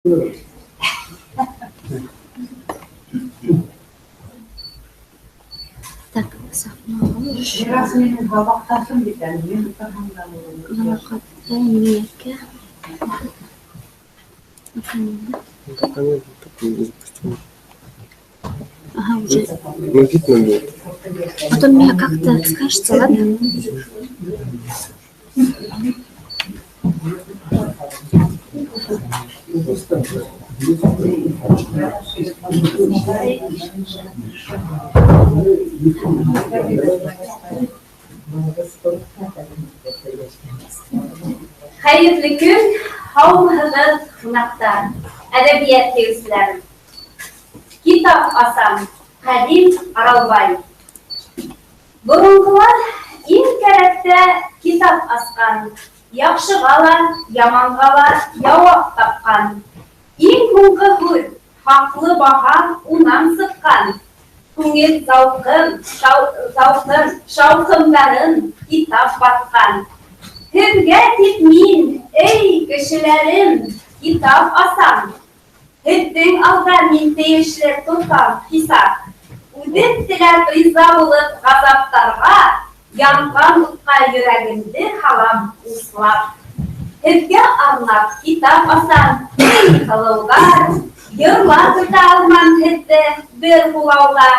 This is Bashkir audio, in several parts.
Так, Мирас минең һабаҡташым бит әле, мин ултырһам да булыр. Балаҡатай, Миәкә. Да, понятно, только не запустил. Ага, уже. Ну, видно будет. Потом мне как-то скажете, ладно? Хәйерле көн, һаумыһығыҙ, ҡунаҡтар, әҙәбиәт һөйөүселәр. Китап асам, Ҡәдим Аралбай. Боронғолар иң кәрәктә китап асҡан, яҡшыға ла, яманға ла яуап тапҡан. Иң һуңғы һүҙ, хаҡлы баһа унан сыҡҡан. Күңел зауҡын, зауҡын, шауҡымдарын китап баҫҡан. Һеҙгә тип мин, эй, кешеләрем, китап асам. Һеҙҙең алда мин тейешле тотам хисап. Үҙем теләп риза булып ғазаптарға, янған утҡа йөрәгемде һалам услап. Һеҙгә арнап китап асам, эй, һылыуҙар, йырлап бөтә алмам һеҙҙе бер һулауҙа.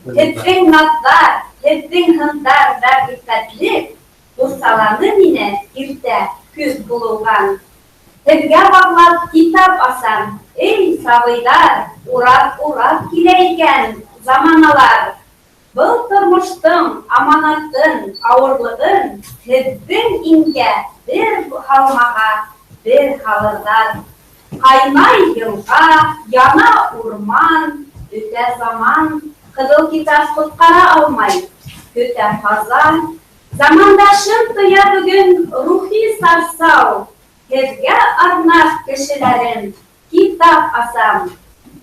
Һеҙҙең наҙҙар, һеҙҙең һындар вә ғиффәтлек ҡурсаланы мине иртә көҙ булыуҙан. Һеҙгә бағлап китап асам, эй, сабыйҙар, урап-урап килә икән заманалар. Был тормоштоң аманатын, ауырлығын һеҙҙең иңгә бер һалмаһа, бер һалырҙар. Ҡайнай йылға, яна урман, бөтә заман, ҡыҙыл китап ҡотҡара алмай, көтә хаза. Замандашым тоя бөгөн рухи сарсау, һеҙгә арнап, кешеләрем, китап асам.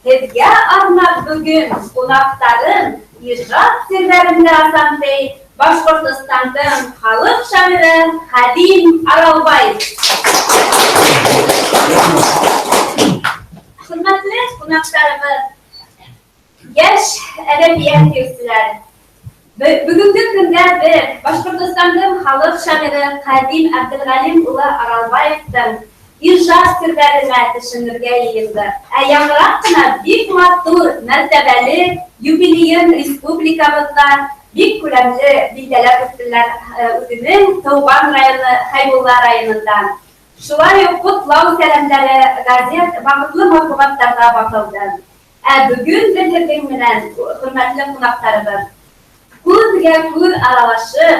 Һеҙгә арнап бөгөн, ҡунаҡтарым, ижад серҙәремде асам, ти Башҡортостандың халыҡ шағиры Ҡәдим Аралбай. Хөрмәтле ҡунаҡтарыбыҙ, йәш әҙәбиәт һөйөүселәр, бөгөнгө көндә беҙ Башҡортостандың халыҡ шағиры Ҡәдим Әбделғәлим улы Аралбаевтың ижад серҙәренә төшөнөргә йыйындыҡ. Ә яңыраҡ ҡына бик матур, мәртәбәле юбилейын республикабыҙҙа бик күләмле билдәләп үттеләр үҙенең тыуған районы Хәйбулла районында. Шулай уҡ ҡотлау сәләмдәре газет, ваҡытлы матбуғаттарҙа баҫылды. Ә бөгөн беҙ һеҙҙең менән, хөрмәтле ҡунаҡтарыбыҙ, күҙгә күҙ аралашып,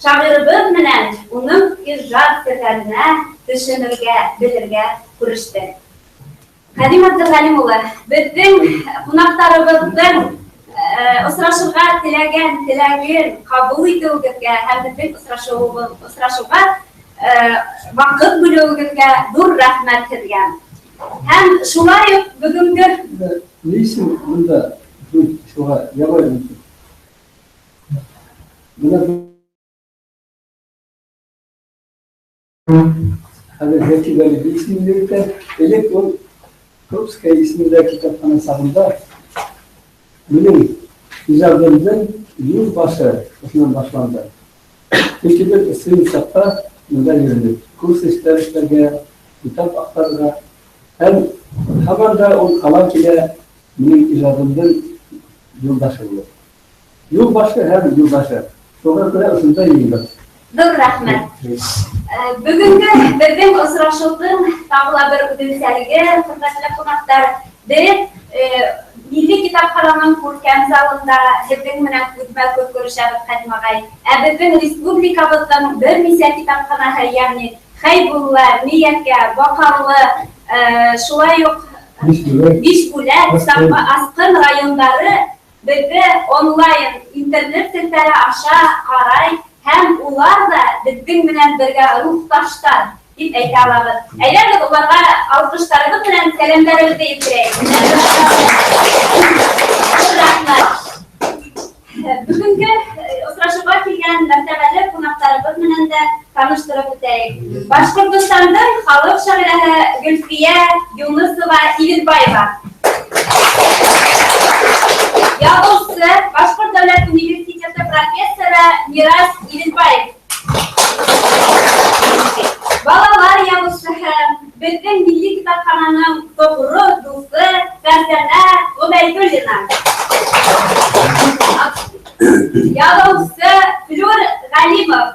шағирыбыҙ менән уның ижад серҙәренә төшөнөргә, белергә күрештек. Ҡәдим Әбделғәлим улы, беҙҙең ҡунаҡтарыбыҙҙың осрашырға теләгән теләген ҡабул итеүегеҙгә һәм беҙҙең осрашыуға ваҡыт бүлеүегеҙгә ҙур рәхмәт һеҙгә. Һәм шулай уҡ бөгөнгө Ни өсөн бында һүҙ шуға ябай мөмкин? Бына хәҙер Зәки Вәлиди исемен йөрөтә. Элек ул Крупская исемендәге китапхана сағында минең ижадымдың юл башы ошонан башланды. Сөнки беҙ студент саҡта бында йөрөнөк. Курс эштәр эшләргә, китап аҡтарырға. Һәм һаман да ул ҡала килә минең ижадымдың юлдашы булып. Юл башы һәм юлдашы. Шуға күрә ошонда йыйындыҡ. Ҙур рәхмәт. Бөгөнгө беҙҙең осрашыуҙың тағы ла бер үҙенсәлеге, хөрмәтле ҡунаҡтар, беҙ Милли китапхананың күркәм залында һеҙҙең менән күҙмә-күҙ күрешәбеҙ, Ҡәдим ағай. Ә беҙҙең республикабыҙҙың бер нисә китапханаһы, йәғни Хәйбулла, Миәкә, Баҡаллы, шулай уҡ Бишбүләк, Асҡын райондары беҙҙе онлайн интернет селтәре аша ҡарай һәм улар ҙа беҙҙең менән бергә рухташтар тип әйтә алабыҙ. Әйҙәгеҙ, уларға алҡыштарыбыҙ менән сәләмдәребеҙҙе еткерәйек. Рәхмәт. Бөгөнгө осрашыуға килгән мәртәбәле ҡунаҡтарыбыҙ менән дә таныштырып үтәйек. Башҡортостандың халыҡ шағирәһе Гөлфиә Юнысова Иленбаева. Яҙыусы, Башҡорт дәүләт университеты профессоры Мирас Иленбаев. Балалар яҙыусыһы, беҙҙең милли китапхананың тоғро дуҫы Фәрзәнә Ғөбәйҙуллина. Яҙыусы Флүр Ғәлимов.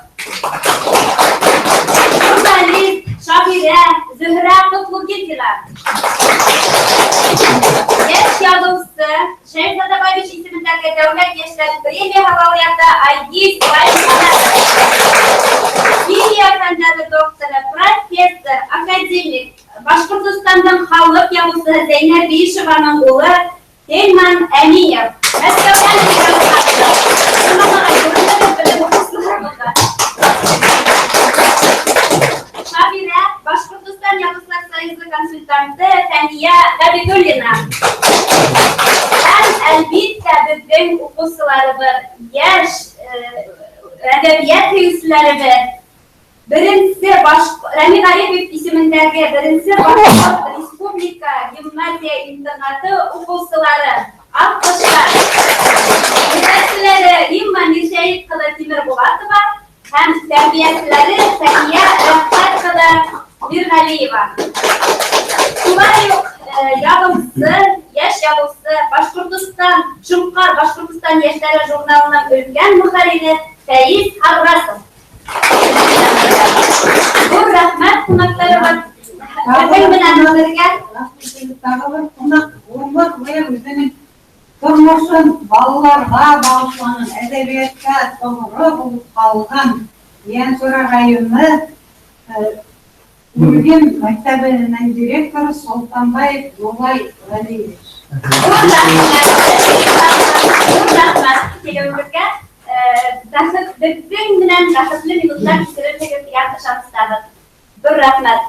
Журналист, шағирә Зөһрә Ҡотлогилдина. Йәш яҙыусы, Шәйехзада Бабич исемендәге дәүләт йәштәр премияһы лауреаты Айгиз Баймөхәмәтов. Химия фәндәре докторы, профессор, академик, Башҡортостандың халыҡ яҙыусыһы Зәйнәб Биишеваның улы Тельман Әмиев. Мәскәүҙән килгән ҡунаҡтар. Шағирә, Башҡортостан Яҙыусылар союзы консультанты Фәниә Ғәбиҙуллина. Һәм, әлбиттә, беҙҙең уҡыусыларыбыҙ, йәш әҙәбиәт һөйөүселәребеҙ, беренсе Рәми Ғарипов исемендәге беренсе башҡорт республика гимназия интернаты уҡыусылары, аҡҡоштар, етәкселәре Римма Миршәйет ҡыҙы Тимербулатова һәм тәрбиәселәре Фәниә Рәфҡәт ҡыҙы Мирғәлиева. Шулай уҡ яҙыусы, йәш яҙыусы, Башҡортостан, Шоңҡар Башҡортостан йәштәре журналының өлкән мөхәррире Фәиз Харрасов. Ҙур рәхмәт ҡунаҡтарыбыҙ. Беҙҙең менән бергә Тағы бер ҡунаҡ ғүмер буйы үҙенең тормошон балаларға бағышлаған, әҙәбиәткә тоғро булып ҡалған Ейәнсура районы Үрген мәктәбенең директоры Солтанбаев Юлай Ғәлиевич. Ҙур рәхмәт, ҙур рәхмәт килеүегеҙгә. Бәхет беҙҙең менән бәхетле минуттар кисерерһегеҙ тигән ышаныстабыҙ. Ҙур рәхмәт.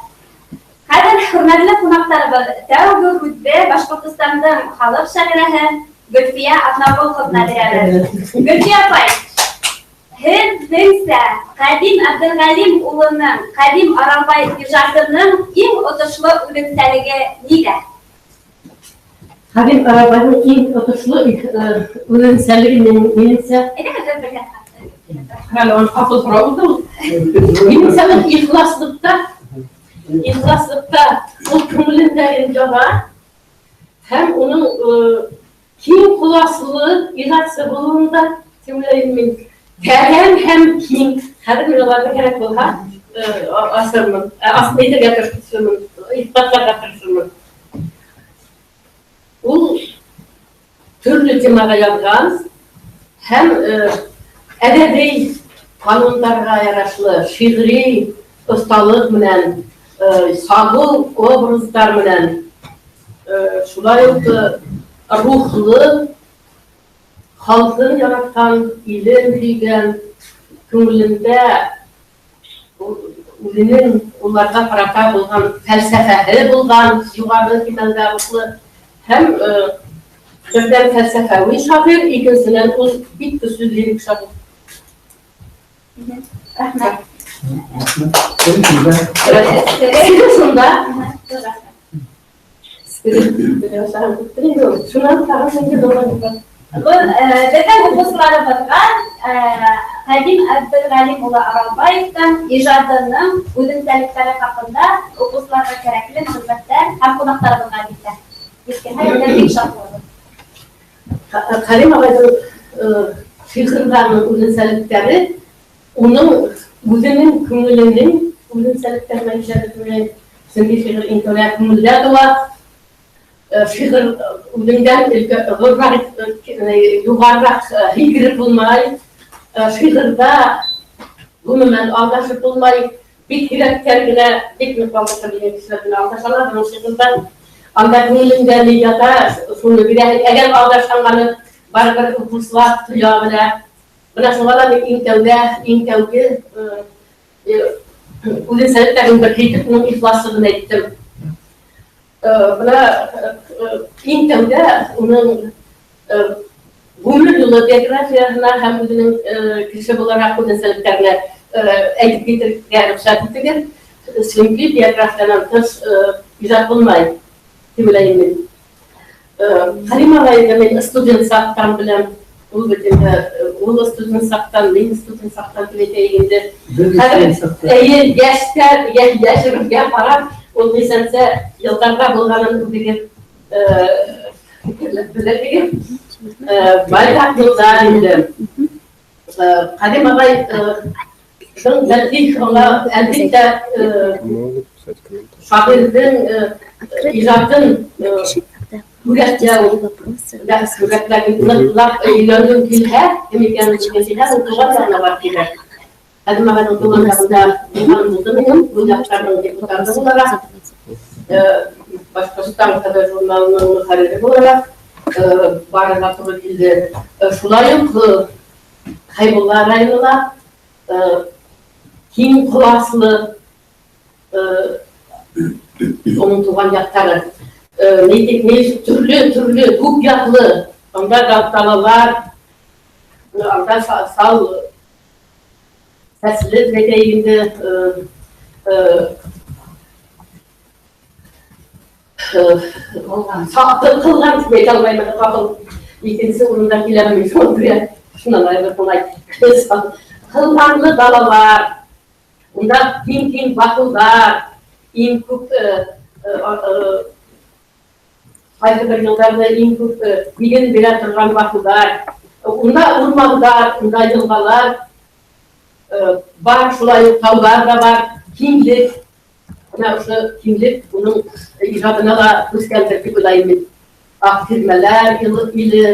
Хәҙер, хөрмәтле ҡунаҡтарыбыҙ, тәүге һүҙҙе Башҡортостандың халыҡ шағирәһе Гөлфиә Аҙнағол ҡыҙына бирәбеҙ. Гөлфиә апай, һеҙҙеңсә Ҡәдим Әбделғәлим улының, Ҡәдим Аралбай ижадының иң отошло үҙенсәлеге ниҙә? Ҡәдим Аралбайҙың иң отошло үҙенсәлеге минеңсә. Әйҙәгеҙ, бергә. Әле уны ҡапыл һорау булды ул. Минеңсә, ул ихласлыҡта ул күңелендәген яҙа һәм уның киң ҡоласлы ижадсы булыуында тип уйлайым мин. Тәрән һәм киң. Хәҙер мин уларҙы кәрәк булһа, асырмын, әйтергә тырышырмын, иҫбатларға тырышырмын. Ул төрлө темаға яҙған һәм әҙәби ҡанундарға ярашлы шиғри оҫталыҡ менән, сағыу образдар менән, шулай уҡ рухлы, халҡын яратҡан, илен һөйгән, күңелендә үҙенең уларға ҡарата булған фәлсәфәһе булған, юғары кимәлдә рухлы һәм берҙән фәлсәфәүи шағир, икенсенән ул бик көслө лирик шағир. Рәхмәт. Сере шунда. Шунан тағы ниндәй булған? Был беҙҙең уҡыусыларыбыҙға Ҡәдим Әбделғәлим улы Аралбаевтың ижадының үҙенсәлектәре хаҡында уҡыусыларға кәрәкле мәғлүмәттәр һәм ҡунаҡтарыбыҙға әлбиттә еткерһә, беҙ бик шат булабыҙ. Ҡәдим ағайҙың шиғырҙарының үҙенсәлектәре уның үҙенең күңеленең үҙенсәлектәренән ижад ителгән. Сөнки шиғыр иң тәүҙә күңелдә тыуа. Шиғыр үҙеңдән ҙурыраҡ, юғарыраҡ һикереп булмай. Шиғырҙа ғөмүмән алдашып булмай. Бик һирәктәр генә, бик ныҡ алдаша белгән кешеләр генә алдаша ала бының шиғырҙан. Анда күңелеңдә ни ята, шуны бирә. Әгәр алдашҡанғаны барыбер уҡыусылар тоя белә. Бына шуға ла мин иң тәүҙә, иң тәүге үҙенсәлектәрен бер әйтеп, уның ихласлығын әйттем. Бына иң тәүҙә уның ғүмер юлы биографияһына һәм үҙенең кеше булараҡ үҙенсәлектәренә әйтеп китергә рөхсәт итегеҙ. Сөнки биографиянан тыш ижад булмай, тип уйлайым мин. Ҡәрим ағайҙы мин студент саҡтан беләм. Ул бит инде, ул студент саҡтан, мин студент саҡтан тип әйтәйек инде. Хәҙер эйе, йәштәр, йәшебеҙгә ҡарап, ул нисәнсә йылдарҙа булғанын үҙегеҙ белерһегеҙ. Байтаҡ йылдар инде. Ҡәрим ағайҙың бәлки уға, әлбиттә, Могут писать комментарии. шағирҙың ижадын Напиши тогда һүрәтләү, свои вопросы. һүрәтләү ныҡлап өйрәнгең килһә, кем икәнен белгең килһә, ул туған яғына барып килә. Ҡәрим ағайҙың туған яғында булған булды минең, ул яҡтарҙың депутаты булараҡ, Башҡортостан ҡыҙы журналының мөхәррире булараҡ барырға тура килде. Шулай уҡ Хәйбулла районы киң ҡоласлы уның туған яҡтары. Төрлө-төрлө, күп яҡлы, анда далалар, анда сал сәсле тип әйтәйек инде, ҡылған тип әйтә алмайым, ҡапыл икенсе урында киләм мин, шуға күрә шунан айырылып булмай. Ҡылғанлы далалар, унда киң-киң баҫыуҙар, иң күп, ҡайһы бер йылдарҙа иң күп иген бирә торған баҫыуҙар, унда урмандар, унда йылғалар бар, шулай уҡ тауҙар ҙа бар, киңлек. Бына ошо киңлек уның ижадына ла күскәндер тип уйлайым мин. Аҡ тирмәләр иле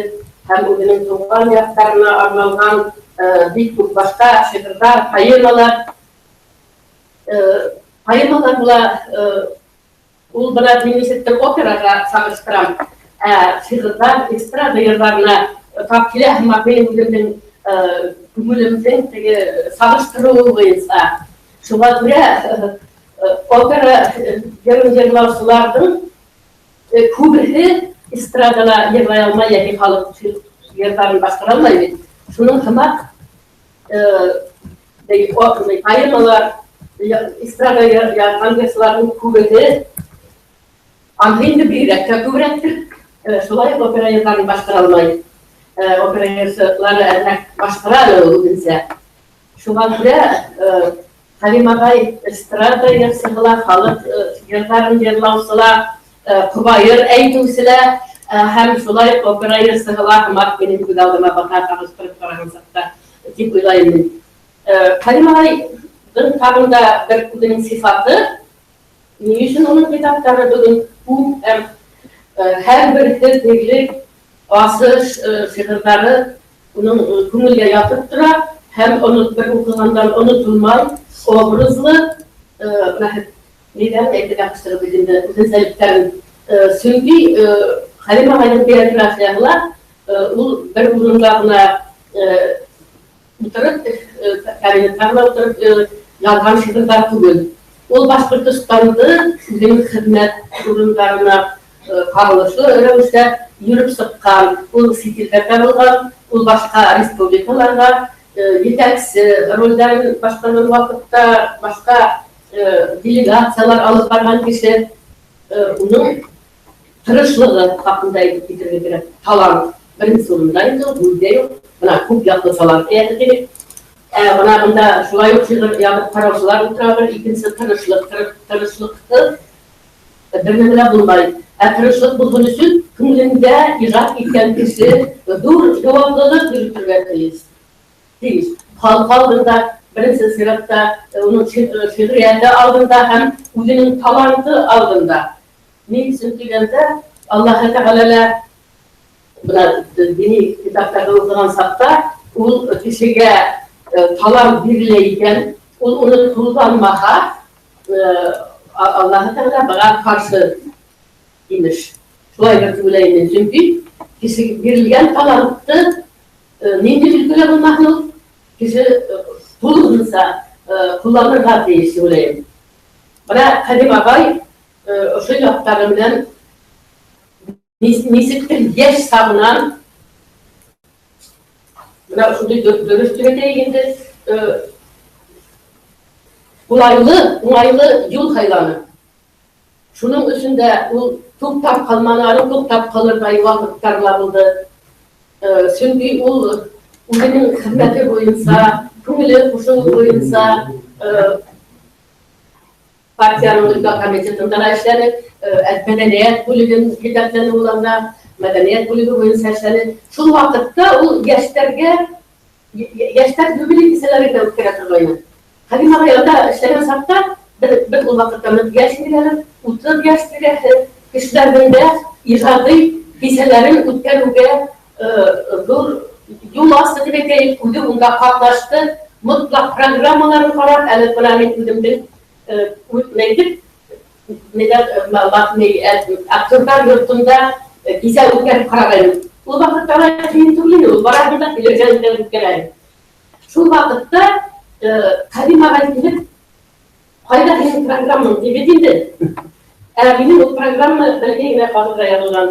һәм үҙенең тыуған яҡтарына арналған бик күп башҡа шиғырҙар, поэмалар. Поэмалар була, ул бына мин нисектер операға сағыштырам. Шиғырҙар эстрада йырҙарына тап килә һымаҡ минең үҙемдең күңелемдең теге сағыштырыуы буйынса. Шуға күрә опера йырын йырлаусыларҙың күбеһе эстрадала йырлай алмай йәки халыҡ йырҙарын башҡара алмай бит. Шуның һымаҡ поэмалар, эстрада яҙған йырсыларҙың күбеһе анда инде бигерәк тә күберәктер. Шулай уҡ опера йырҙарын башҡара алмай. Опера йырсылары әҙерәк башҡара әле ул үҙенсә. Шуға күрә Хәлим ағай эстрада йырсыһы ла, халыҡ йырҙарын йырлаусы ла, ҡобайыр әйтеүсе лә, һәм шулай уҡ опера йырсыһы ла һымаҡ минең күҙ алдыма баҫа сағыштырып ҡараған саҡта тип уйлайым мин. Хәлим ағайҙың тағын да бер үҙенең сифаты, ни өсөн уның китаптары бөгөн күп һәм һәр береһе тиерлек асыш шиғырҙары уның күңелгә ятып тора һәм бер уҡығандан онотолмай, образлы, ниҙән әйтергә ҡыштырып бит инде үҙенсәлектәрен. Сөнки Хәлим ағайҙың биографияһы ла, ул бер урында ғына ултырып, кабинетта ғына ултырып яҙған шиғырҙар түгел. Ул Башҡортостанды үҙенең хеҙмәт урындарына ҡағылышлы рәүештә йөрөп сыҡҡан, ул сит илдәрҙә булған, ул башҡа республикаларға етәксе ролдәрен башҡарған ваҡытта башҡа делегациялар алып барған кеше, уның тырышлығы хаҡында әйтеп китергә кәрәк. Талант беренсе урында инде ул, һүҙ ҙә юҡ. Бына күп яҡлы талант эйәһе тинек. Бына бында шулай уҡ шиғыр яҙып ҡараусылар ултыралыр. Икенсе тырышлыҡ, тырышлыҡһыҙ бер нәмә лә булмай. Ә тырышлыҡ булһын өсөн күңелендә ижад иткән кеше ҙур яуаплылыҡ йөрөтөргә тейеш. Тейеш. Халҡ алдында, беренсе сиратта, уның шиғриәте алдында һәм үҙенең таланты алдында. Ни өсөн тигәндә, Аллаһы Тәғәлә лә бына дини китаптарҙы уҡыған саҡта ул кешегә талант бирелә икән, ул уны ҡулланмаһа, Аллаһы Тәғәлә быға ҡаршы имеш. Шулай бер тип уйлайым мин. Сөнки кеше бирелгән талантты, ниндәй өлкәлә булмаһын ул, кеше тулыһынса ҡулланырға тейеш тип уйлайым. Бына Хәлим ағай ошо яҡтары менән нисектер йәш сағынан бына ошондай дөрөҫ тип әйтәйек инде, ҡулайлы, уңайлы юл һайланы. Шуның өсөн дә ул туҡтап ҡалманы, аның туҡтап ҡалырҙай ваҡыттар ла булды. Сөнки ул үҙенең хеҙмәте буйынса, күңеле ҡушыуы буйынса партияның өлкә комитетында ла эшләне, мәҙәниәт бүлеген етәкләне ул анда, мәҙәниәт бүлеге буйынса эшләне. Шул ваҡытта ул йәштәргә, йәштәр юбилей кисәләрен дә үткәрә торғайны. Ҡәдим ағай анда эшләгән саҡта, беҙ ул ваҡытта йәш инек әле, 30 йәш тирәһе кешеләрҙең дә ижади кисәләрен үткәреүгә ҙур юл асты тип әйтәйек, үҙе унда ҡатнашты, мотлаҡ программаларын ҡарап, әле бына мин үҙемдең әйтеп, актерҙар йортонда кисә үткәреп ҡарағайным. Ул ваҡытта ҡыйын түгел ине, ул бараһың да килергә үткәрә. Шул ваҡытта Ҡәдим ағай килеп, ҡайҙа һинең программаң тип бит инде. Ә минең ул программа бәләкәй генә ҡағыҙға яҙылған.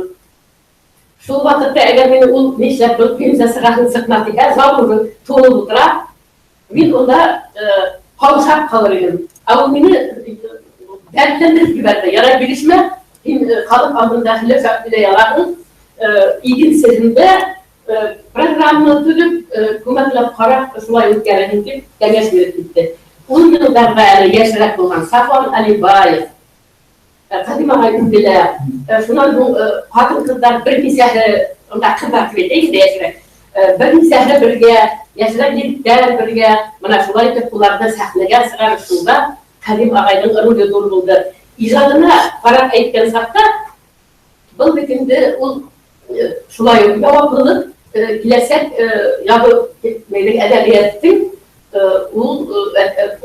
Шул ваҡытта әгәр мине ул нишләп был көйөнсә сығаһың сыҡма тиһә, зал уже тулып ултыра, мин унда ҡаушап ҡалыр инем. Ә ул мине дәртләндереп ебәрҙе. Ярай, бирешмә, һин халыҡ алдында һөйләп һөйләй алаһың. Икенсеһендә программа төҙөп, күмәкләп ҡарап, шулай үткәрерһең тип кәңәш биреп китте. Ул йылдарҙа әле йәшерәк булған Сафуан Алибаев, Ҡәдим ағай үҙе лә, шунан һуң ҡатын-ҡыҙҙар бер нисәһе, унда ҡыҙҙар тип әйтәйек инде йәшерәк, бер нисәһе бергә, йәшерәк егеттәр бергә, бына шулай итеп уларҙы сәхнәгә сығарышыуҙа Ҡәдим ағайҙың роле ҙур булды. Ижадына ҡарап әйткән саҡта, был бит инде ул шулай уҡ яуаплылыҡ, киләсәк әҙәбиәттең ул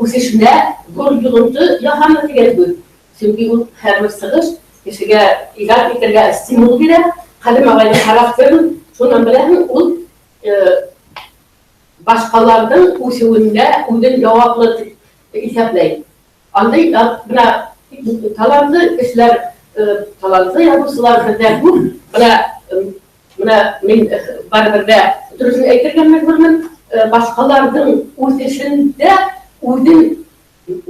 үҫешенә ҙур йоғонто яһаны тигән һүҙ. Сөнки ул һәр бер сығыш кешегә ижад итергә стимул бирә. Ҡәдим ағайҙың характерын шунан беләһең, ул башҡаларҙың үҫеүендә үҙен яуаплы тип иҫәпләй. Андай бына талантлы кешеләр, талантлы яҙыусылар беҙҙә күп. Бына мин барыбер ҙә дөрөҫөн әйтергә мәжбүрмен, башҡаларҙың үҫешендә үҙен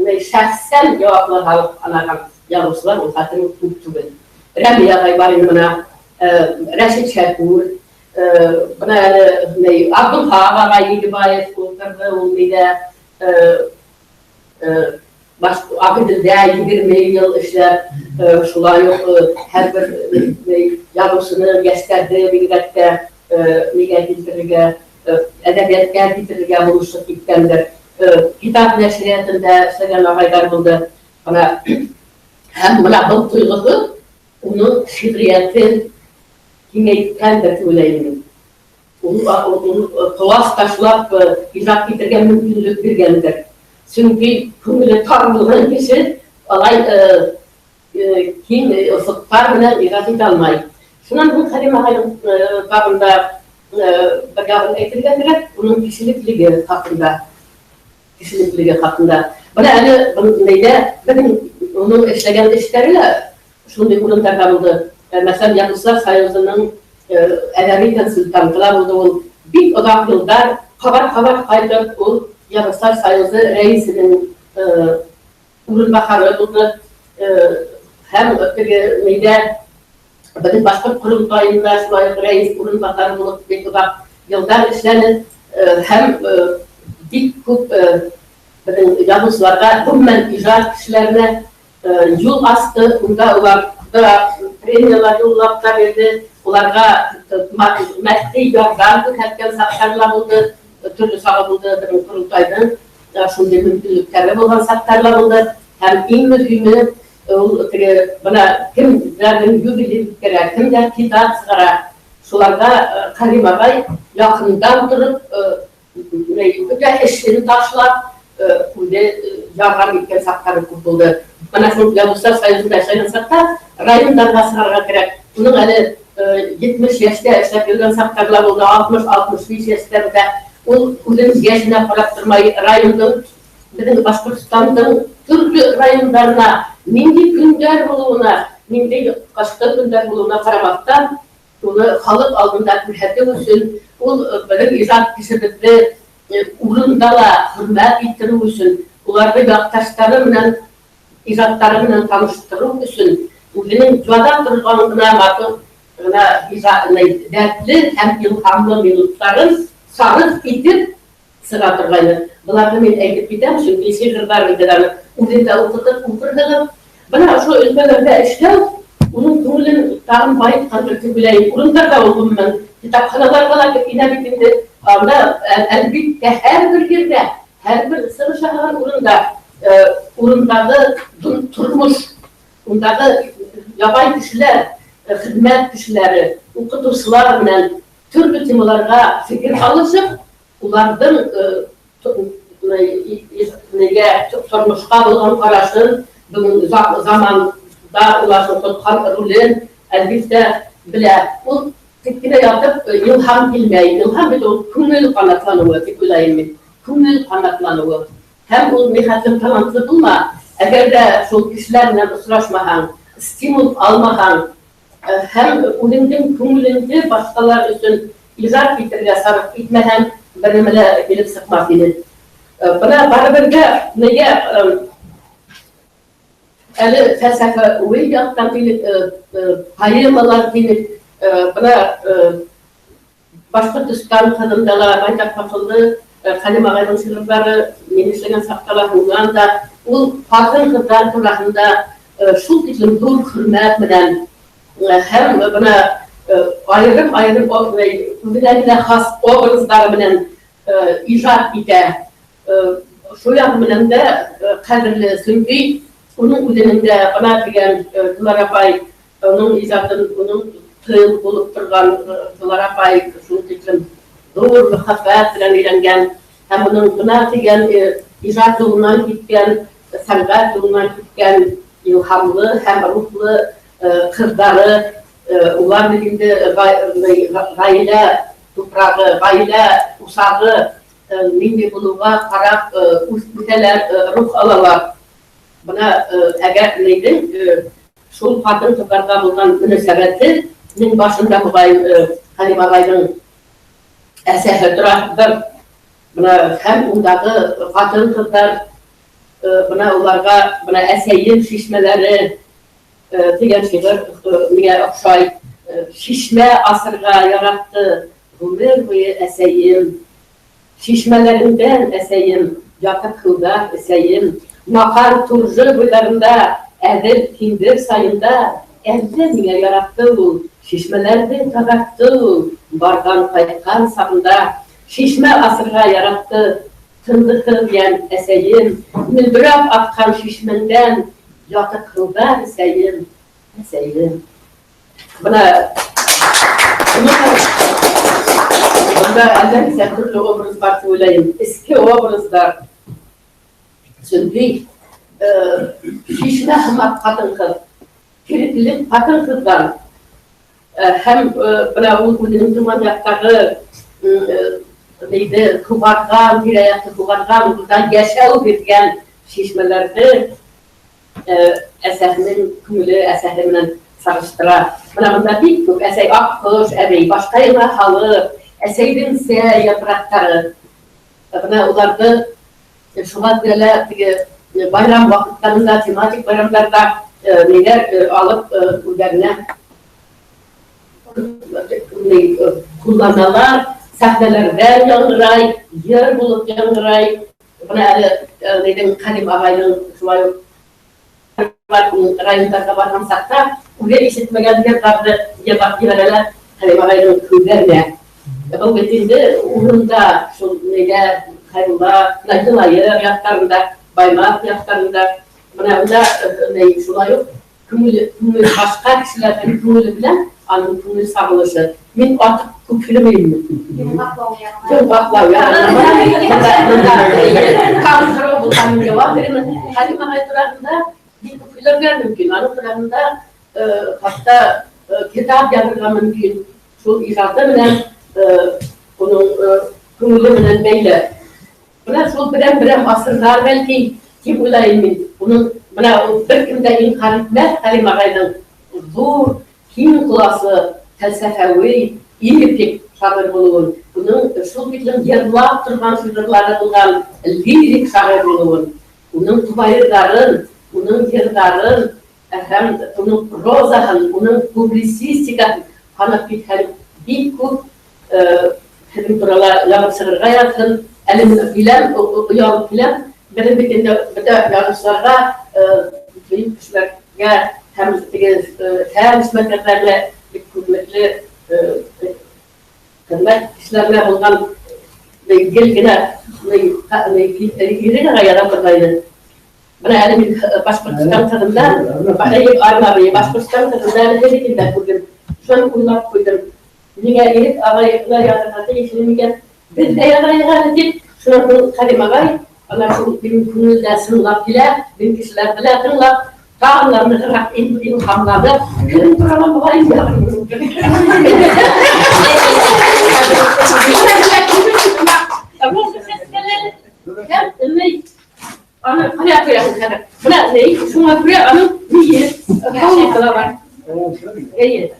шәхсән яуаплы һанаған яҙыусылар ул хәтле күп түгел. Рәми ағай бар инде бына, Рәшит Шәкүр, бына әле Абдулхаҡ ағай Игебаев ултырҙы, ул ниҙә Ағиҙелдә 20 йыл эшләп, шулай уҡ һәр бер яҙыусыны, йәштәрҙе бигерәк тә нигә килтерергә, әҙәбиәткә килтерергә булышлыҡ иткәндер. Китап нәшриәтендә эшләгән ағайҙар булды. Бына һәм бына был тойғоһо уның шиғриәтен киңәйткәндер тип уйлайым мин. Ул ҡолас ташлап ижад итергә мөмкинлек биргәндер. Сөнки күңеле тар булған кеше алай киң офоҡтар менән ижад итә алмай. Шунан һуң Ҡәдим ағайҙың тағында бер яғын әйтергә кәрәк, уның кешелеклеге хаҡында. Кешелеклеге хаҡында. Бына әле бындайҙа беҙҙең уның эшләгән эштәре лә шундай урындарҙа булды. Мәҫәлән, Яҙыусылар союзының әҙәби консультанты ла булды ул. Бик оҙаҡ йылдар ҡабат-ҡабат ҡайтып, ул Яҙыусылар союзы рәйесенең урынбаҫары булды. Һәм теге ниҙә беҙҙең башҡорт ҡоролтайында шулай уҡ рәйес урынбаҫары булып бик оҙаҡ йылдар эшләне. Һәм бик күп беҙҙең яҙыусыларға, ғөмүмән ижад кешеләренә юл асты. Унда уларҙа премиялар юллап та бирҙе, уларға матди ярҙам күрһәткән саҡтар ла булды, төрлө сағы булды. Беҙҙең ҡоролтайҙың шундай мөмкинлектәре булған саҡтар ла булды. Һәм иң мөһиме ул теге бына кемдәрҙең юбилей үткәрә, кемдәр китап сығара, шуларға Ҡәдим ағай яҡындан тороп, бөтә эшен ташлап, үҙе ярҙам иткән саҡтары күп булды. Бына шул Яҙыусылар союзында эшләгән саҡта райондарға сығырға кәрәк. Уның әле 70 йәштә эшләп йөрөгән саҡтары ла булды, 60-65 йәштәрҙә. Ул үҙенең йәшенә ҡарап тормай, райондың, беҙҙең Башҡортостандың төрлө райондарына ниндәй көндәр булыуына, ниндәй ҡышҡы көндәр булыуына ҡарамаҫтан, уны халыҡ алдында күрһәтеү өсөн, ул беҙҙең ижад кешебеҙҙе урында ла хөрмәт иттереү өсөн Уларҙы яҡташтары менән, ижадтары менән таныштырыу өсөн үҙенең яҙа торған ғына матур ғына дәртле һәм илһамлы минуттарын сарыф итеп сыға торғайны. Быларҙы мин әйтеп китәм, сөнки шиғырҙар инде үҙен дә уҡытып уҡырһығыҙ. Бына ошо өлкәләрҙә эшләү уның күңелен тағын байытҡандыр тип уйлайым. Урындарҙа ул ғөмүмән китапханаларға ла инә бит инде. Анда әлбиттә һәр бер ерҙә, һәр бер сығыш яһаған урында урындағы тормош, ундағы ябай кешеләр, хеҙмәт кешеләре, уҡытыусылар менән төрлө темаларға фекер алышып, уларҙың тормошҡа булған ҡарашын, бөгөн заманда уларҙың тотҡан ролен әлбиттә белә. Ул тик кенә ятып илһам килмәй. Илһам бит ул күңел ҡанатланыуы тип уйлайым мин. Күңел ҡанатланыуы. Һәм ул нихәтлем талантлы булма, әгәр ҙә шул кешеләр менән осрашмаһаң, стимул алмаһаң, һәм үҙеңдең күңелеңде башҡалар өсөн ижад итергә сарыф итмәһәң, бер нәмә лә килеп сыҡмаҫ ине. Бына барыбер ҙә нигә әле фәлсәфәүи яҡтан тинек, поэмалар тинек, бына Башҡортостан ҡыҙында ла байтаҡ баҫылды, Хәлим ағайҙың шиғырҙары мин эшләгән саҡта ла, һуңынан да ул ҡатын-ҡыҙҙар тураһында шул тиклем ҙур хөрмәт менән һәм бына айырым-айырым үҙенә генә хас образдары менән ижад итә. Шул яғы менән дә ҡәҙерле, сөнки уның үҙенең дә бына тигән Клара апай, уның ижадын, уның тыл булып торған Клара апай шул тиклем ҙур мөхәббәт менән өйләнгән һәм уның бына тигән ижад юлынан киткән, сәнғәт юлынан киткән илһамлы һәм рухлы ҡыҙҙары, улар бит инде ғаилә тупрағы, ғаилә усағы ниндәй булыуға ҡарап үҫәләр, рух алалар. Бына әгәр нейҙең шул ҡатын-ҡыҙҙарға булған мөнәсәбәтенең башында моғайын Хәлим ағайҙың әсәһе тора. Бына һәм ундағы ҡатын-ҡыҙҙар, бына уларға бына әсәйем шишмәләре тигән шиғыр миңә оҡшай. Шишмә асырға яратты ғүмер буйы әсәйем. Шишмәләреңдән әсәйем, ятып һыуҙар эсәйем. Маҡар туржы буйҙарында, әҙел киндер сайында әллә миңә яратты ул, шишмәләрҙе таҙартты ул, барған ҡайтҡан сағында. Шишмә асырға яратты тынғыһыҙ йән әсәйем. Мөлдөрәп аҡҡан шишмәңдән ятып һыуҙар эсәйем, әсәйем. Бына бында әллә нисә төрлө образ бар тип уйлайым. Эске образдар. Сөнки шишмә һымаҡ ҡатын-ҡыҙ, тереклек ҡатын-ҡыҙҙан һәм бына ул үҙенең тыуған яҡтағы нейҙе һуғарған, тирә-яҡты һуғарған, унда йәшәү биргән шишмәләрҙе әсәһенең күңеле, әсәһе менән сағыштыра. Бына бында бик күп әсәй аҡҡош, әбей башҡайға һалып, әсәйҙең сәй япраҡтары. Бына уларҙы шуға күрә лә теге байрам ваҡыттарында, тематик байрамдарҙа ниҙәр алып үҙҙәренә ҡулланалар, сәхнәләрҙә яңғырай, йыр булып яңғырай. Бына әле ниҙең Хәлим ағайҙың шулай уҡ райондарға барған саҡта үҙе ишетмәгән йырҙарҙы йырлап ебәрәләр Хәлим ағайҙың һүҙҙәренә. Был бит инде урында шул нейҙә Хәйрулла, Йылайыр яҡтарында, Баймаҡ яҡтарында, бына унда шулай уҡ күңел, башҡа кешеләрҙең күңеле белән аның күңел сағылышы. Мин артыҡ күп һөйләмәйем. Йомғаҡлау һорау булһа, мин яуап бирермен. Хәлим ағай тураһында бик күп һөйләргә мөмкин. Аның тураһында хатта китап яҙырға мөмкин. Шул ижады менән, уның күңеле менән бәйле. Бына шул берәм-берәм асырҙар бәлки тип уйлайым мин. Уның бына ул бер кем дә инҡар итмәҫ Хәлим ағайҙың ҙур, киң ҡоласлы, фәлсәфәүи, эпик шағир булыуын, уның шул тиклем йырлап торған шиғырҙары булған лирик шағир булыуын. Уның тубайырҙарын, уның йырҙарын, һәм уның прозаһын, уның публицистикаһын һанап китһәң, бик күп һеҙҙең турала яҙып сығырға яҙһын. Әле мин киләм, оялып киләм. Беҙҙең бит инде бөтә яҙыусыларға, бөйөк кешеләргә һәм теге фән эшмәкәрҙәренә бик күренекле хеҙмәт кешеләренә булған гел генә ирек ағай яҙа торғайны. Бына әле мин Башҡортостан ҡыҙында, Башҡортостан ҡыҙында әле һеҙҙекендә күрҙем. Шуны уйлап ҡуйҙым. Ниңә Ирек ағай яҙырға тейешле микән? Беҙ ҙә яҙайыҡ әле тип, шунан һуң Ҡәлим ағай, ана шул минең күңелдә сыңлап килә, мин кешеләрҙе лә тыңлап, тағы ла нығыраҡ илһамланып, кем турала моғайын яҙырмын. Аны ҡая ҡуяһың хәҙер. Бына ни, шуңа күрә аның мейе, һаулыҡы ла бар. Эйе.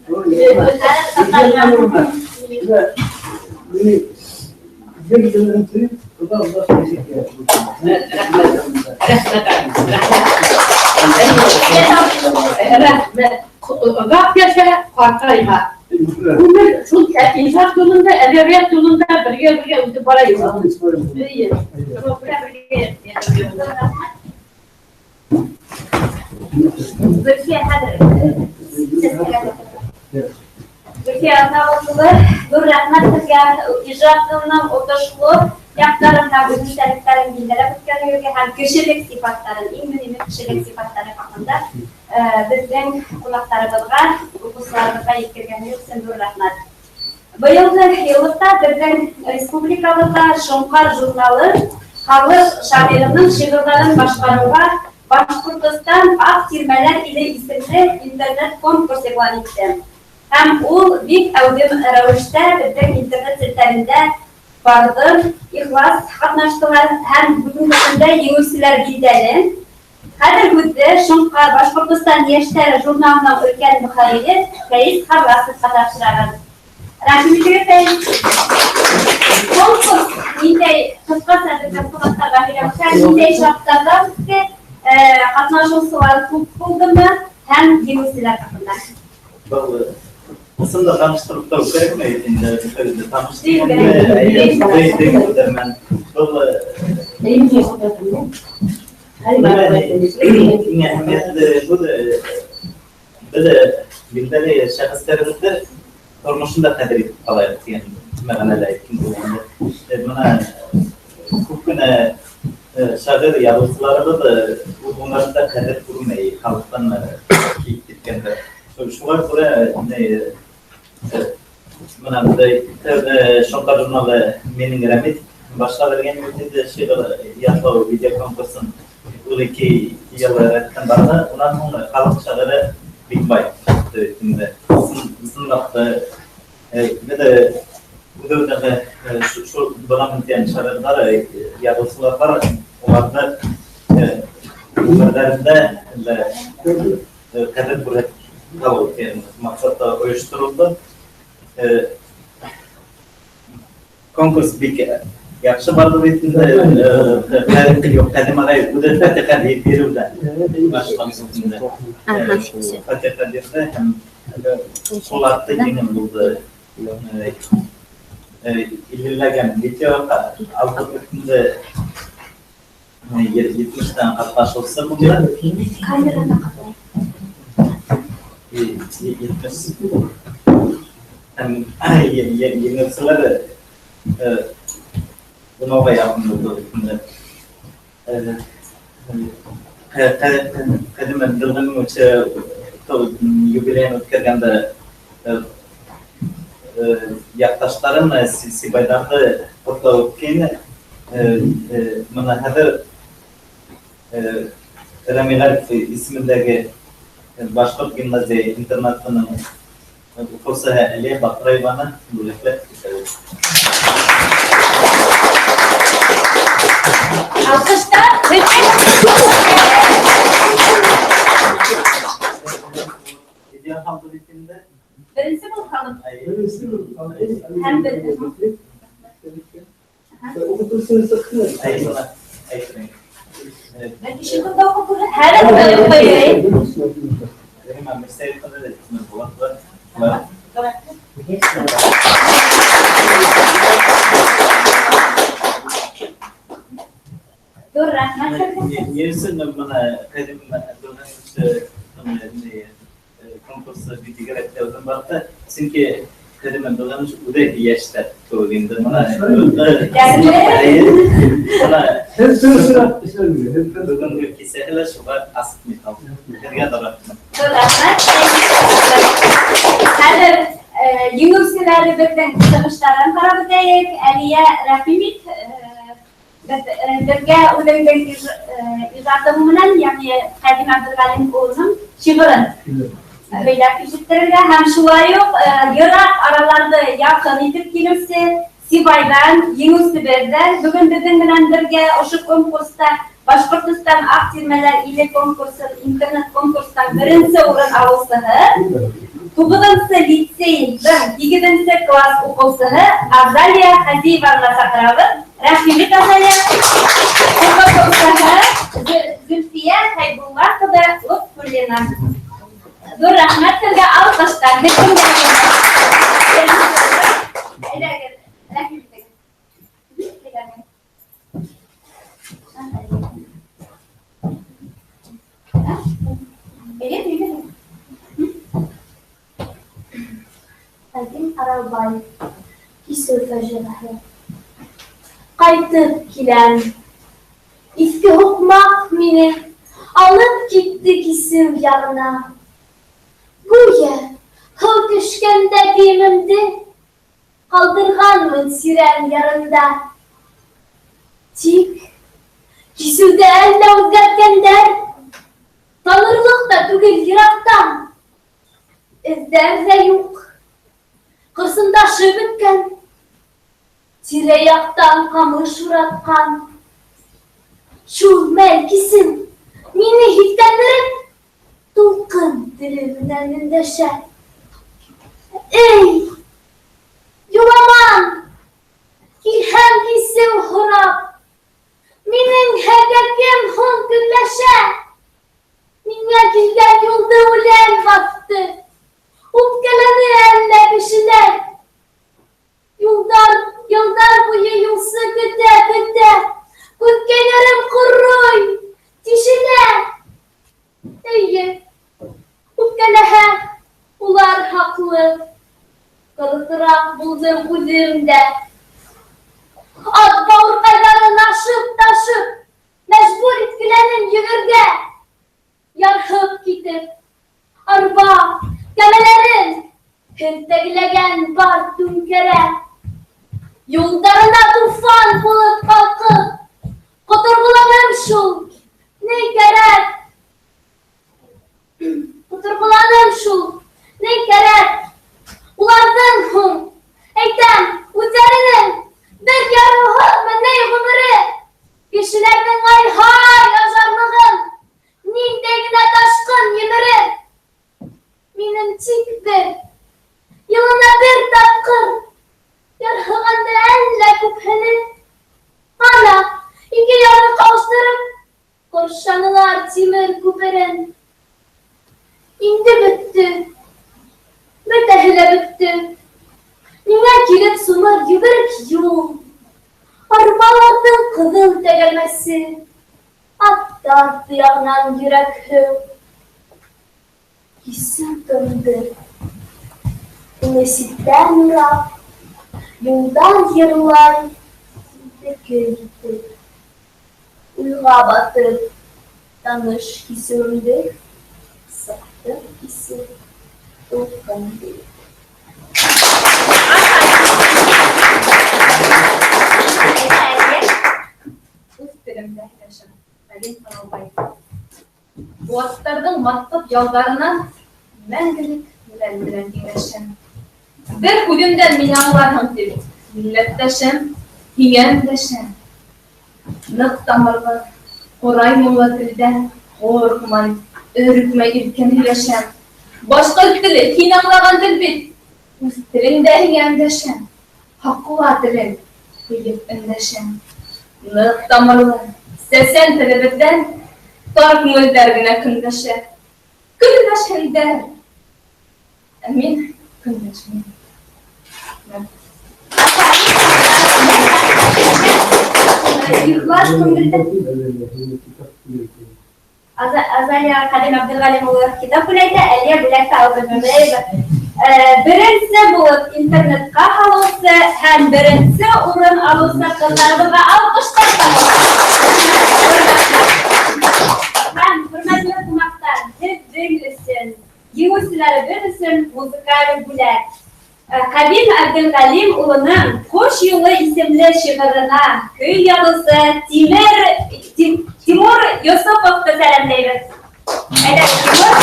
Рәхмәт. Оҙаҡ йәшә, ҡартайма. Күңел шул ижад юлында, әҙәбиәт юлында бергә-бергә үтеп барайыҡ. Эйе. Гөлфиә хәҙер Гөлфиә Аҙнағол ҙур рәхмәт һеҙгә ижадының отошло яҡтарын һәм үҙенсәлектәрен билдәләп үткәнегеҙгә һәм кешелек сифаттарын, иң мөһиме кешелек сифаттары хаҡында беҙҙең ҡунаҡтарыбыҙға, уҡыусыларыбыҙға еткергәнегеҙ өсөн ҙур рәхмәт. Быйылғы йыллыҡта беҙҙең республикабыҙҙа Шоңҡар журналы халыҡ шағирының шиғырҙарын башҡарыуға Башҡортостан Аҡ тирмәләр иле исемле интернет-конкурс иғлан итте. Һәм ул бик әүҙем рәүештә беҙҙең интернет селтәрендә барҙы, ихлас ҡатнаштылар һәм бөгөнгө көндә еңеүселәр билдәле. Хәҙер һүҙҙе Шоңҡар Башҡортостан йәштәре журналының өлкән мөхәррире Фәиз Харласовҡа тапшырабыҙ. Рәхим итегеҙ, Фәиз. Конкурс ниндәй ҡыҫҡаса беҙҙең ҡунаҡтарға һөйләп, ниндәй шарттарҙа үтте, ҡатнашыусылар күп булдымы һәм еңеүселәр хаҡында? Был ысында таныштырып тороу кәрәкмәй инде, үҙе таныштырып. Был иң әһәмиәтле һүҙ, беҙ билдәле шәхестәребеҙҙе тормошонда ҡәҙер итеп ҡалайыҡ тигән мәғәнәлә әйткем килә. Бына күп кенә шағир яҙыусыларыбыҙ үҙ ғүмерендә ҡәҙер күрмәй, халыҡтан китеп киткәндәр. Шуға күрә бына тәүҙә Шоңҡар журналы минең Рәмиз башлап биргән инде шиғыр яҙыу видеоконкурсын ул 2 йыл рәттән барҙы. Унан һуң халыҡ шағиры Бикбай инде. Ысынлап та беҙ үҙебеҙҙең шул бынан тигән шағирҙар, яҙыусылар бар, уларҙы ғүмерҙәрендә ҡәҙер күрһәтеп ҡалыу тигән маҡсатта ойошторолдо. Конкурс бик яҡшы барҙы бит инде. Ҡәҙим ағай үҙе фатиха биреүҙә башланы инде. Фатиха бирҙе һәм шул атты еңел булды. Иллеләгән видео алты бөтөндә етмештән ҡатнашыусы булды. Камераны ҡаплай. 70 һәм еңеүселәр унға яҡын булды бит. Ҡәҙим Әбделғәниевич юбилейын үткәргәндә яҡташтарын Сибайҙарҙы ҡотлап үткәйне. Бына хәҙер Рәми Ғариф исемендәге башҡорт гимназия интернатының уҡыусыһы Әлиә Баҡраеваны бүләкләп китәбеҙ. Алҡыштар. Видео ҡалды бит инде. Беренсе булып ҡалды. Беренсе булып ҡалды. Һәм бер. Уҡытыусыны сыҡты. Әй, бына, әйтмәй. Бәлки шиғыр ҙа уҡып күрһәт. Хәҙер уҡыйым. Рәхимә Мирсәйет ҡыҙы Булатова. Ҙур рәхмәт һеҙгә. Ни өсөн бына Ҡәҙим Әбделғәнович конкурсы бик бигерәк тә үҙем барҙы. Сөнки Ҡәҙим Әбделғәнович үҙе йәштәр кеүек инде. Бына бөгөнгө кисәһе лә шуға асыҡ миҫал. Һеҙгә ҙур рәхмәт. Ҙур рәхмәт. Хәҙер еңеүселәребеҙҙең сығыштарын ҡарап үтәйек. Әлиә, рәхим ит. Беҙгә үҙеңдең ижадың менән, йәғни Ҡәҙим Әбделғәлим улының шиғырын һөйләп ишеттерергә һәм шулай уҡ йыраҡ араларҙы яҡын итеп килеүсе Сибайҙан еңеүсебеҙ бөгөн беҙҙең менән бергә ошо конкурста Башҡортостан Аҡ тирмәләр иле конкурсын, интернет конкурстан беренсе урын алыусыһы, 9-нсы лицейҙың 8-нсе класс уҡыусыһы Азалия Хазиеваны саҡырабыҙ. Рәхим ит, Азалия. Уҡытыусыһы Зөлфиә Хәйбулла ҡыҙы Лотфуллина. Ҙур рәхмәт һеҙгә, алҡыштар. Әйҙәгеҙ, рәхим итегеҙ. Ҡәҙим Аралбай, кисеү фажиғәһе. Ҡайтып киләм. Иҫке һуҡмаҡ мине алып китте кисеү яғына. Гүйә һыу төшкәндә кейемемде ҡалдырғанмын сирәм ярында. Тик кисеүҙе әллә үҙгәрткәндәр, танырлыҡ та түгел йыраҡтан. Эҙҙәр ҙә юҡ, ҡырсындашы бөткән, тирә-яҡтан ҡамыш уратҡан. Шул мәл кисеү мине һиҫкәндереп, тулҡын теле менән өндәшә. Эй, Юламан, килһәм кисеү һорап, минең хәлгә кем һуң көнләшә? Миңә килгән юлды үлән баҫты, үпкәләне әллә кешеләр. Йылдар буйы юлсы көтә-көтә, күҙкәйҙәрем ҡорой, тишелә. Эйе, үпкәләһә, улар хаҡлы. Ҡырыҫыраҡ булдым үҙем дә. Ат бауырҡайҙарын ашып-ташып, мәжбүр иткеләнем йөгөргә. Ярһып китеп, арба, кәмәләрен һелтәгләгән бар түңкәрә. Юлдарына туфан булып ҡалҡып, ҡоторғоланым шул, ни кәрәк? Ҡоторғоланым шул, ни кәрәк? Уларҙың һуң, әйтәм, үҙҙәренең бер ярымһыҙмы ни ғүмере? Кешеләрҙең ай-һай ажарлығын ниндәй генә ташҡын емерер? Минең тик бер, йылына бер тапҡыр ярһығанды әллә күпһене. Ана, ике ярҙы ҡауыштырып, ҡоршанылар тимер күперен. Инде бөттө, бөтәһе лә бөттө. Миңә килеп сумыр йүгерек юл, арбаларҙың ҡыҙыл тәгәрмәсе, аттар тояғынан йөрәкһеү. Кисеү тынды, уны ситтән урап, юлдан йырлай беке итеп. Уйға батып, таныш кисеүемде сыҡтым кисеп, тулҡын бейетеп. Үҙ телемдә һөйләшәм. Ҡәҙим Аралбай. Быуаттарҙың матҡып ялдарынан мәңгелек үлән менән тиңләшәм. Бер һүҙемдән мине аңларһың тип, милләттәшем, һиңә өндәшәм. Ныҡ тамырлы, ҡурай моңло телдә ҡурҡмай, өркмәй иркен һөйләшәм. Башҡорт теле һин аңлаған тел бит, үҙ телеңдә һиңә өндәшәм. Һаҡла телең, тиеп өндәшәм. Ныҡ тамырлы, Сәсән телебеҙҙән тар күңелдәр генә көнләшә. Көнләшһендәр. Ә мин көнләшмәйем. Ихлас күңелдән. Азалия Ҡәлим Әбделғәлим улы китап бүләк итә, Әлиә бүләкте алып өлгөрмәй. Беренсе булып интернетҡа һалыусы һәм беренсе урын алыусы ҡыҙҙарыбыҙға алҡыштар табыла. Һәм хөрмәтле ҡунаҡтар, һеҙҙең өсөн, еңеүселәребеҙ өсөн музыкаль бүләк. Ҡәдим Әбделғәлим улының Ҡош юлы исемле шиғырына көй яҙыусы Тимер Тимур Йосоповты сәләмләйбеҙ. Әйҙә, Тимур.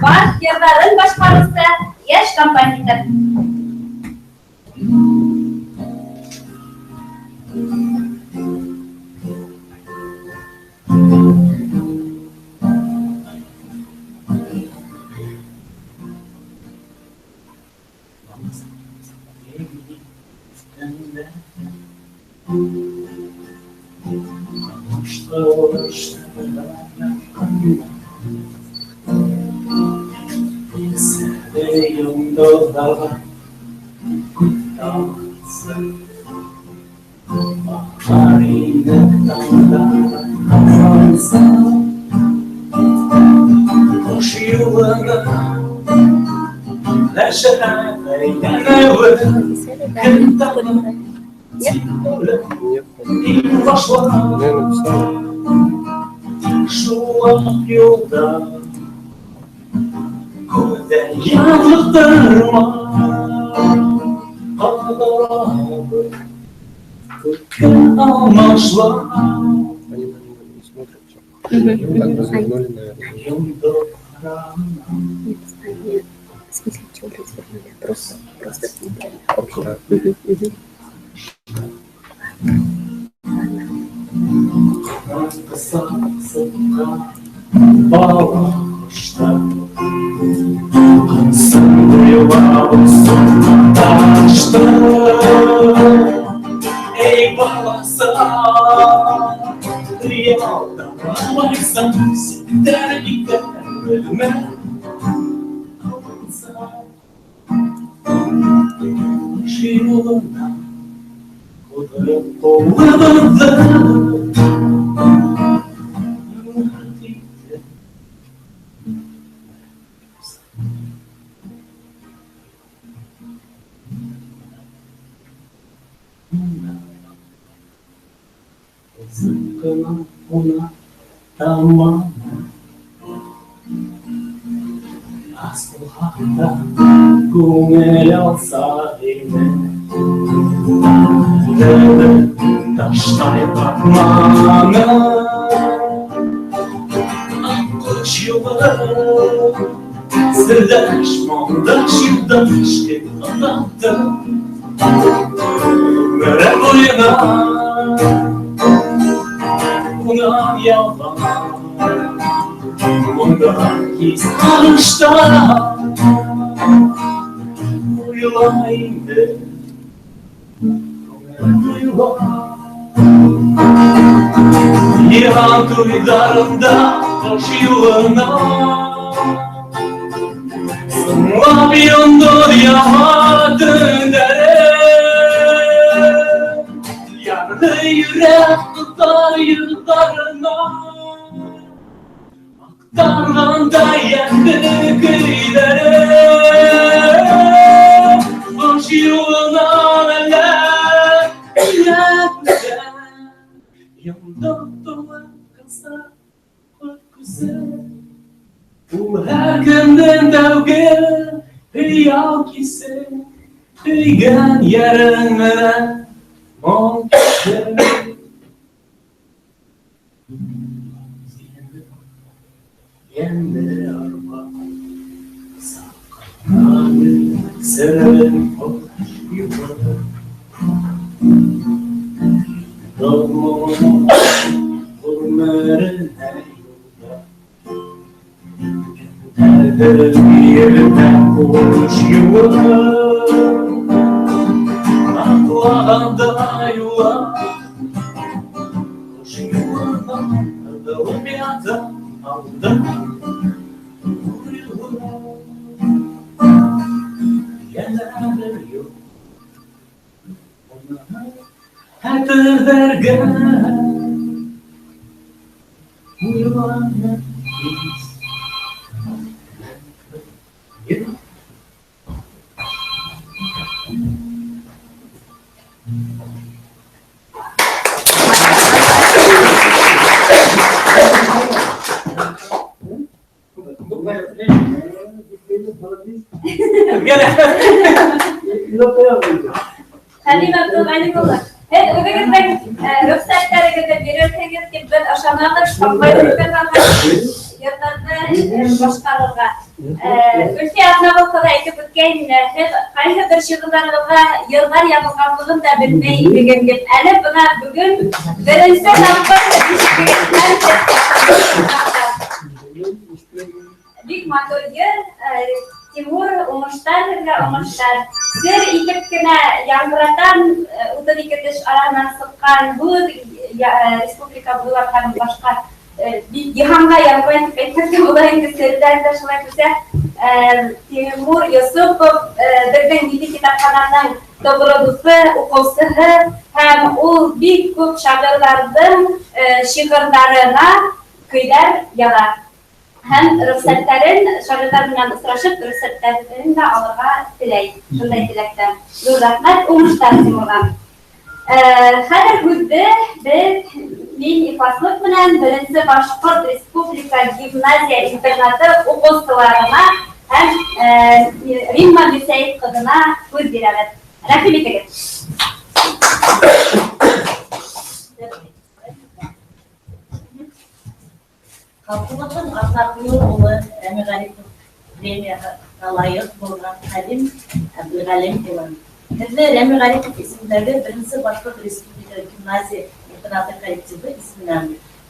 Бар йырҙарын башҡарыусы йәш композитор. Нет, я написала. Они на него не смотрят. Всё. Так развернули, наверное. Нет, они в смысле чего развернули, а просто, просто смотрели. Да. Мгм, мгм. Хәтерҙәргә уйланып һис. Хәлим Әбделғәни улы, һеҙ үҙегеҙҙең рөхсәттәрегеҙҙе бирерһегеҙ тип беҙ ышанабыҙ, йырҙарҙы башҡарырға. Гөлфиә Аҙнағол ҡыҙы әйтеп үткәйне, һеҙ ҡайһы бер шиғырҙарығыҙға йырҙар яҙылғанлығын да белмәй инегеҙ тип. Әле бына бөгөн беренсе тапҡыр бик матур йыр. Тимур, уңыштар һеҙгә, уңыштар. Сер итеп кенә яңғыратам, 32 теш араһынан сыҡҡан һүҙ республика буйлап һәм башҡа йыһанға яңғырай тип әйтһәк тә була инде, серҙәр ҙә шулай күсә. Тимур Йосопов беҙҙең милли китапхананың тоғро дуҫы, уҡыусыһы һәм ул бик күп шағирҙарҙың шиғырҙарына көйҙәр яҙа. Һәм рөхсәттәрен шағирҙар менән осрашып, рөхсәттәрен дә алырға теләй. Шундай теләктә. Ҙур рәхмәт, уңыштар Тимурға. Хәҙер һүҙҙе беҙ мин ихласлыҡ менән беренсе Башҡорт Республика гимназия интернаты уҡыусыларына һәм Римма Мирсәйет ҡыҙына һүҙ бирәбеҙ. Рәхим итегеҙ. Халҡыбыҙҙың атаҡлы улы Рәми Ғарипов премияға лайыҡ булған Хәлим Әбделғәлим улы. Һеҙҙе Рәми Ғарипов исемендәге беренсе Башҡорт Республика гимназия интернаты коллективы исеменән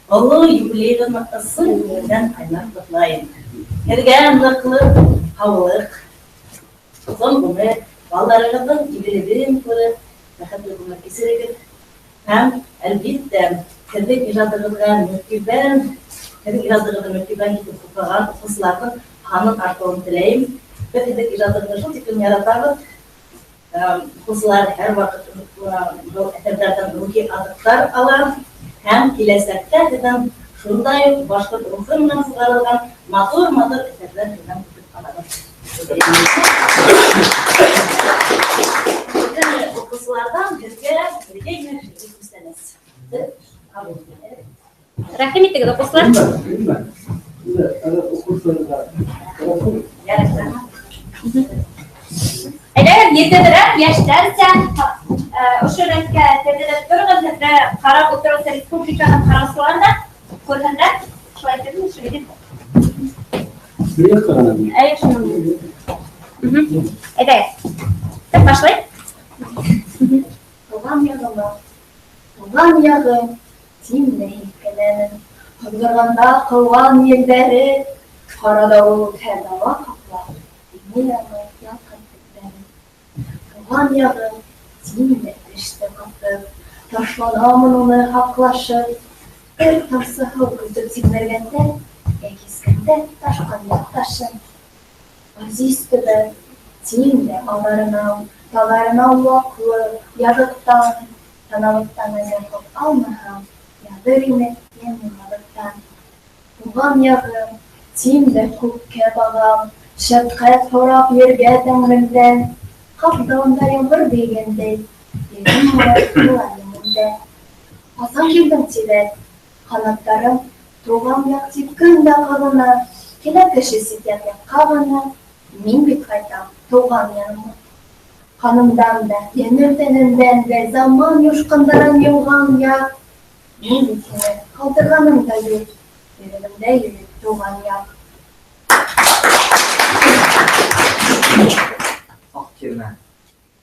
оло юбилейығыҙ ысын күңелдән ҡайнар ҡотлайым. Һеҙгә ныҡлы һаулыҡ, оҙон ғүмер, балаларығыҙҙың игелеген күреп, бәхетле ғүмер кисерегеҙ. Һәм, әлбиттә, һеҙҙең ижадығыҙға мөкиббән, һеҙҙең ижадығыҙҙы мөкиббән итеп уҡыған уҡыусыларҙың һанын артыуын теләйем. Беҙ һеҙҙең ижадығыҙҙы шул тиклем яратабыҙ. Уҡыусылар һәр ваҡыт был әҫәрҙәрҙән рухи аҙыҡтар ала һәм киләсәктә һеҙҙең шундай уҡ башҡорт рухы менән һуғарылған матур-матур әҫәрҙәр һеҙҙән көтөп ҡалабыҙ. Беҙҙең уҡыусыларҙан һеҙгә бергә генә шиғри күстәнәс. Ҡабул итегеҙ. Рәхим итегеҙ, уҡыусылар. Әйҙәгеҙ, етеҙерәк йәштәрсә ошо рәткә теҙелеп тороғоҙ, һеҙҙе ҡарап ултырыусы республиканың ҡараусылар ҙа күрһендәр. Шулай итеп, шулай итеп. Әйе, шуның. Әйҙәгеҙ. Кем башлай? Туған яғыма, туған яғым, тим дә һиҫкәнәмен. Һыҙғырғанда ҡыуған елдәре, ҡара дауыл үтһә дала ҡаплап, еңел алмай ялҡын телдәрен. Туған яғым, тим дә теште ҡыҫып, ташланамын уны һаҡлашып. Бер тамсы һыу көтөп тилмергәндә, йә кискәндә ташҡан яҡташым. Ғәзиз төбәк, тим дә аларынан, таларына ваҡлы, ярыҡтан, таналыҡтан әгәр һыу алмаһам, яҙыр ине йәнем аҙыҡтан. Туған яғым, тим дә күккә бағам, шәфҡәт һорап ергә тәңремдән. Ҡаф дауында ямғыр бейегәндәй, йөрәгем һорап була еңендә. Ҡасан килдең тиҙәр, ҡанаттарым туған яҡ тип көн дә ҡағына, килә кеше сит яҡҡа ғына, мин бит ҡайтам тыуған яныма. Ҡанымдан да, йәнем тәнемдән дә заман юшҡындарын йыуған яҡ. Мин бит һине ҡалдырғаным да юҡ, йөрәгемдә йөрөй тыуған яҡ. Аҡ тирмә.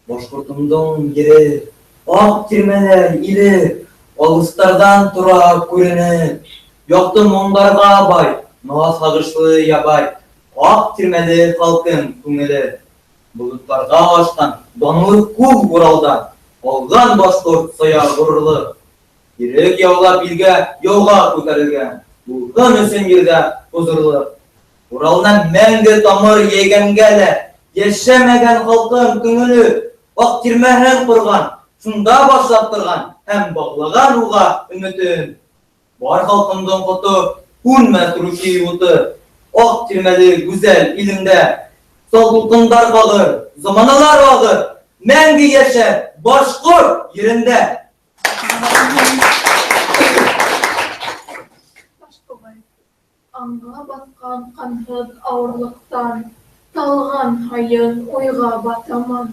Башҡортомдоң ере, аҡ тирмәләр иле, алыҫтарҙан тора күренеп, яҡты моңдарға бай, наҙ һағышлы ябай, аҡ тирмәле халҡым күңеле. Болоттарға ашҡан данлы күк Уралда, алған башҡорт сая ғорурлыҡ. Ирек яулап илгә яуға күтәрелгән, булһын өсөн ерҙә хозурлыҡ. Уралынан мәңге тамыр йәйгәнгә лә, йәшәмәгән халҡым күңеле, аҡ тирмәһен ҡорған Шунда башлап торған һәм бағлаған уға өмөтөн. Бар халҡымдың ҡото һүнмәҫ рухи уты. Аҡ тирмәле гүзәл илемдә. Сал тулҡындар ҡағыр, заманалар ағыр, мәңге йәшәр башҡорт ерендә. Таштуғай, аңға баҫҡан ҡанһыҙ ауырлыҡтан, Талған һайын уйға батаман.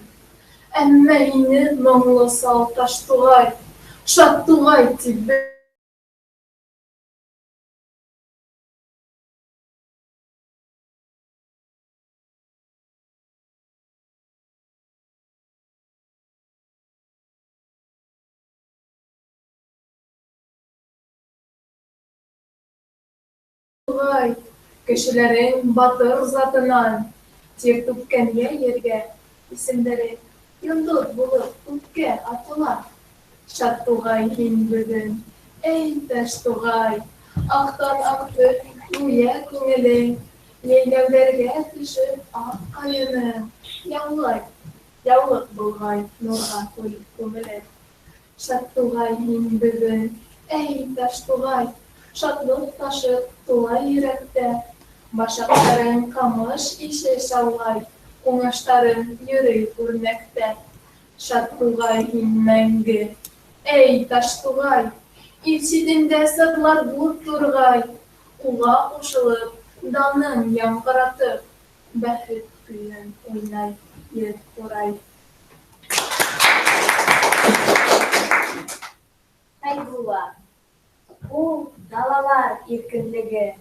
Әммә һине моңло сал Таштуғай, Шаттуғай тип Туғай, кешеләрең батыр затынан, Тир түккәнгә ергә, исемдәре йондоҙ булып күккә атыла. Шаттуғай һин бөгөн, эй, Таштуғай, Аҡтан аҡты гүйә күңелең, Йәйләүҙәргә төшөп аҡ ҡайының, Яулай, яулыҡ болғай нурға күмелеп. Шаттуғай һин бөгөн, эй, Таштуғай, Шатлыҡ ташып тула йөрәктә, Башаҡтарың ҡамыш ише шаулай, Уңыштарың йөрөй үрнәктә. Шаттуғай һин мәңге, эй, Таштуғай, Ил ситендә сатлар дүрт турғай, Уға ҡушылып, даның яңғыратып, Бәхет көйөн уйнай еҙ ҡурай. Хәйбулла. Ул далалар иркенлеге,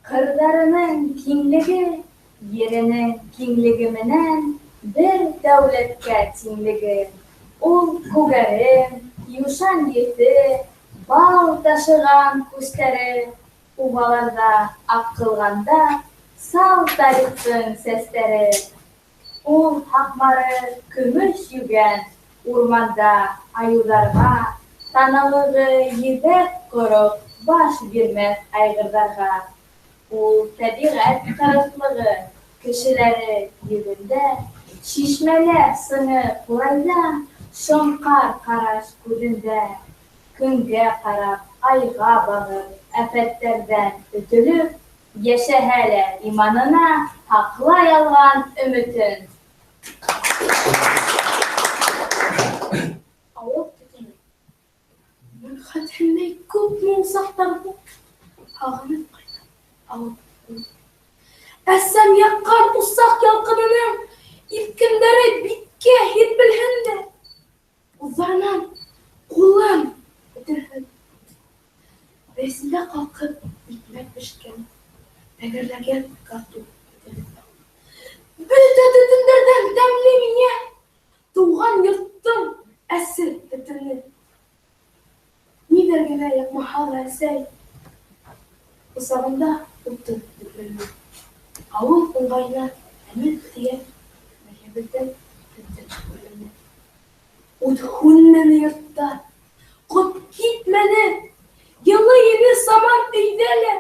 ҡырҙарының киңлеге, еренең киңлеге менән бер дәүләткә тиңлеге. Ул күгәрем, юшан еҫе, бал ташыған күстәре, убаларҙа аҡҡылғанда сал тарихтың сәстәре. Ул һаҡмары көмөш йүгән, урманда айыуҙарға, таналығы ебәк ҡороҡ баш бирмәҫ айғырҙарға. Ул тәбиғәт ҡырыҫлығы, кешеләре йөҙөндә, шишмәләр сыңы ҡурайҙа, шоңҡар ҡараш күҙендә. Көнгә ҡарап, айға бағып, афәттәрҙән өтөлөп, йәшәһә лә иманына һаҡлай алған өмөтөн. Ауыл төтөнө. Мин хәтерләй күпме усаҡтарҙы һағынып ҡайтам ауыл төтөнө. Әсәм яҡҡан усаҡ ялҡынының иркендәре биткә һирпелһен дә, уҙҙарынан ҡулым бөтөрһөн. Бейесендә ҡалҡып икмәк бешкән, тәгәрләгән картуф төтөнө. Бөтә төтөндәрҙән тәмле миңә тыуған йорттоң әсе төтөнө. Ниҙәр генә яҡмаһа ла әсәй, усағында утын бөтмәне. Ауыл ыңғайына әмел тейәп, мәрйәбеҙҙән төтөн күренде. Ут һүнмәне йортта, ҡот китмәне, йылы ине саман өйҙә лә.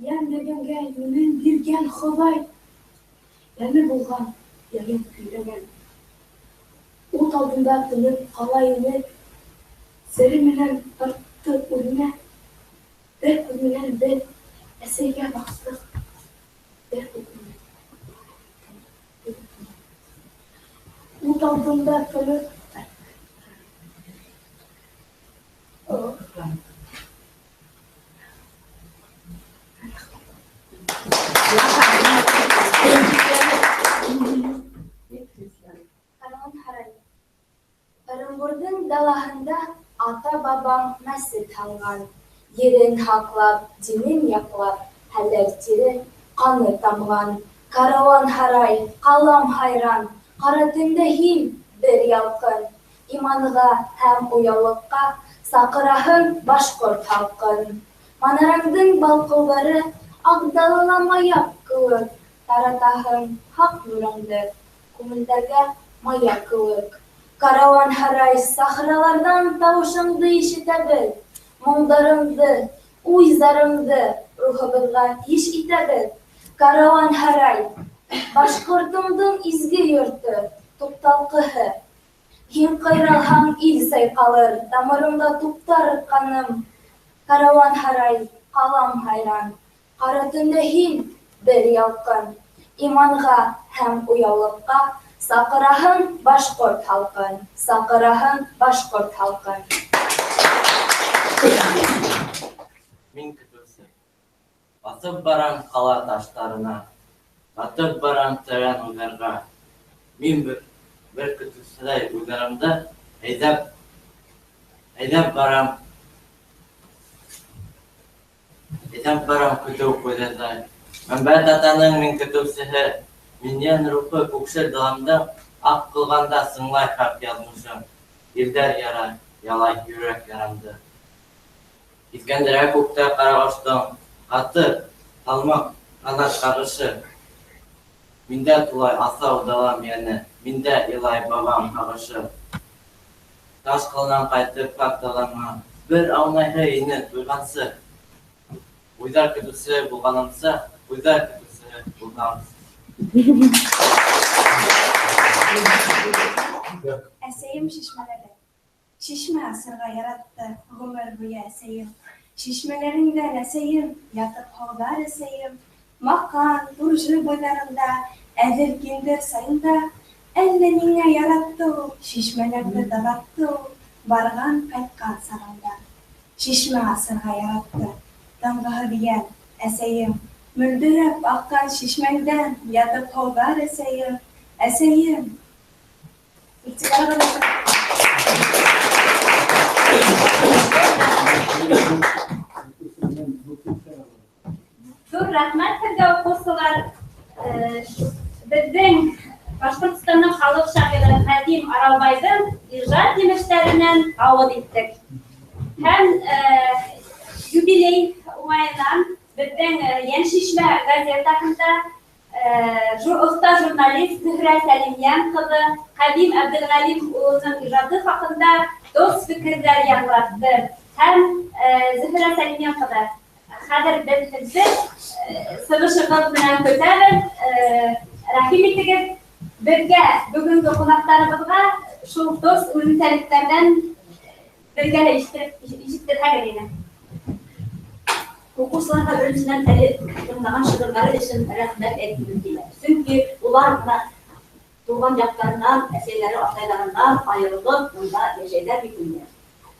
Йән биргәнгә йүнен биргән Хоҙай, йәне булған йәген көйләгән. Ут алдында тынып ҡала инек, сере менән тартты үҙенә. Бер күҙ менән беҙ әсәйгә баҡтыҡ, бер күҙ менән. Ут алдында тынып Каруан-һарай. Ырымбурҙың далаһында ата-бабаң мәсет һалған. Ерен һаҡлап, динен яҡлап, хәләл тире, ҡаны тамған. Каруан-һарай, ҡалам хайран, ҡара төндә һин бер ялҡын. Иманға һәм уяулыҡҡа саҡыраһың башҡорт халҡын. Манараңдың балҡыуҙары аҡ далала маяҡ кеүек, таратаһың хаҡ нурыңды күңелдәргә маяҡ кеүек. Каруан-һарай, сахраларҙан тауышыңды ишетәбеҙ, моңдарыңды, уй-зарыңды рухыбыҙға иш итәбеҙ. Каруан-һарай, башҡортоңдоң изге йорто, туҡталҡыһы. Һин ҡыйралһаң, ил сайҡалыр, тамырыңда туҡтар ҡаным. Карауан һарай, ҡалам хайран, ҡара төндә һин бер ялҡын. Иманға һәм уяулыҡҡа саҡыраһың башҡорт халҡын, саҡыраһың башҡорт халҡын. Мин көтөүсе. Баҫып барам ҡала таштарына, батып барам тәрән уйҙарға. Мин бер көтөүселәй уйҙарымды әйҙәп барам, әйҙәп барам көтөү ҡуйҙарҙай. Мәмбәт атаның мин көтөүсеһе, мин йән рухы күкшел даламды аҡ ҡылғанда сыңлай хаҡ яҙмышым. Елдәр яра, ялай йөрәк ярамды. Иҫкәндерә күктә ҡарағоштоң ҡаты, һалмаҡ ҡанат ҡағышы. Миндә тулай аҫау далам йәне, миндә илай бабам һағышы. Таш ҡаланан ҡайтып хаҡ далама, бер аунайһы ине туйғансы. Уйҙар көтөүсе булғанымса, уйҙар көтөүсе булғанымса. Әсәйем шишмәләре. Шишмә асырға яратты ғүмер буйы әсәйем. Шишмәләреңдән әсәйем, ятып һауҙар әсәйем. Маҡан, Туржы буйҙарында, әҙер киндер сайында. Әллә ниңә яратты ул, шишмәләрҙе таҙартты ул, барған ҡайтҡан сағында. Шишмә асырға яратты, тынғыһыҙ йән, әсәйем. Мөлдөрәп аҡҡан шишмәңдән ятып һауҙар әсәйем, әсәйем. Иғтибарығыҙ өсөн. Ҙур рәхмәт һеҙгә, уҡыусылар. Беҙҙең Башҡортостандың халыҡ шағиры Ҡәдим Аралбайҙың ижад емештәренән ауыҙ иттек. Һәм юбилей уңайынан беҙҙең Йәншишмә газетаһында оҫта журналист Зөһрә Сәлимйән ҡыҙы Ҡәдим Әбделғәлим улының ижады хаҡында тост фекерҙәр яңғыратты. Һәм Зөһрә Сәлимйән ҡыҙы, хәҙер беҙ һеҙҙе сығышығыҙ менән көтәбеҙ. Рәхим итегеҙ. Беҙгә, бөгөнгө ҡунаҡтарыбыҙға шул тост үҙенсәлектәрҙән беҙгә лә ишеттерһәгеҙ ине. Уҡыусыларға беренсенән әле тыңлаған шиғырҙары өсөн рәхмәт әйткем килә. Сөнки улар бына тыуған яҡтарынан, әсәйҙәре, атайҙарынан айырылып бында йәшәйҙәр бит инде.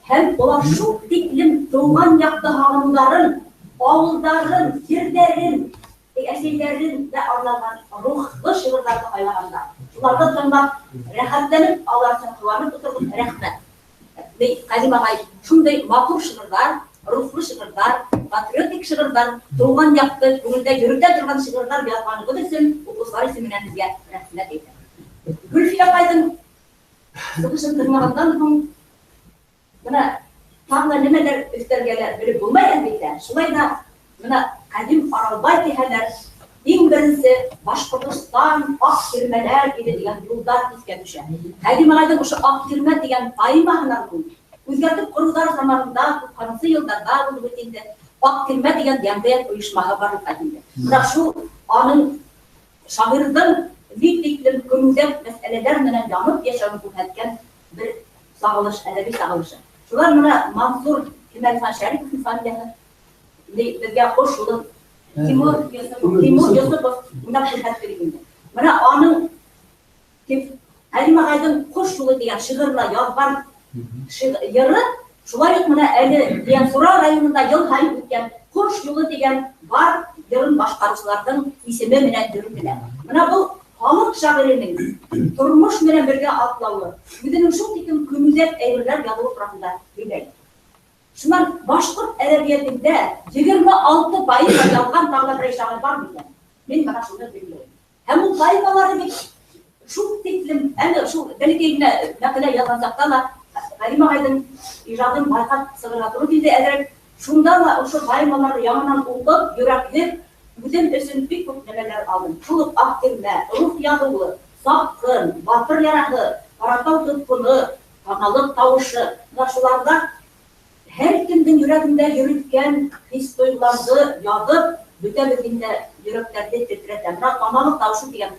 Һәм улар шул тиклем тыуған яҡты һағыныуҙарын, ауылдарын, ерҙәрен, әсәйҙәрен дә арналған рухлы шиғырҙарҙы һайлағандар. Шуларҙы тыңлап, рәхәтләнеп, алар өсөн ҡыуанып ултырҙым. Рәхмәт. Ҡәдим ағай, шундай матур шиғырҙар, рухлы шиғырҙар, патриотик шиғырҙар, тыуған яҡты күңелдә йөрөтә торған шиғырҙар яҙғанығыҙ өсөн уҡыусылар исеменән һеҙгә рәхмәт әйтәм. Гөлфиә апайҙың сығышын тыңлағандан һуң бына тағы ла нимәләр өҫтәргә лә белеп булмай әлбиттә. Шулай ҙа бына Ҡәдим Аралбай тиһәләр, иң беренсе Башҡортостан аҡ тирмәләр иле тигән юлдар иҫкә төшә. Ҡәдим ағайҙың ошо аҡ тирмә тигән поэмаһынан һуң үҙгәртеп ҡороуҙар заманында, туҡһанынсы йылдарҙа булды бит инде, аҡ тирмә тигән йәмғиәт ойошмаһы барлыҡҡа килде. Бына шул аның шағирҙың бик тиклем көнүҙәк мәсьәләләр менән янып йәшәүен күрһәткән бер сағылыш, әҙәби сағылышы. Шулар бына Мансур Кимәлхан Шәриповтың фамилияһы беҙгә ҡош юлын Тимур Йосопов уйнап күрһәтте бит инде. Бына аның Ҡәдим ағайҙың Ҡош юлы тигән шиғырына яҙған йыры шулай уҡ бына әле Ейәнсура районында йыл һайын үткән Ҡош юлы тигән бар йырын башҡарыусыларҙың исеме менән йөрөтөлә. Бына был халыҡ шағирының тормош менән бергә атлауы, үҙенең шул тиклем көнүҙәк әйберҙәр яҙыуы тураһында һөйләй. Шунан башҡорт әҙәбиәтендә 26 поэма яҙған тағы ла берәй шағир бар микән? Мин бына шуны белмәйем. Һәм ул поэмалары бит шул тиклем, әле шул бәләкәй генә мәҡәлә яҙған саҡта ла Ғәлим ағайҙың ижадын байҡап сығырға тура килде әҙерәк. Шунда ла ошо поэмаларҙы яңынан уҡып, йөрәкләп, үҙем өсөн бик күп нәмәләр алдым. Шул уҡ Аҡ тирмә, Рух яҙыуы, Сапҡын, Батыр яраһы, Ҡаратау тотҡоно, Таналыҡ тауышы. Бына шуларҙа һәр кемдең йөрәгендә йөрөткән хис-тойғоларҙы яҙып, бөтәбеҙҙең дә йөрәктәрҙе тетрәтә. Бына Таналыҡ тауышы тигән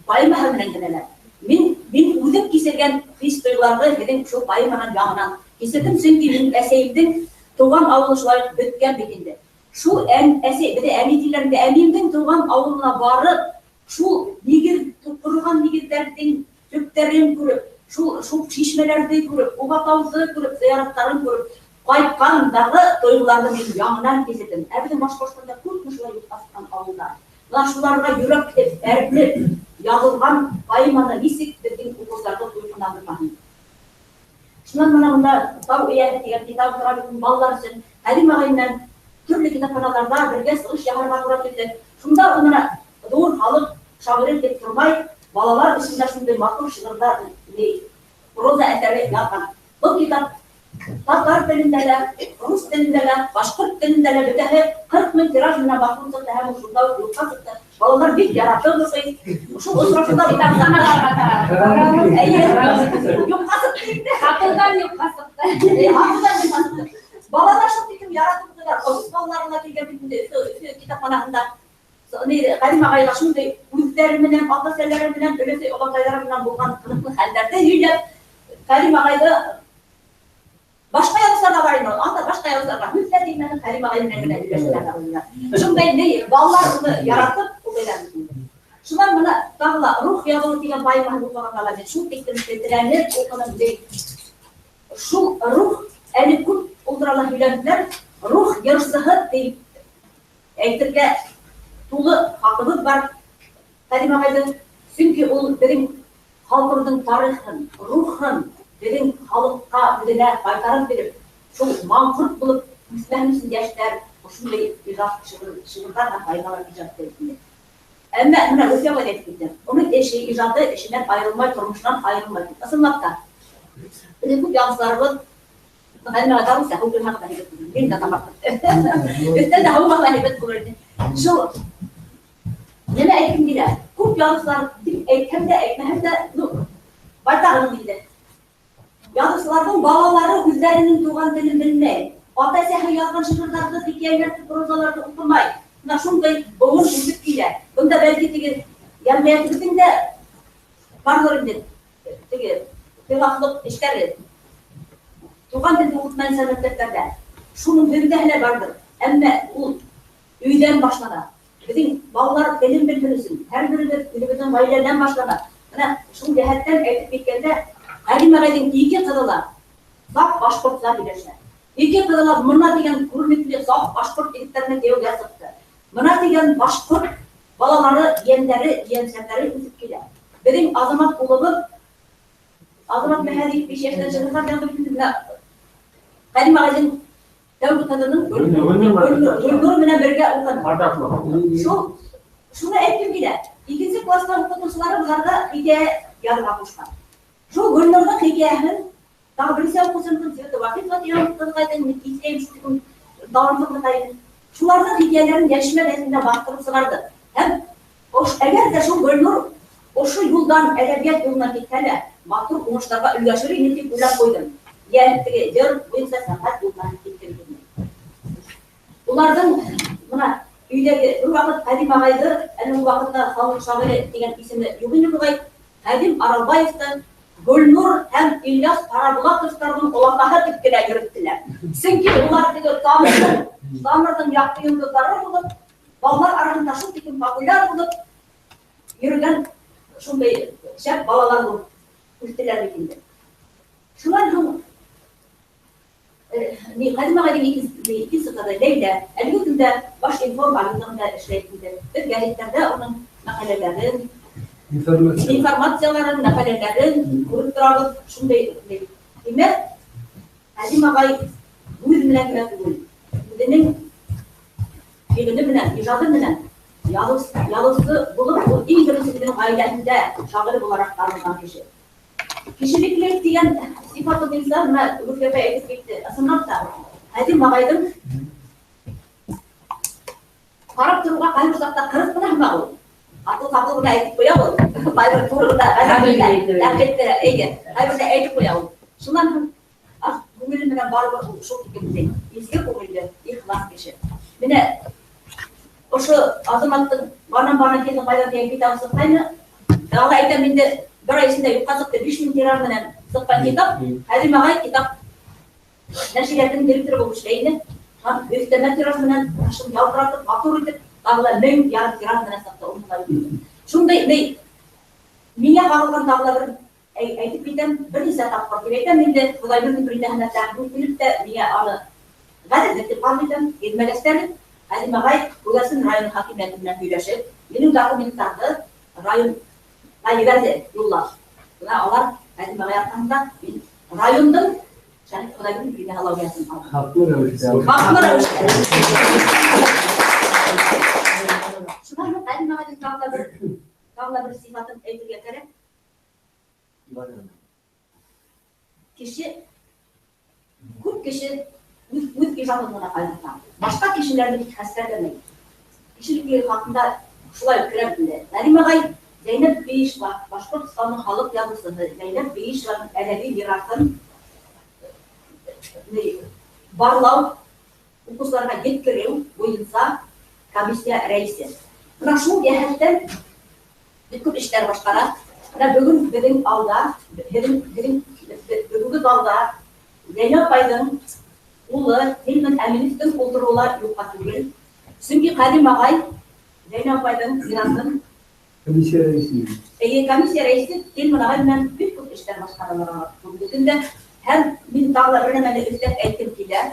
поэмаһы менән генә лә мин Мин үҙем кисергән хис тойғоларҙы һеҙҙең шул поэманан яңынан кисерҙем, сөнки мин әсәйемдең тыуған ауылы шулай бөткән бит инде. Шул әсәй, беҙҙә әни тиләр инде, әниемдең тыуған ауылына барып, шул нигеҙ ҡороған нигеҙҙәрҙең төптәрен күреп, шул шишмәләрҙе күреп, Уғатауҙы күреп, зыяраттарын күреп, ҡайтҡандағы тойғоларҙы мин яңынан кисерҙем. Ә беҙҙең Башҡортостанда күпме шулай юҡҡа сыҡҡан ауылдар. Бына шуларға йөрәк итеп, әрнеп яҙылған поэманы нисек беҙҙең уҡыусыларҙы тулҡынландырмаһын. Шунан бына бында «Тау эйәһе» тигән китап тора бит балалар өсөн. Хәлим ағай менән төрлө китапханаларҙа бергә сығыш яһарға тура килде. Шунда ул бына ҙур халыҡ шағиры тип тормай, балалар өсөн дә шундай матур шиғырҙар, проза әҫәре яҙған. Был китап татар телендә лә, рус телендә лә, башҡорт телендә лә бөтәһе 40 мең тираж менән баҫылып сыҡты һәм ул шунда уҡ юҡҡа сыҡты. Балалар бик яратып уҡый. Шул осрашыуҙа китапханаларға эйе, юҡҡа сыҡты инде. Һатыуҙан юҡҡа сыҡты. Һатыуҙан юҡҡа сыҡты. Балалар шул тиклем яратып уҡыйҙар. Рус балалары ла килгән бит инде Өфө китапханаһында. Ғәлим ағайға шундай үҙҙәре менән, ата-әсәләре менән, өләсәй олатайҙары менән булған ҡыҙыҡлы хәлдәрҙе һөйләп, Хәлим ағайҙы башҡа яҙыусылар ҙа бар инде, анда башҡа яҙыусыларға һүҙ ҙә теймәне, Хәлим ағай менән генә һөйләшәләр. Шундай ни, балалар уны яратып уҡыйҙар. Шунан бына тағы ла «Рух яҙыуы» тигән поэмаһын уҡығанға ла мин шул тиклем тетрәнеп уҡыным. Шул рух, әле күп ул турала һөйләнделәр, рух йырсыһы тип әйтергә тулы хаҡыбыҙ бар Хәлим ағайҙың, сөнки ул беҙҙең халҡыбыҙҙың тарихын, рухын беҙҙең халыҡҡа үҙенә ҡайтарып биреп, шул маңҡорт булып үҫмәһен өсөн йәштәр ошондай ижад шиғырҙар һәм поэмалар ижад итә. Әммә бына Руфия ағай әйтеп китте, уның эше, ижады эшенән айырылмай, тормошонан айырылмай. Ысынлап та, беҙҙең күп яҙыусыларыбыҙ Хәлим ағай тағы һыу көлһәң дә һәйбәт булыр. Мин дә тамаҡ. Өҫтәл дә һыу баҡла һәйбәт булыр ине. Шул нимә әйткем килә? Күп яҙыусылар тип әйтһәм дә, әйтмәһәм дә, ну, байтағының инде. Яҙыусыларҙың балалары үҙҙәренең туған телен белмәй. Ата-әсәһе яҙған шиғырҙарҙы, хикәйәләрҙе, прозаларҙы уҡымай. Бына шундай быуын үҫеп килә. Бында бәлки теге йәмғиәтебеҙҙең дә барлыр инде теге хилафлыҡ эштәре. Туған телде уҡытмайынса мәктәптәрҙә. Шуның һөҙөмтәһе лә барҙыр. Әммә ул өйҙән башлана. Беҙҙең балалар телен белһен өсөн һәр беребеҙ үҙебеҙҙең ғаиләнән башлана. Бына шул йәһәттән әйтеп киткәндә, Хәлим ағайҙың ике ҡыҙы ла саф башҡортса һөйләшә. Ике ҡыҙы ла бына тигән күренекле саф башҡорт егеттәренә кейәүгә сыҡты. Бына тигән башҡорт балалары, ейәндәре, ейәнсәрҙәре үҫеп килә. Беҙҙең Азамат улыбыҙ, Азамат Мәһәҙиев 5 йәштән шиғырҙар яҙҙы бит инде. Бына Хәлим ағайҙың тәүге ҡыҙының Гөлнур менән бергә уҡыны. Шуны әйткем килә. Икенсе класста уҡытыусылары быларға хикәйә яҙырға ҡушҡан. Шул Гөлнурҙың хикәйәһен тағы беренсе уҡыусының Света Вахитова тигән ҡыҙға мин иҫләйем, шул тиклем талантлы ҡыҙ. Шуларҙың хикәйәләрен йәшмә гәзитендә баҫтырып сығарҙы. Һәм әгәр ҙә шул Гөлнур ошо юлдан, әҙәбиәт юлынан китһә лә, матур уңыштарға өлгәшер ине тип уйлап ҡуйҙым. Йән теге йыр буйынса сәнғәт юлынан китте бит инде. Уларҙың бына өйҙәге бер ваҡыт Хәлим ағайҙы, әле ул ваҡытта халыҡ шағиры тигән исеме юҡ ине буғай, Хәлим Аралбаевты Гөлнур һәм Ильяс Ҡарабулаҡовтарҙың олатаһы тип кенә йөрөттөләр. Сөнки улар теге тамырҙың яҡты йондоҙҙары булып, балалар араһында шул тиклем популяр булып йөрөгән шундай шәп балалар булып үҫтеләр бит инде. Шунан һуң Хәлим ағайҙың икенсе ҡыҙы Ләйлә әлеге көндә Башинформ агентлығында эшләй инде. Беҙ гәзиттәрҙә уның мәҡәләләрен, информацияларын, мәҡәләләрен күреп торабыҙ. Шундай, тимәк, Хәлим ағай үҙ менән генә түгел, үҙенең фиғеле менән, ижады менән яҙыусы булып, ул иң беренсе үҙенең ғаиләһендә шағир булараҡ танылған кеше. Кешелеклелек тигән сифаты буйынса бына Руфия апай әйтеп китте. Ысынлап та, Хәлим ағайҙың ҡарап тороуға ҡайһы бер саҡта ҡырыҫ ҡына һымаҡ ул. Ҡапыл-ҡапыл ғына әйтеп ҡуя ул. Ҡайбер туры ғына, эйе, ҡайберҙә әйтеп ҡуя ул. Шунан һуң аҡ күңеле менән барыбер ул шул тиклем изге күңелле, ихлас кеше. Бына ошо Азаматтың «Банан-банан килдең ҡайҙан» тигән китабы сыҡҡайны. Тағы ла әйтәм инде, Бер ай эсендә юҡҡа сыҡты, 5000 тираж менән сыҡҡан китап. Хәлим ағай китап нәшриәтенең директоры булып эшләй ине. Һәм өҫтәмә тираж менән шул ялтыратып, матур итеп, тағы ла 1500 тираж менән сыҡты. Шундай миңә ҡағылған тағы ла бер әйтеп китәм, бер нисә тапҡыр тип әйтәм инде, Хоҙайның биргәненә тәҡдим килеп тә миңә аны ғәҙеллек тип ҡабул итәм, ирмәләштәрем. Хәлим ағай Күгәрсен район хакимиәте менән һөйләшеп, минең документтарҙы районға ебәрҙе, юллап. Бына алар Хәлим ағай арҡаһында мин райондың Шәриф Хоҙайҙың генеалогияһын алдым. Хаҡлы рәүештә. Хаҡлы рәүештә. Шунан һуң Хәлим ағайҙың тағы ла бер сифатын әйтергә кәрәк. Кеше, күп кеше үҙ ижадын ғына ҡайғырта. Башҡа кешеләрҙе бик хәстәрләмәй. Кешелек хаҡында шулай керә инде. Хәлим ағай Зәйнәб Бейишева, Башҡортостандың халыҡ яҙыусыһы Зәйнәб Бейишеваның әҙәби мираҫын барлау, уҡыусыларға еткереү буйынса комиссия рәйесе. Бына шул йәһәттән бик күп эштәр башҡара. Бына бөгөн беҙҙең алда, беҙҙең бөгөнгө залда Зәйнәб апайҙың улы Тилмән Әминевтең ултырыуы ла юҡҡа түгел. Сөнки Хәлим ағай Зәйнәб апайҙың мираҫын комиссия рәйесе. Эйе, комиссия рәйесе Тилмән ағай менән бик күп эштәр башҡаралар бөгөнгө көндә. Һәм мин тағы ла бер нәмәне өҫтәп әйткем килә.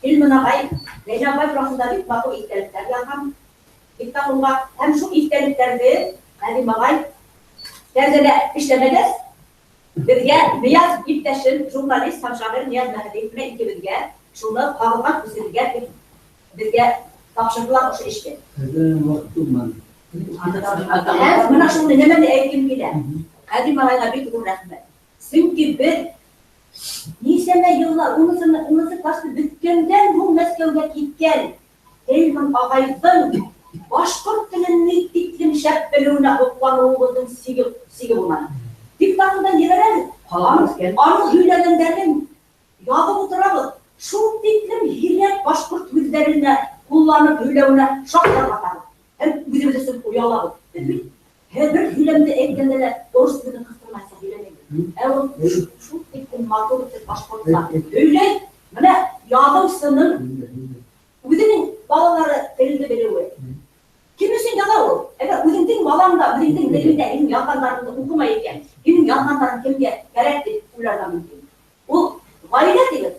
Тилмән ағай Зәйнәб апай тураһында бик матур иҫтәлектәр яҙған диктофонға. Һәм шул иҫтәлектәрҙе Хәлим ағай тәрҗемә эшләмәгәс, беҙгә Нияз иптәшем, журналист һәм шағир Нияз Мәһдиев менән икебеҙгә шуны ҡағыҙға күсерергә тип беҙгә тапшырҙылар ошо эште. Хәҙер ваҡыт булманы. Һәм бына шуны нәмәне әйткем килә. Хәлим ағайға бик ҙур рәхмәт. Сөнки беҙ нисәмә йыллар, унынсы класты бөткәндән һуң Мәскәүгә киткән Тилмән ағайҙың башҡорт телен ни тиклем шәп белеүенә һоҡланыуыбыҙҙың сиге булманы. Диктофондан ебәрәбеҙ. Аның һөйләгәндәрен яҙып ултырабыҙ. Шул тиклем һирәк башҡорт һүҙҙәренә ҡулланып һөйләүенә шаҡтар ҡатабыҙ. Һәм үҙебеҙ өсөн оялабыҙ. Беҙ бит һәр бер һөйләмде әйткәндә лә урыҫ телен ҡыҫтырмайса һөйләмәйбеҙ. Ә ул шул тиклем матур итеп башҡортса һөйләй. Бына яҙыусының үҙенең балалары телде белеүе. Кем өсөн яҙа ул? Әгәр үҙеңдең балаң да, үҙеңдең телеңдә һинең яҙғандарыңды уҡымай икән, һинең яҙғандарың кемгә кәрәк тип уйларға мөмкин. Ул ғаилә тибеҙ,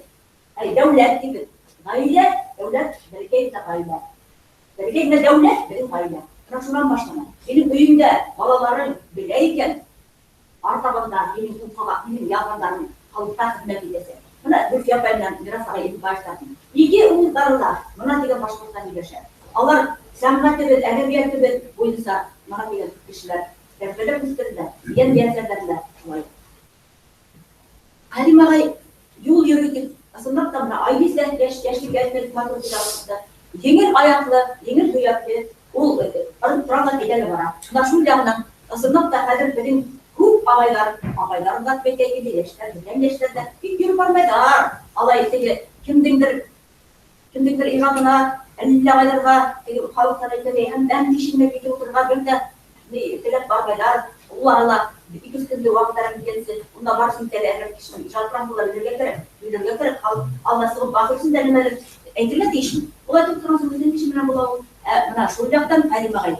әй, дәүләт тибеҙ. Ғаилә, дәүләт, бәләкәй генә ғаилә. Бәләкәй генә дәүләт, беҙҙең ғаилә. Бына шунан башлана. Һинең өйөңдә балаларың белә икән, артабанда һинең уҡыға, һинең яҙғандарың халыҡҡа хеҙмәт итәсәк. Бына Гөлфиә апай менән Мирас ағай Илбаевтарҙың ике улдары ла бына тигән башҡортса һөйләшә. Алар сәнғәтебеҙ, әҙәбиәтебеҙ буйынса бына тигән кешеләр тәрбиәләп үҫтерҙеләр, йән йәнсәләрҙә шулай. Хәлим ағай юл йөрөй тип, ысынлап та бына Айгиз ҙә йәшлек әҫәр матур тип яҙып. Еңел аяҡлы, еңел һөйәкле, ул ырып тора ла китә лә бара. Бына шул яғынан ысынлап та хәҙер беҙҙең күп ағайҙар, ағайҙар ҙа бит инде йәштәр, беҙҙән йәштәр ҙә бик йөрөп бармайҙар. Алай теге кемдеңдер ижадына, әллә ағайҙарға, теге халыҡтар әйтәләй, һәм әм тишенмәй китеп ултырырға бер ҙә ни теләп бармайҙар. Ул арала ике-өс көндө ваҡыттары киткәнсе, унда барысын итә лә әҙерәк кешенең ижад тураһында ла белергә кәрәк, һөйләргә кәрәк, халыҡ алдына сығып баҫыр өсөн дә нимәлер әйтергә тейеш. Улай итеп торған өсөн үҙенең кеше менән була ул. Ә бына шул яҡтан Хәлим ағай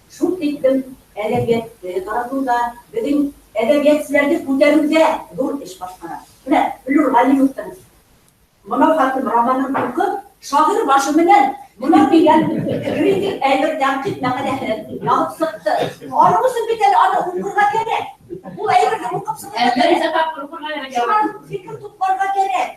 шул тиклем әҙәбиәтте таратыуҙа, беҙҙең әҙәбиәтселәрҙе күтәреүҙә ҙур эш башҡара. Бына Флүр Ғәлимовтың Мынау хатым романын уҡып, шағир башы менән мына тигән критик әйбер тәнҡит мәҡәләһен яҙып сыҡты. Аның өсөн бит әле аны уҡырға кәрәк. Ул әйберҙе уҡып сығырға кәрәк. Шунан фекер тупларға кәрәк.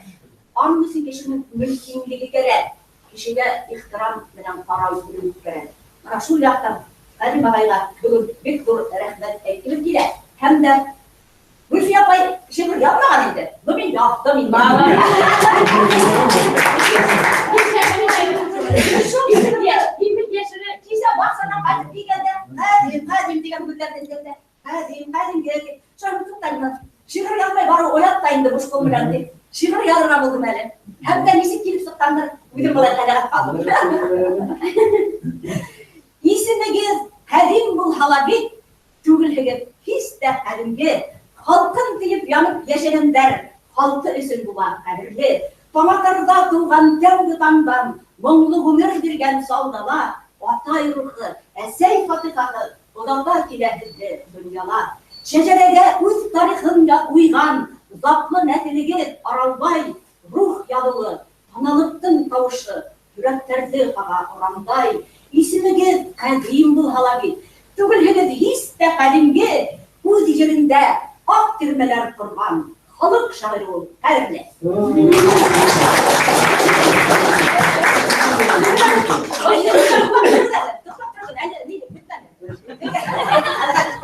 Аның өсөн кешенең мөмкинлеге кәрәк. Кешегә ихтирам менән ҡарау белеү кәрәк. Бына шул яҡтан Хәлим ағайға бөгөн бик ҙур рәхмәт әйткем килә. Һәм дә Гөлфиә апай шиғыр яҙмаған инде. Но мин яҙҙым инде. Кисә баҡсанан ҡайтып килгәндә, Хәлим, Хәлим тигән һүҙҙәрҙе әйткәндә, Хәлим, Хәлим килә тип. Шунан туҡтайым. Шиғыр яҙмай барыу оят та инде буш ҡул менән тип. Шиғыр яҙырға булдым әле. Һәм дә нисек килеп сыҡҡандыр, үҙем былай ҡәнәғәт ҡалдым. Исемегеҙ Хәлим булһа ла бит, түгелһегеҙ һис тә ҡәҙимге. Халҡын тиеп янып йәшәгәндәр халҡы өсөн була ҡәҙерле. Тамаҡтарҙа тыуған тәүге таңдан моңло ғүмер биргән сал дала, атай рухы, әсәй фатихаһы оҙата килә һеҙҙе донъяла. Шәжәрәгә үҙ тарихын уйған затлы нәҫелегеҙ Аралбай, рух яҙыуы, таналыҡтың тауышы, йөрәктәрҙе ҡаға орамдай. Исемегеҙ ҡәҙим булһа ла бит, түгелһегеҙ һис тә ҡәҙимге, үҙ ерендә аҡ тирмәләр ҡорған халыҡ шағиры ул ҡәҙерле.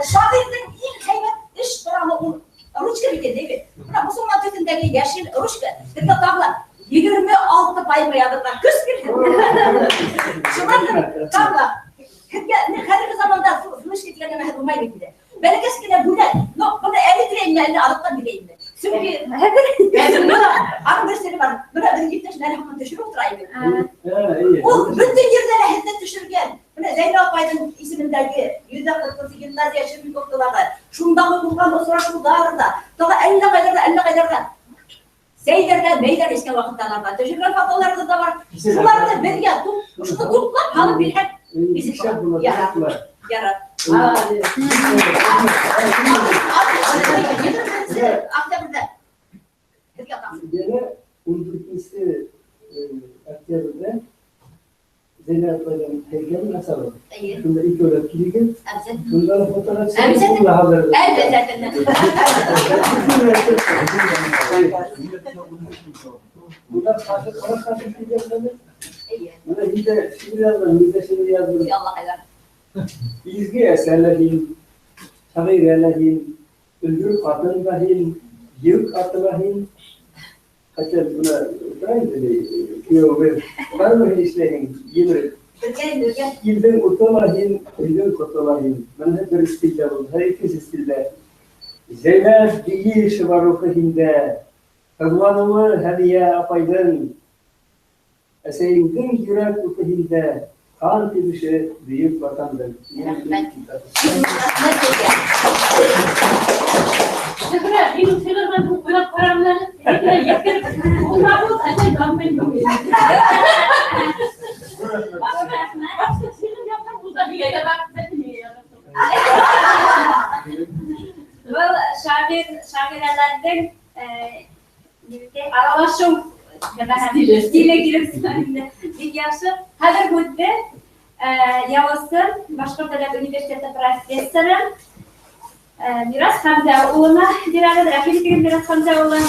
Шағирҙың иң һәйбәт эш ҡоралы ул ручка бит инде, бит. Бына мосолман төҫөндәге йәшел ручка беҙгә тағы ла 26 поэма яҙырға көс бирһен. Шунан тағы ла һеҙгә хәҙерге заманда флешка тигән нәмәһе булмай бит инде. Бәләкәс кенә бүләк, но быны әле теләйемме, әле аҙаҡтан бирәйемме? Сөнки бына аның бер сере бар. Бына беҙҙең иптәш әле һаман төшөрөп ултыра инде. Ул бөтөн ерҙә лә һеҙҙе төшөргән. Бына Зәйнә апайҙың исемендәге 140 гимназия Шембиковталағы шундағы булған осрашыуҙар ҙа, тағы әллә ҡайҙарҙа, әллә ҡайҙарҙа сәйҙәрҙә, мәйҙәр эскән ваҡыттарҙа төшөргән фотоларығыҙ ҙа бар. Шуларҙы беҙгә шуны туплап һалып бирһәк, ярар. Ярар. Октябрҙә. Һеҙгә тапшырам. Йәнә 14 октябрҙә Зәйнә апайҙың һәйкәлен асабыҙ. Шунда икәүләп килегеҙ. Шунда ла фотоға төшөрөп, шунда һалырбыҙ. Обязательно. Bunlar xatır, bana xatır diyeceğim. Buna bir de şiir yazdım, bir de şiir yazdım. Allah hayır. İzgi eserlerin, şairelerin, özgür kadınların, yük atıların, hatta buna dedi, kıyamır, var mı işlerin, yemir. İlden kurtulahin, ilden kurtulahin. Ben hep bir stilde buldum, her ikisi stilde. Zeynep diyi şıvarıkı hinde, Hızlanımı hediye apaydın, Eseyindin yürek utuhinde, kan tibişi büyük vatandır. Рәхмәт. Зөһрә, һин шиғырҙан һуң уйлап ҡарам әле. Еткереп ултырабыҙ, әллә даммен юҡ. Башта шиғыр яҙһаң, ул да һиңә яҙар, бәлки миңә яҙар. Был шағирәләрҙең аралашыу стиле килеп сыға инде. Бик яҡшы. Хәҙер һүҙҙе яуысы Башҡорт дәүләт университеты профессоры Мирас Хәмзә улына бирәбеҙ. Рәхим итегеҙ, Мирас Хәмзә улы.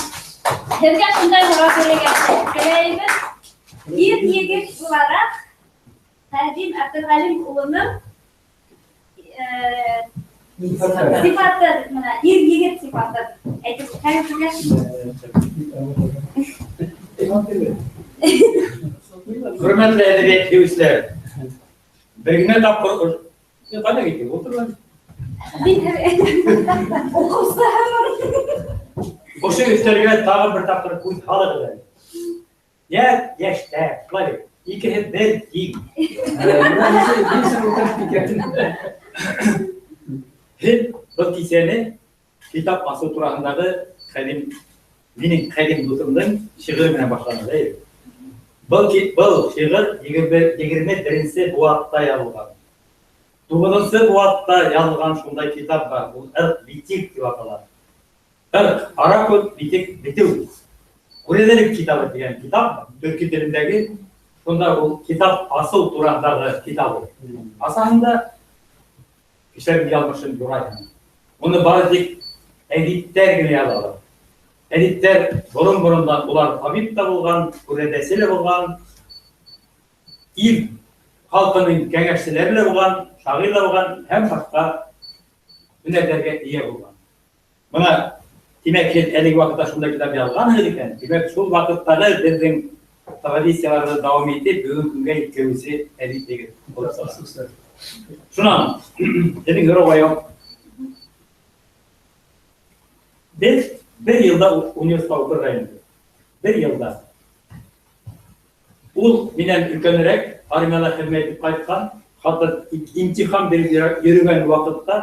Һеҙгә шундай һорау бирергә теләйбеҙ. Ир егет булараҡ Ҡәҙим Әбделғәлим улының сифаты, бына ир егет сифаты әйтеп үтһәгеҙ. Хөрмәтле әҙәбиәт һөйөүселәр, бер генә тапҡыр ҡайҙа киттең? Ултыр әле. Уҡыусы. Ошо өҫтәлгә тағы бер тапҡыр күҙ һалығыҙ әле. Йәштәр, шулай бит. Икеһе бер тиң. Һеҙ был кисәне китап асыу тураһындағы ҡәҙим, минең ҡәҙим дуҫымдың шиғыры менән башланды, әйе. Был шиғыр 21-нсе быуатта яҙылған. 9-нсы быуатта яҙылған шундай китап бар. Ул Ырҡ битек тип атала. Ырҡ, ара күҙ, битек, битеү. Күрәҙәлек китабы тигән китап, төрки телендәге. Шунда ул китап асыу тураһындағы китап ул. Асаһың да кешеләрҙең яҙмышын юрайһың. Уны бары тик әҙиптәр генә яҙа ала. Әҙиптәр борон-борондан улар табип та булған, күрәҙәсе лә булған, ил халҡының кәңәшселәре лә булған, шағир ҙа булған һәм башҡа һөнәрҙәргә эйә булған. Бына, тимәк, һеҙ әлеге ваҡытта шундай китап яҙғанһығыҙ икән, тимәк, шул ваҡыттағы беҙҙең традицияларҙы дауам итеп, бөгөн көнгә еткереүсе әҙип егет булып сыға. Шунан, һеҙҙең һорауға яуап. Беҙ бер йылда университетта уҡырға индек. Бер йылда. Ул минән өлкәнерәк, армияла хеҙмәт итеп ҡайтҡан, хатта имтихан биреп йөрөгән ваҡытта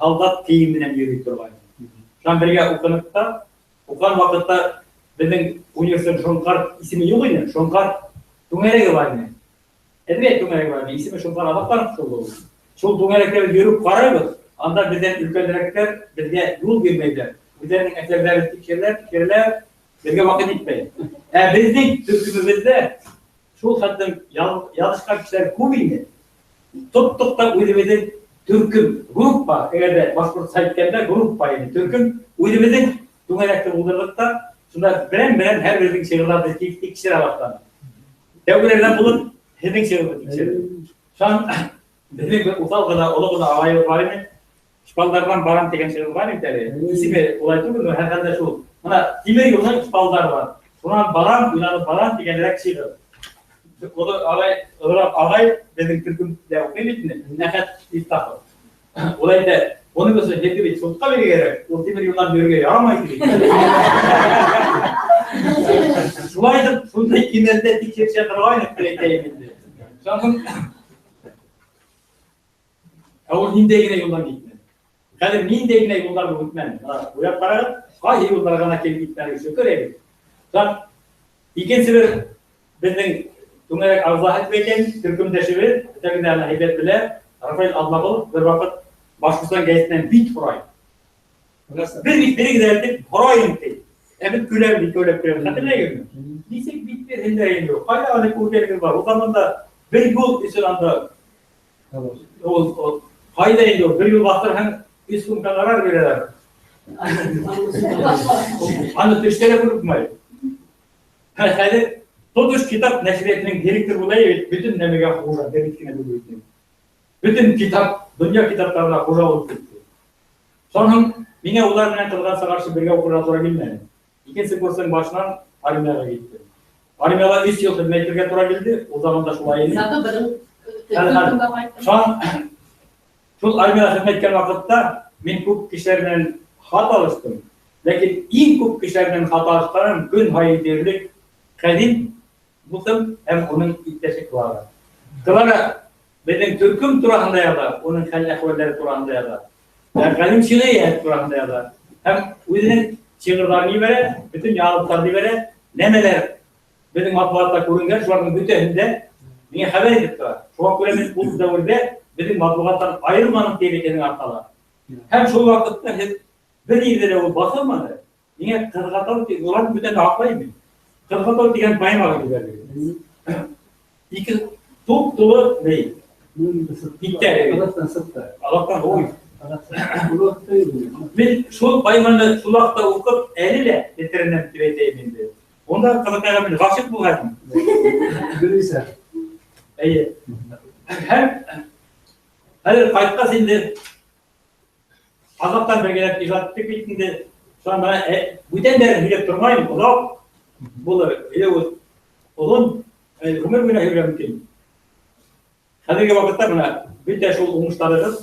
һалдат кейем менән йөрөй торғайны. Шунан бергә уҡыныҡ та, уҡыған ваҡытта беҙҙең университет Шоңҡар исеме юҡ ине, Шоңҡар түңәрәге бар ине. Әҙәбиәт түңәрәге бар ине, исеме Шоңҡар аҙаҡтан ҡушылды ул. Шул түңәрәктә беҙ йөрөп ҡарайбыҙ, анда беҙҙән өлкәнерәктәр беҙгә юл бирмәйҙәр. Үҙҙәренең әҫәрҙәрен тикшерәләр, тикшерәләр, беҙгә ваҡыт етмәй. Ә беҙҙең төркөмөбөҙҙә шул хәтлем яҙышҡан кешеләр күп ине. Тоттоҡ та үҙебеҙҙең төркөм, группа, әгәр ҙә башҡортса әйткәндә группа ине, төркөм үҙебеҙҙең түңәрәкте булдырҙыҡ та, шунда берәм-берәм һәр беребеҙҙең шиғырҙарҙы тикшерә башланыҡ. Тәүгеләрҙән булып һеҙҙең шиғырҙы тикшерҙек. Шунан беҙҙең бер уҫал ғына, оло ғына ағайыбыҙ бар ине. Шпалдарҙан барам тигән шиғыр бар бит әле. Исеме улай түгел, һәр хәлдә шул. Бына тимер юлының шпалдары бар. Шунан барам, уйланып барам тигәнерәк шиғыр. Оло ағай, олораҡ ағай беҙҙең төркөмдә уҡый бит инде, Нәхәт Ифтахов. Ул әйтә, уның өсөн һеҙҙе бит судҡа бирергә кәрәк, ул тимер юлдан йөрөргә ярамай тип. Шулай итеп, шундай кимәлдә тикшерешә торғайныҡ тип әйтәйем инде. Шунан ә ул ниндәй генә юлдан китмәне. Хәҙер ниндәй генә юлдарҙы үтмәне. Бына уйлап ҡарағыҙ, ҡайһы юлдарға ғына килеп етмәне, шөкөр әйбит. Шунан икенсе бер беҙҙең түңәрәк ағзаһы тип әйтәйем, төркөмдәшебеҙ, бөтәгеҙ ҙә аны һәйбәт белә, Рафаэль Аҙнағолов бер ваҡыт Башҡортостан гәзитенән бит һорай. Бер бит бирегеҙ әле тип һорайым ти. Ә беҙ көләбеҙ, икәүләп көләбеҙ. Хәтерләйһегеҙме? Нисек бит бирһендәр инде? Ҡайҙа аны күргәнегеҙ бар? Ул заманда бер юл өсөн анда ул ҡайҙа инде ул? Бер юл баҫтырһаң, өс һум гонорар бирәләр. Аны төштә лә күреп булмай. Хәҙер тотош китап нәшриәтенең директоры була бит, бөтөн нәмәгә хужа, бер бит кенә түгел бит. Бөтөн китап, донъя китаптарына хужа булып китте. Шунан миңә улар менән ҡыҙғанса ҡаршы бергә уҡырға тура килмәне. Икенсе курстың башынан армияға киттем. Армияла өс йыл хеҙмәт итергә тура килде, ул заманда шулай ине. Зато беҙҙең Шунан шул армияла хеҙмәт иткән ваҡытта мин күп кешеләр менән хат алыштым. Ләкин иң күп кешеләр менән хат алышҡаным көн һайын тиерлек Ҡәҙим дуҫым һәм уның иптәше Клара. Клара беҙҙең төркөм тураһында яҙа, уның хәл-әхүәлдәре тураһында яҙа. Ҡәҙим шиғриәт тураһында яҙа. Һәм үҙенең шиғырҙарын ебәрә, бөтөн яңылыҡтарҙы ебәрә. Нәмәләр беҙҙең матбуғатта күренгән, шуларҙың бөтәһен дә миңә хәбәр итеп тора. Шуға күрә мин ул дәүерҙә беҙҙең матбуғаттан айырылманым тип әйтәһең арҡала. Һәм шул ваҡытта һеҙ бер ерҙә лә ул баҫылманы. Миңә Ҡыҙғатау тип, уларҙы бөтәһен дә аҡлайым мин. Ҡыҙғатау тигән поэмаға ебәрҙе. Ике туп тулы ни? Биттәр. Аҙаҡтан сыҡты. Аҙаҡтан ой. Мин шул поэманы шул ваҡытта уҡып, әле лә тетрәнәм тип әйтәйем инде. Унда ҡыҙыҡайға мин ғашиҡ булғайным. Гөлисә. Эйе. Һәм хәҙер ҡайтҡас инде аҙаҡтан бергәләп ижад иттек бит инде. Шунан бына бүтәндәрен һөйләп тормайым, оҙаҡ булыр. Һөйләү оҙон, ғүмер буйына һөйләргә мөмкин. Хәҙерге ваҡытта бына бөтә шул уңыштарығыҙ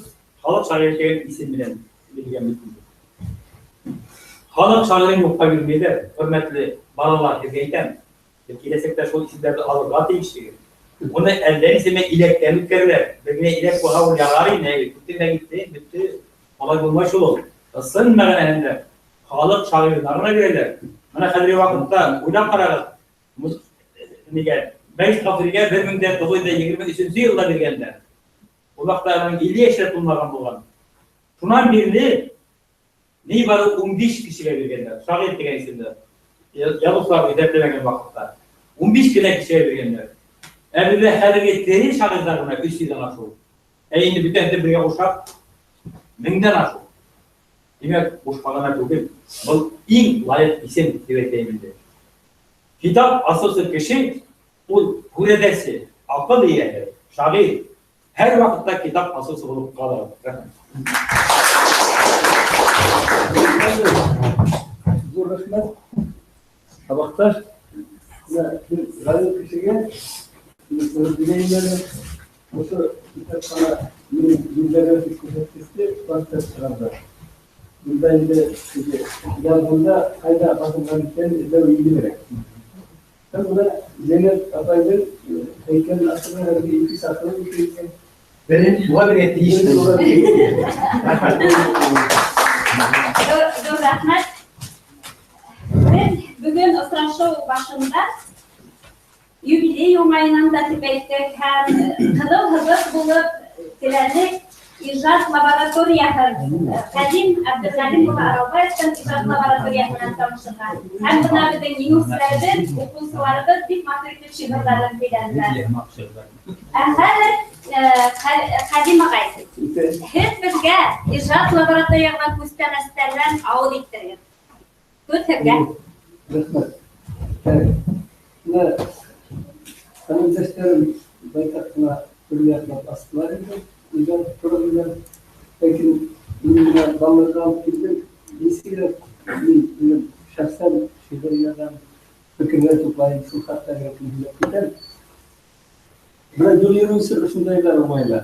халыҡ шағиры тигән исем менән билгеләнгән бит инде. Халыҡ шағирын юҡҡа бирмәйҙәр, хөрмәтле балалар, һеҙгә әйтәм. Беҙ киләсәктә шул исемдәрҙе алырға тейешлегеҙ. Уны әллә нисәмә иләктән үткәрәләр. Бер генә иләк булһа, ул ярар ине, бөттө лә китте, бөттө. Алай булмай шул ул. Ысын мәғәнәһендә халыҡ шағирына ғына бирәләр. Бына хәҙерге ваҡытта уйлап ҡарағыҙ, нигә Мәжит Ғафуриға бер мең дә туғыҙ йөҙ егерме өсөнсө йылда биргәндәр. Ул ваҡытта уның илле йәше тулмаған булған. Шунан бирле ни бары ун биш кешегә биргәндәр. Шағир тигән исемдә. Яҙыусылар иҫәпләмәгән ваҡытта. Ун биш кенә кешегә биргәндәр. Ә беҙҙә хәҙерге тере шағирҙар ғына өс йөҙҙән ашыу. Ә инде бөтәһен бергә ҡушһаҡ, меңдән ашыу. Тимәк, бушҡа ғына түгел. Был иң лайыҡ исем тип әйтәйем инде. Китап асыусы кеше ул күрәҙәсе, аҡыл эйәһе, шағир. Һәр ваҡытта китап асыусы булып ҡала. Рәхмәт. Ҙур рәхмәт. Һабаҡташ, бына бер ғалим кешегә ошо китапхана минең күрһәткесте планшет сығарҙы. Бында инде яҙғанда ҡайҙа баҫылған икәнен эҙләү еңелерәк. Һәм бына Зәйнәб апайҙың һәйкәлен асырға әлеге ике саҡырым икән. Уға бергә тейеш. Рәхмәт. Ҙур рәхмәт. Беҙ бөгөн осрашыу башында юбилей уңайынан да тип әйттек һәм ҡыҙыу һыҙыҡ булып теләнек ижад лабораторияһын Хәлим Әбделғәлим улы Аралбаевтың ижад лабораторияһы менән танышырға. Һәм бына беҙҙең еңеүселәребеҙ, уҡыусыларыбыҙ бик матур итеп шиғырҙарын һөйләнделәр. Ә хәҙер Хәлим ағай, һеҙ беҙгә ижад лабораторияһына күстәнәстәрҙән ауыҙ иттерегеҙ. Һүҙ һеҙгә. Рәхмәт. Бына ҡәләмдәштәрем байтаҡ ҡына төрлө яҡлап астылар инде. Ижад тураһында. Ләкин мин бына балаларға алып килдем. Нисек мин үҙем шәхсән шиғыр яҙам, фекерҙәр туплайым, шул хаҡта һөйләп китәм. Бына юл йөрөү өсөн ошондайҙар уңайлы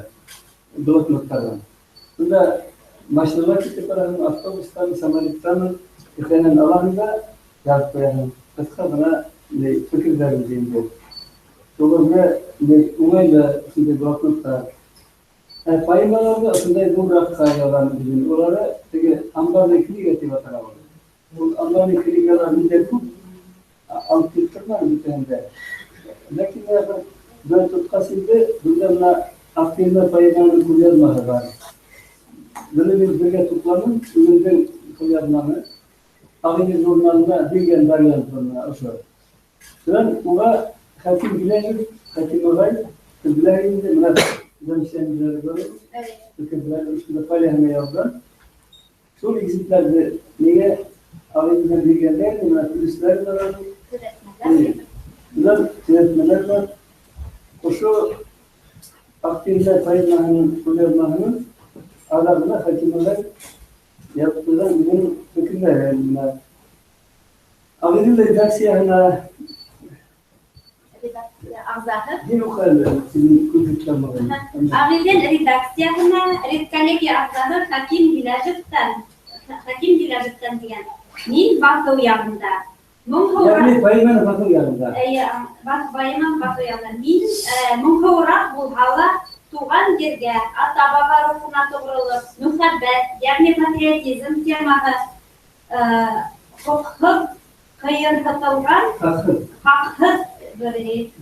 блокноттарҙан. Бында машинала китеп бараһың, автобустан, самолеттан, кеҫәнән алаһың да яҙып ҡуяһың. Ҡыҫҡа ғына фекерҙәрем инде. Шуға күрә уңайлы ошондай блокноттар. Поэмаларҙы ошондай ҙурыраҡҡа яҙам бөгөн. Улары теге амбарный книга тип атала. Ул амбарный книгалар миндә күп, алып килеп торманым бөтәһен. Ләкин бер тотҡас инде, бында бына Аҡтирмә поэманың ҡулъяҙмаһы бар. Быны мин бергә тупланым, үҙемдең ҡулъяҙманы. Ағиҙел журналына биргән вариант бына ошо. Шунан уға Хәким Гиләев, Хәким ағай, һеҙ беләһегеҙ инде, бына замечаниеләре бар. Фекерҙәр ошонда поляһына яҙған. Шул экземплярҙы миңә Ағиҙелдән биргәндәр, бына плюстар бар. Бына төҙәтмәләр бар. Ошо Аҡтирмә поэмаһының ҡулъяҙмаһының аҙағына Хәким ағай яҙып ҡуйған үҙенең фекерҙәрен бына. Ағиҙел редакцияһына редакция ағзаһы. Мин уҡыйым, һинең күҙ тотамағың. Ағиҙел редакцияһына редколлегия ағзаһы Хәким Гиләжевтән, Хәким Гиләжевтән тигән. Мин баҫыу яғында. Йәғни поэманы баҫыу яғында. Эйе, поэманы баҫыу яғында. Мин моңһоуыраҡ булһа ла туған ергә, ата-баба рухына тоғролоҡ, мөхәббәт, йәғни патриотизм темаһы хоҡһыҙ ҡыйырһытылған, хаҡһыҙ,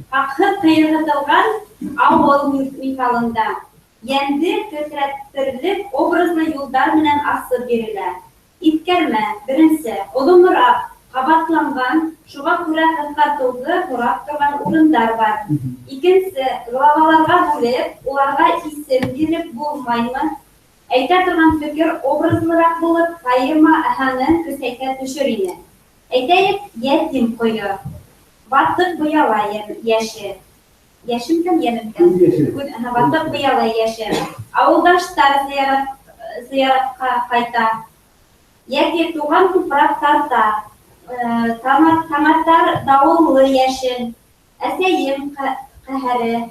хаҡһыҙ ҡыйырһытылған ауыл миҫалында йәнде тетрәтерлек образлы юлдар менән асып бирелә. Иҫкәрмә, беренсе, оҙонораҡ, ҡабатланған, шуға күрә ҡыҫҡартыуҙы һорап торған урындар бар. Икенсе, главаларға бүлеп, уларға исем биреп булмаймы? Әйтә торған фекер образлыраҡ булып, поэма әһәңен көсәйтә төшөр ине. Әйтәйек, йәтим ҡойо, ватыҡ быяла йәше. Йәшем кем, йәнем кем? Ватыҡ быяла йәше. Ауылдаштар зыяратҡа ҡайта. Йәки туған тупраҡ тарта. Таңаттар дауыллы йәшен, әсәйем ҡәһәре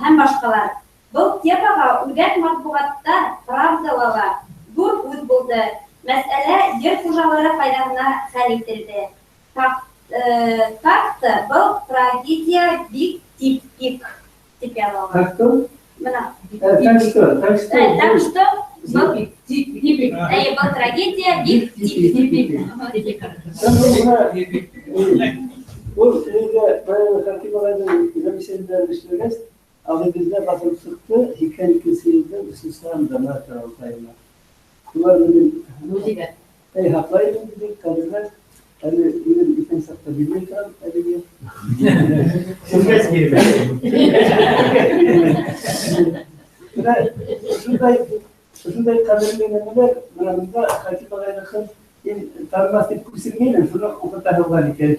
һәм башҡалар. Был темаға үҙәк матбуғатта, Правдала ла ҙур һүҙ булды. Мәсьәлә ер хужалары файҙаһына хәл ителде. Такты был трагедия бик типик тип яҙылған. Такты? Бына. Так что, так что. Так что был типик. Әйе, был трагедия бик типик. Ул өйҙә баяғы Хәким ағайҙың замечаниеләрен эшләгәс, Ағиҙелдә баҫылып сыҡты, һикһән икенсе йылдың өсөнсө һанында бына поэма. Улар минең музейҙа. Әй, һаҡлайым инде, ҡәҙерләп. Әле үҙем иҫән саҡта бирмәй торам әлегә. Сүрмәс бирмәй. Бына ошондай ҡәҙерле нәмәләр, бына бында Хәким ағайҙыҡын мин танымаҫ тип күсергәйнем, шуны уҡыта һалған икән.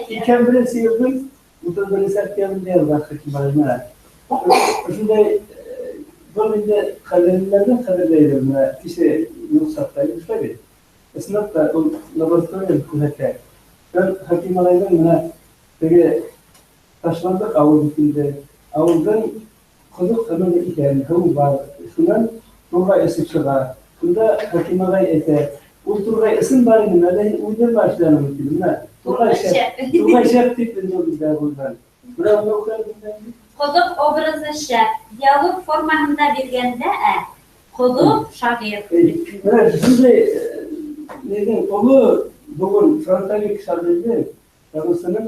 Икән беренсе йылдың утыҙ беренсе октябрендә яҙған Хәким ағай бына. Ошондай был инде ҡәҙерлеләрҙән ҡәҙерләйҙер, бына кеше юҡ саҡта шулай бит. Ысынлап та ул лаборатория күрһәтә. Бер Хәким ағайҙың бына теге ташландыҡ ауыл бит инде. Ауылдың ҡоҙоҡ һыманы икән, һыу бар. Шунан турғай осоп сыға. Шунда Хәким ағай әйтә, ул турғай ысын бар инде, әллә һин уйҙырма эшләнең бит. Бына турғай шәп, турғай шәп тип инде ул беҙҙә булған. Бына уны уҡыйым инде. Ҡоҙоҡ образы шәп, диалог формаһында биргәндә, ә Ҡоҙоҡ шағир. Бына шундай неҙең оло бөгөн фронтовик шағирҙе яҙыусының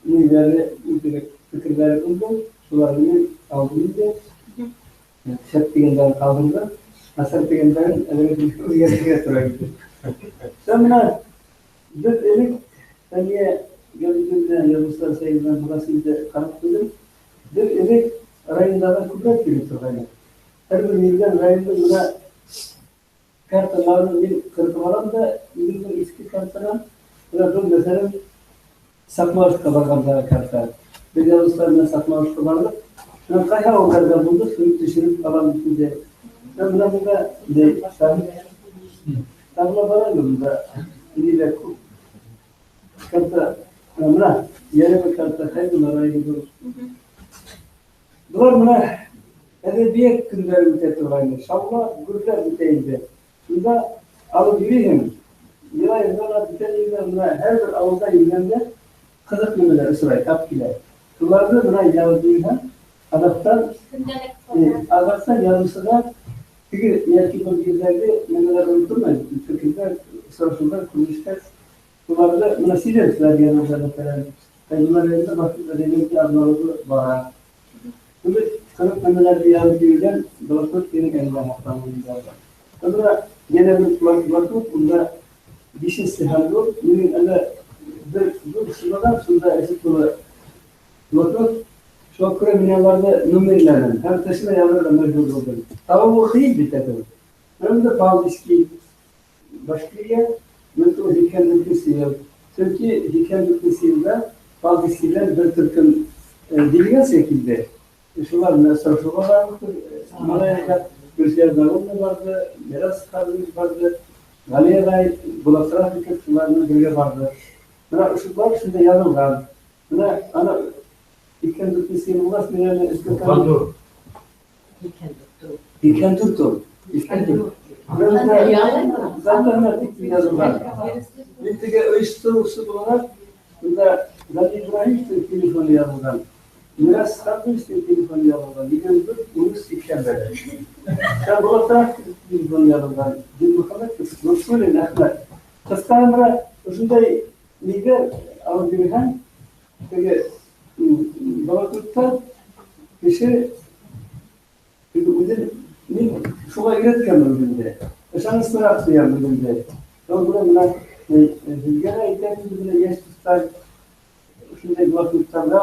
ниҙәре, фекерҙәре булды, шуларҙы мин алдым инде. Шәп тигәндәрен ҡалдырҙым, насар тигәндәрен әҙерәк үҙгәртергә тура килде. Бына беҙ элек Фәниә Габидуллина яҙыусылар союзынан булғас инде ҡарап ҡуйҙым. Беҙ элек райондарҙан күберәк килеп торғайныҡ. Һәр бер ерҙән райондың бына карталарын мин ҡырҡып алам да, үҙемдең иҫке картанан, бына был, мәҫәлән, Саҡмағошҡа барғандағы карта. Беҙ яҙыусылар менән Саҡмағошҡа барҙыҡ. Шунан ҡайһы ауылдарҙа булдыҡ, шуны төшөрөп алам инде. Бына бында тағы ла бар әле бында. Ниҙәр күп. Карта, бына йәнә бер карта, Хәйбулла районы. Былар бына әҙәбиәт көндәре үтә торғайны, шаулап, гөрләп үтә инде. Шунда алып йөрөйһөң, йылай-йылай бөтә ерҙә бына һәр бер ауылда йөрөгәндә ҡыҙыҡ нәмәләр осрай, тап килә. Шуларҙы бына яҙып йөрөһәң, аҙаҡтан яҙыусыға теге йәки был ерҙәге нәмәләр онотолмай, фекерҙәр, осрашыуҙар, күренештәр. Шуларҙы бына һөйләүселәр яҙыуҙар, мәҫәлән, Хәйбулла районында башҡорт әҙәбиәте аҙналығы бара. Шундай ҡыҙыҡ нәмәләрҙе яҙып йөрөгән блокнот минең әле һаҡланып. Бына йәнә бер блокнот, унда бишенсе һан ҙур, минең әле бер ҙур сымадан, шунда эсе тулы блокнот. Шуға күрә мин уларҙы номерләнем һәм тышына яҙырға мәжбүр булдым. Табыуы ҡыйын бит әле. Бында Павловский, Башкирия, 1984 йыл. Сөнки 84 йылда Павловскийҙән бер төркөм делегация килде. Шулар менән осрашыуға барҙыҡ. Малайҙар Гөлсиә Зарулна барҙы, Мирас Ҡадырович барҙы, Ғәли ағай, Булат Рафиков шулар менән бергә барҙы. Бына ошолар шунда яҙылған. Бына ана 2004 йыл булғас, мин әле 2004 ул. 2004. Яҙылған. Мин теге ойоштороусы булараҡ, бында Ғәли Ибраһимовтың телефоны яҙылған. Мирас Ҡадыровичтың телефоны яҙылған. 24 13 81. Һәм Булат Рафиковтың телефоны яҙылған. Динмөхәмәтов, Лотфуллин Әхмәт. Ҡыҫҡа бына ошондай ниҙәр алып йөрөһәң, теге блокнотта кеше теге үҙен мин шуға өйрәткәнмен үҙемде. Ышаныслыраҡ тоям үҙемде. Шуға күрә бына һеҙгә лә әйтәм инде, бына йәш дуҫтар, ошондай блокноттарға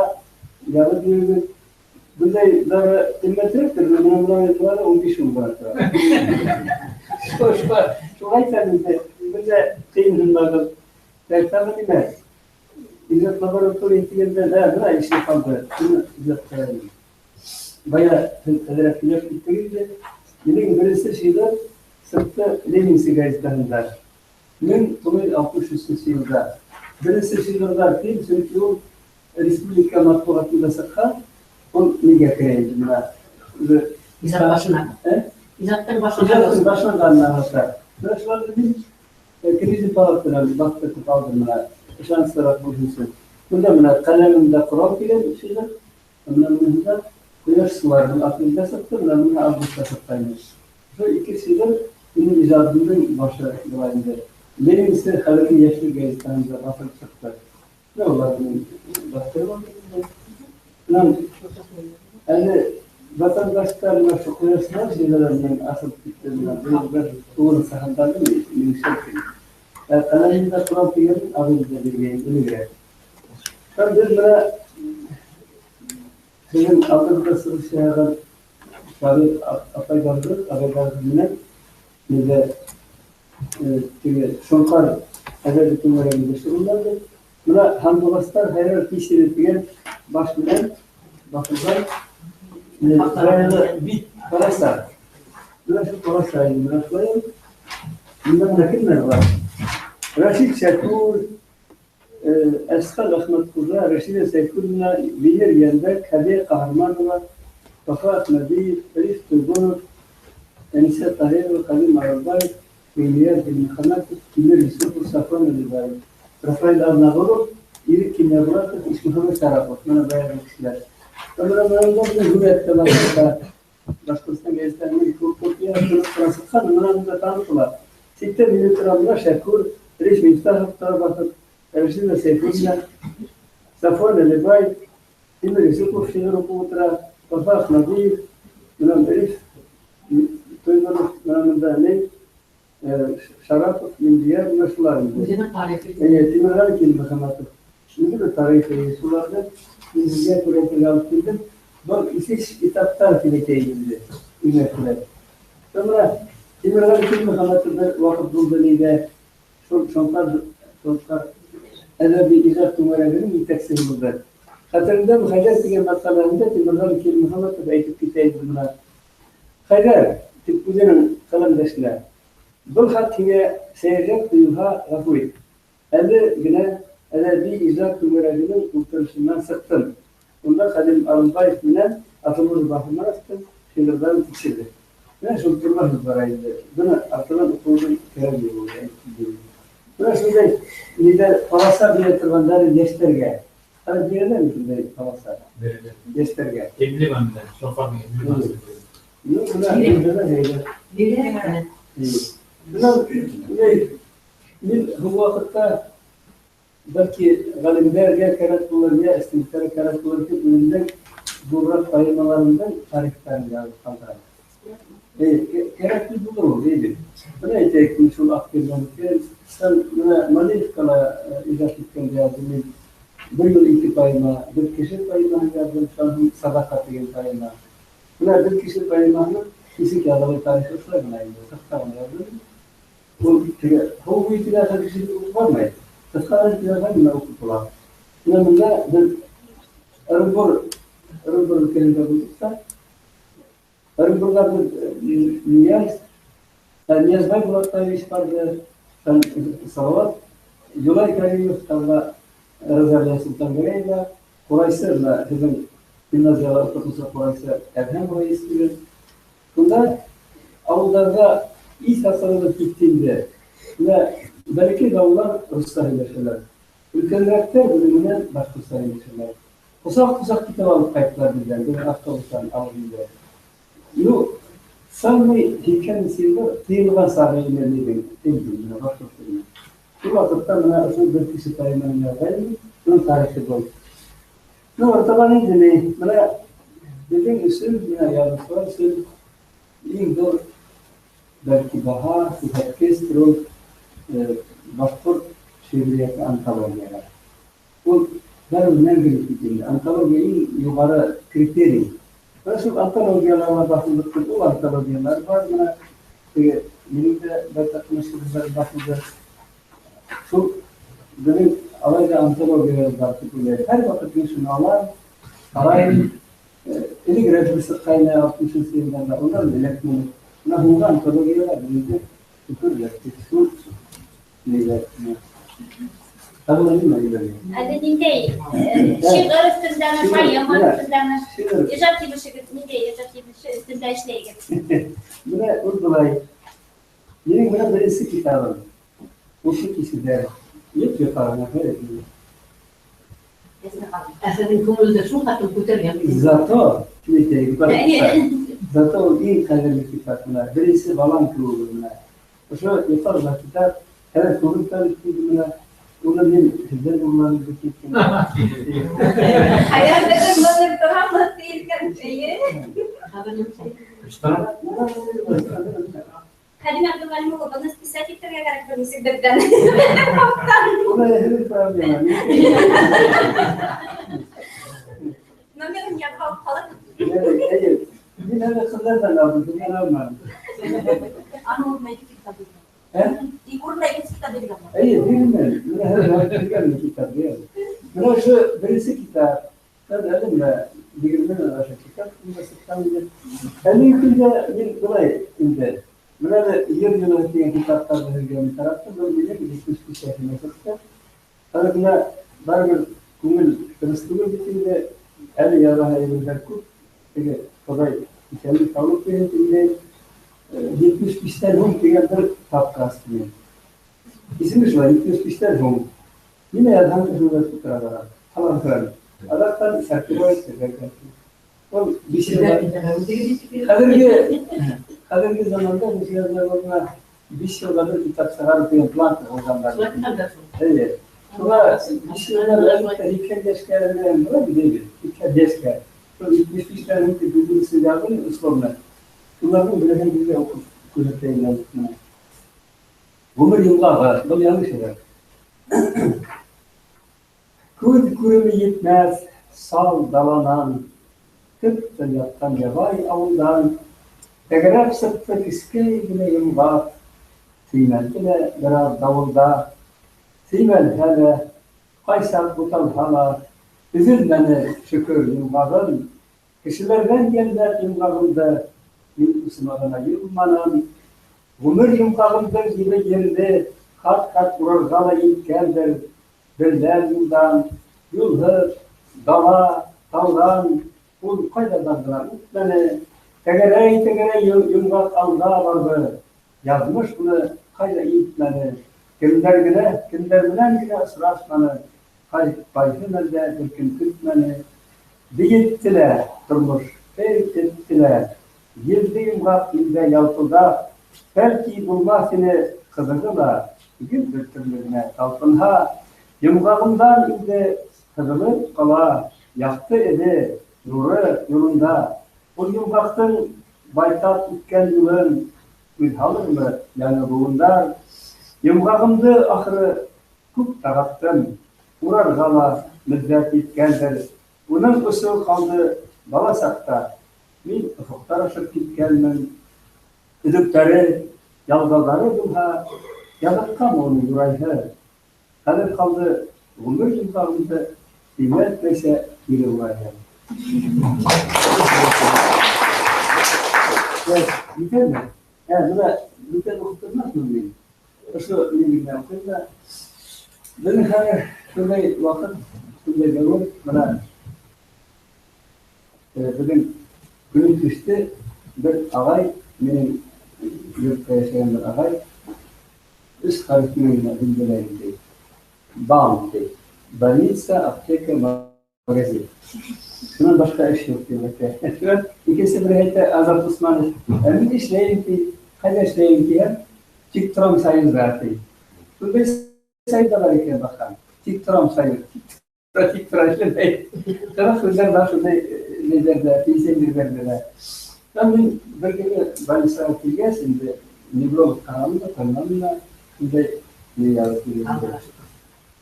яҙып йөрөгөҙ. Бындайҙары ҡиммәтерәктер, бына мынауҙары 15 мең бара тора. Шуға әйтәм инде, бында ҡыйынһынмағыҙ. Тағы нимә? Ижад лаборатория тигәндә дә бына эшләп ҡалды. Шуны ижад ҡылайым. Бая һеҙ әҙерәк һөйләп киттегеҙ инде. Минең беренсе шиғыр сыҡты Ленинский газетаһында. 1963 йылда. Беренсе шиғырҙар тим, сөнки ул республика матбуғатында сыҡҡан. Ул нигә керә инде бына? Ижад башына. Ижадтың Ижадтың башланғанына аңлата. Бына шуларҙы мин кредит палатынан баҫтыртып алдым бына. Ышаныслыраҡ булһын өсөн. Бында бына ҡәләмемдә ҡорал тигән шиғыр. Бына бында ҡояш сулары апрелдә сыҡты, бына бында августта сыҡҡайны. Ошо ике шиғыр минең ижадымдың башы була инде. Ленинсе хәҙерге йәшлек газетаһында баҫылып сыҡты. Бына уларҙы мин баҫтырып алдым. Бынан әле ватандаштар бына ошо ҡояш сулар шиғырҙары менән асылып китте. Бына бер туғыҙынсы һандарҙы минең шәп. Ҡәләмемдә ҡорал тигән ағыҙҙы биргән элегерәк. Һәм беҙ бына һеҙҙең алдығыҙҙа сығыш яһаған шағир апайҙарыбыҙ, ағайҙарыбыҙ менән беҙҙә теге Шоңҡар әҙәби түңәрәгендә шөғөлләндек. Бына һандуғастар һайрар кисере тигән баш менән баҫылған баяғы бит ҡараса. Бына шул ҡараса инде, бына шулай. Бында бына кемдәр бар? Рәшит Шәкүр, Әсхәт Әхмәтҡужа, Рәшиҙә Сәйфуллина, Венер Йәнбәк, Хәбиә Ҡаһарманова, Вафа Әхмәдиев, Риф Тойғонов, Әнисә Таһирова, Ҡәлим Аралбаев, Миңлиәр Динмөхәмәтов, Тимер Йосопов, Сафрон Әлибаев, Рафаэль Аҙнағолов, Ирек Кинйәбулатов, Ишмөхәмәт Шарапов. Бына баяғы кешеләр. Менә монда һүрәт тә бар. Башҡортостан гәзитенең копия тороп сыҡҡан, менә монда танытыла. Ситтә мине тора менә Шәкүр, Риш Мифтахов тора баҫып, Рәшидә Сәйфуллина, Сафуан Әлибай, Тимур Юсупов шиғыр уҡып ултыра, Вафа Әхмәдиев, менә Риф Туйғонов, менә монда ни, Шарапов, Миндияр, менә шулар инде. Үҙенең тарихы. Эйе, Тимерғәле Килмөхәмәтов. Үҙе бер тарихы, шуларҙы мин һеҙгә күрһәтергә алып килдем. Был үҫеш этаптар тип әйтәйек инде, үрнәкләр. Бына Тимерғәле Килмөхәмәтов бер ваҡыт булды ниҙә, шул Шонҡар әҙәби ижад түңәрәгенең етәксеһе булды. Хәтеремдә Хәйҙәр тигән мәҡәләһендә Тимерғәле Килмөхәмәтов әйтеп китә инде бына. Хәйҙәр, тип үҙенең ҡәләмдәшенә, был хат һиңә сәйерәк тойолһа, ғәфү ит. Әле генә әҙәби ижад түңәрәгенең ултырышынан сыҡтым. Унда Хәлим Арынбаев менән Атамур Баһымановтың шиғырҙарын тикшерҙе. Менә шул турала һүҙ бара инде. Быны артынан уҡыуҙың кәрәге юҡ, әйтеп. Бына шундай ниҙәр полоса бирә торғандар йәштәргә. Хәҙер бирәләрме шундай полоса? Бирәләр. Йәштәргә. Эмблема менән, Шоңҡарҙың эмблемаһы. Ну, бына эмблема һәйбәт. Бирәләр. Бына мин һуң ваҡытта бәлки ғалимдәргә кәрәк булыр, йә студенттәргә кәрәк булыр тип үҙемдең ҙурыраҡ поэмаларымдың тарихтарын яҙып ҡалдырам. Кәрәк булыр ул, әйе. Бына әйтәйек, мин шул Аҡбирҙәнеке, һәм бына Малиевкала ижад иткән яҙҙым мин. Бер юл ике поэма, бер кеше поэмаһын яҙҙым, шунан һуң Садаҡа тигән поэма. Бына бер кеше поэмаһының нисек яҙылыу тарихы шулай ғына инде, ҡыҫҡа ғына яҙҙым. Ул теге һыу буйы тигән хәл кеше уҡып бармай. Ҡыҫҡа ғына яҙған, бына уҡып була. Бына бында беҙ Ырымбур өлкәһендә булдыҡ та, Ырымбурҙа беҙ Ниязбай Булатбаевич барҙы, Салауат, Юлай Каримов, тағы Розалия Солтангәрәева, Ҡурайсы, бына һеҙҙең гимназияла уҡытыусы Ҡурайсы Әҙһәм Рәис тигән. Шунда ауылдарҙа иҫ асылып китте инде. Бына бәләкәй балалар русса һөйләшәләр. Өлкәнерәктәр бының менән башҡортса һөйләшәләр. Ҡосаҡ-ҡосаҡ китап алып ҡайттылар беҙҙән, беҙҙең автобустан алып инде. Ну, самый һикәненсе йылдар тыйылған сағы ине ниҙең, телдең, бына башҡорт теленең. Шул ваҡытта бына ошо бер кеше поэмаһын яҙғайным, уның тарихы был. Ну, артабан инде ни, бына беҙҙең өсөн, бына яҙыусылар өсөн иң ҙур бәлки баһа, күрһәткестер ул, башҡорт шиғриәте антологияһы. Ул бәрібір мәңгелек бит инде. Антология иң юғары критерий. Бына шул антологияларға баҫылдыҡ, ул антологиялар бар, бына теге минең дә байтаҡ ҡына шиғырҙар баҫылды. Шул беҙҙең алай ҙа антологиялар бар тип уйлайым. Һәр ваҡыт мин шуны алам, ҡарайым. Элегерәк бер сыҡҡайны алтмышынсы йылдарҙа, унан эләкмәне. Бына һуңғы антологиялар беҙҙе көтөрләр тип шул ниҙәр, менә. Тағы ла нимә һөйләргә? Әле ниндәй, шиғыр өҫтөндәме, поэма өҫтөндәме? Шиғыр. Ижад емешегеҙ, ниндәй ижад емеше өҫтөндә эшләйегеҙ? Бына ул былай. Минең бына беренсе китабым. Ушы кисендә. Юҡ, юҡ, ағына, хәйер. Ә һеҙҙең күңелде шул хәтлем күтәргән. Зато, шуны әйтәйек, бар китап. Зато ул иң ҡәҙерле китап бына. Беренсе балам кеүек бына. Ошо йоҡар ҙа китап, хәҙер күреп тә бит инде бына. Уны мин һеҙҙән урланым бит икән. Хәйер, беҙҙең номер торамы тиелгән, эйе. Хәлим Әбделғәлим улы, быны списать итергә кәрәк бер нисек беҙҙән. Уны һеҙҙең проблема. Номерын яҙып алып ҡалыр. Эйе, мин әле ҡыҙҙарҙан алдым, һеҙҙән алманым. Аны урынына ике китап биргән. Ә? Ике урынына икенсе китап биргән. Эйе, биргән. Бына һәр ваҡыт биргән китап биргән. Бына ошо беренсе китап. Хәҙер әле бына егерме аша китап унда сыҡҡан инде. Әлеге көндә мин былай инде. Бына әле Ер юлы тигән китаптарҙы һеҙгә мин тараттым. Был минең етмеш биш йәшемә сыҡты. Хәҙер бына барыбер күңел тыныс түгел бит инде. Әле яҙаһы әйберҙәр күп. Теге Хоҙай иҫәнлек һаулыҡ бирһен инде. Етмеш биштән һуң тигән бер папка астым мин. Исеме шулай, етмеш биштән һуң. Нимә яҙһаң да шунда тутыра бара. Ҡалам торам. Аҙаҡтан Сәркебай Сәркебай. Ул хәҙерге заманда Нәсиә 5 йылға бер китап сығарыу тигән план ҡуйғандар. Эйе. Шуға 5 йылға әлбиттә 80 йәшкә була бит, 80 йәшкә. Шул 75-тән үтеп яҙҙым, условно. Уларҙың береһен беҙгә уҡып күрһәтәйем. Ғүмер йомғағы, был яңы шиғыр. Күҙ күреме етмәҫ сал даланан, төптән ятҡан ябай ауылдан, тәгәрәп сыҡты кескәй генә йомғаҡ, төймәлде лә бер аҙ дауылда, төймәлһә лә, ҡайсаҡ буталһа ла, өҙөлмәне шөкөр йомғағым, кешеләрҙән йәлләп йомғағымды, мин усыма ғына йомманым, ғүмер йомғағымдың ебе ерҙе, ҡат-ҡат урарға ла еткәндер, берҙән юлдан, юлһыҙ, дала, тауҙан, ул ҡайҙарҙан ғына үтмәне, тәгәрәй-тәгәрәй йомғаҡ алға барҙы, яҙмыш уны ҡайҙа илтмәне, кемдәр менән генә осрашманы, ҡайһы мәлдә бер кем көтмәне, бейетте лә тормош, итте лә, елде йомғаҡ илдә ялпылдап, бәлки булмаҫ ине ҡыҙығы ла, гел бер төрлө генә талпынһа, йомғағымдан инде һыҙылып ҡала, яҡты эҙе, нуры юлында, ул йомғаҡтың байтаҡ үткән юлын күҙ һалырмы яңы быуындар, йомғағымды ахыры күп тағаттым, урарға ла мөҙҙәт еткәндер, уның осо ҡалды бала саҡта, мин офоҡтар ашып киткәнмен, өҙөктәре, ялғауҙары булһа, яҙыҡҡамы уның юрайһы, хәҙер ҡалды ғүмер йомғағымды төймәлтмәйсә кире урайһы. Етәме? Бына бүтән уҡып тормаҫмын мин. Ошо мин генә уҡыйым да. Беҙҙең хәҙер шундай ваҡыт, шундай дәүер, бына беҙҙең көнөм төштө, бер ағай, минең йортта йәшәгән бер ағай, өс хәреф менән генә билдәләйем ти. БАМ ти. Больница, аптека, магазин. Шунан башҡа эш юҡ тип әйтә. Шунан икенсе береһе әйтә, Азат Усманов, ә мин эшләйем ти, ҡайҙа эшләйем тиһәм, тик торам союзда ти. Шундай союзда бар икән баҡһаң, тик торам союз, тик тора эшләмәй. Ҡыҙыҡ һүҙҙәр бар шундай ниҙәрҙә, пенсионерҙәрҙә лә. Һәм мин бер көнө больницаға килгәс, инде невролог ҡараным да, тыңланым да, шундай ни яҙып килгән.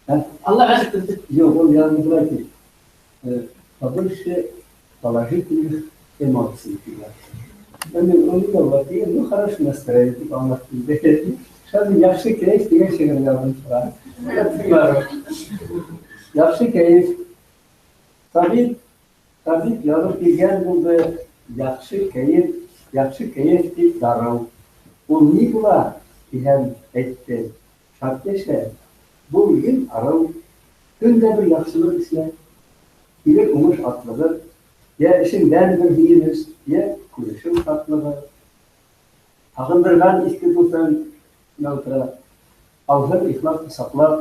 Аллаға шөкөр. Юҡ, ул яҙып былай ти. Побольше положительных эмоций. Мин уны да була тигән, ну, хороший настроение тип аңлаттым. Шунда яҡшы кәйеф тигән шиғыр яҙҙым шуға. Яҡшы кәйеф. Табип яҙып килгән булды, яҡшы кәйеф, яҡшы кәйеф тип дарыу. Ул ни була тиһәм әйтте. Шат йәшә, был ел арыу. Көн дә бер яҡшылыҡ эшлә. Килер уңыш атлығы, йә эшеңдән бер һөйөнөс, йә күрешеү шатлығы. Һағындырған иҫке дуҫың ултыра, алһын ихлас ҡосаҡлап,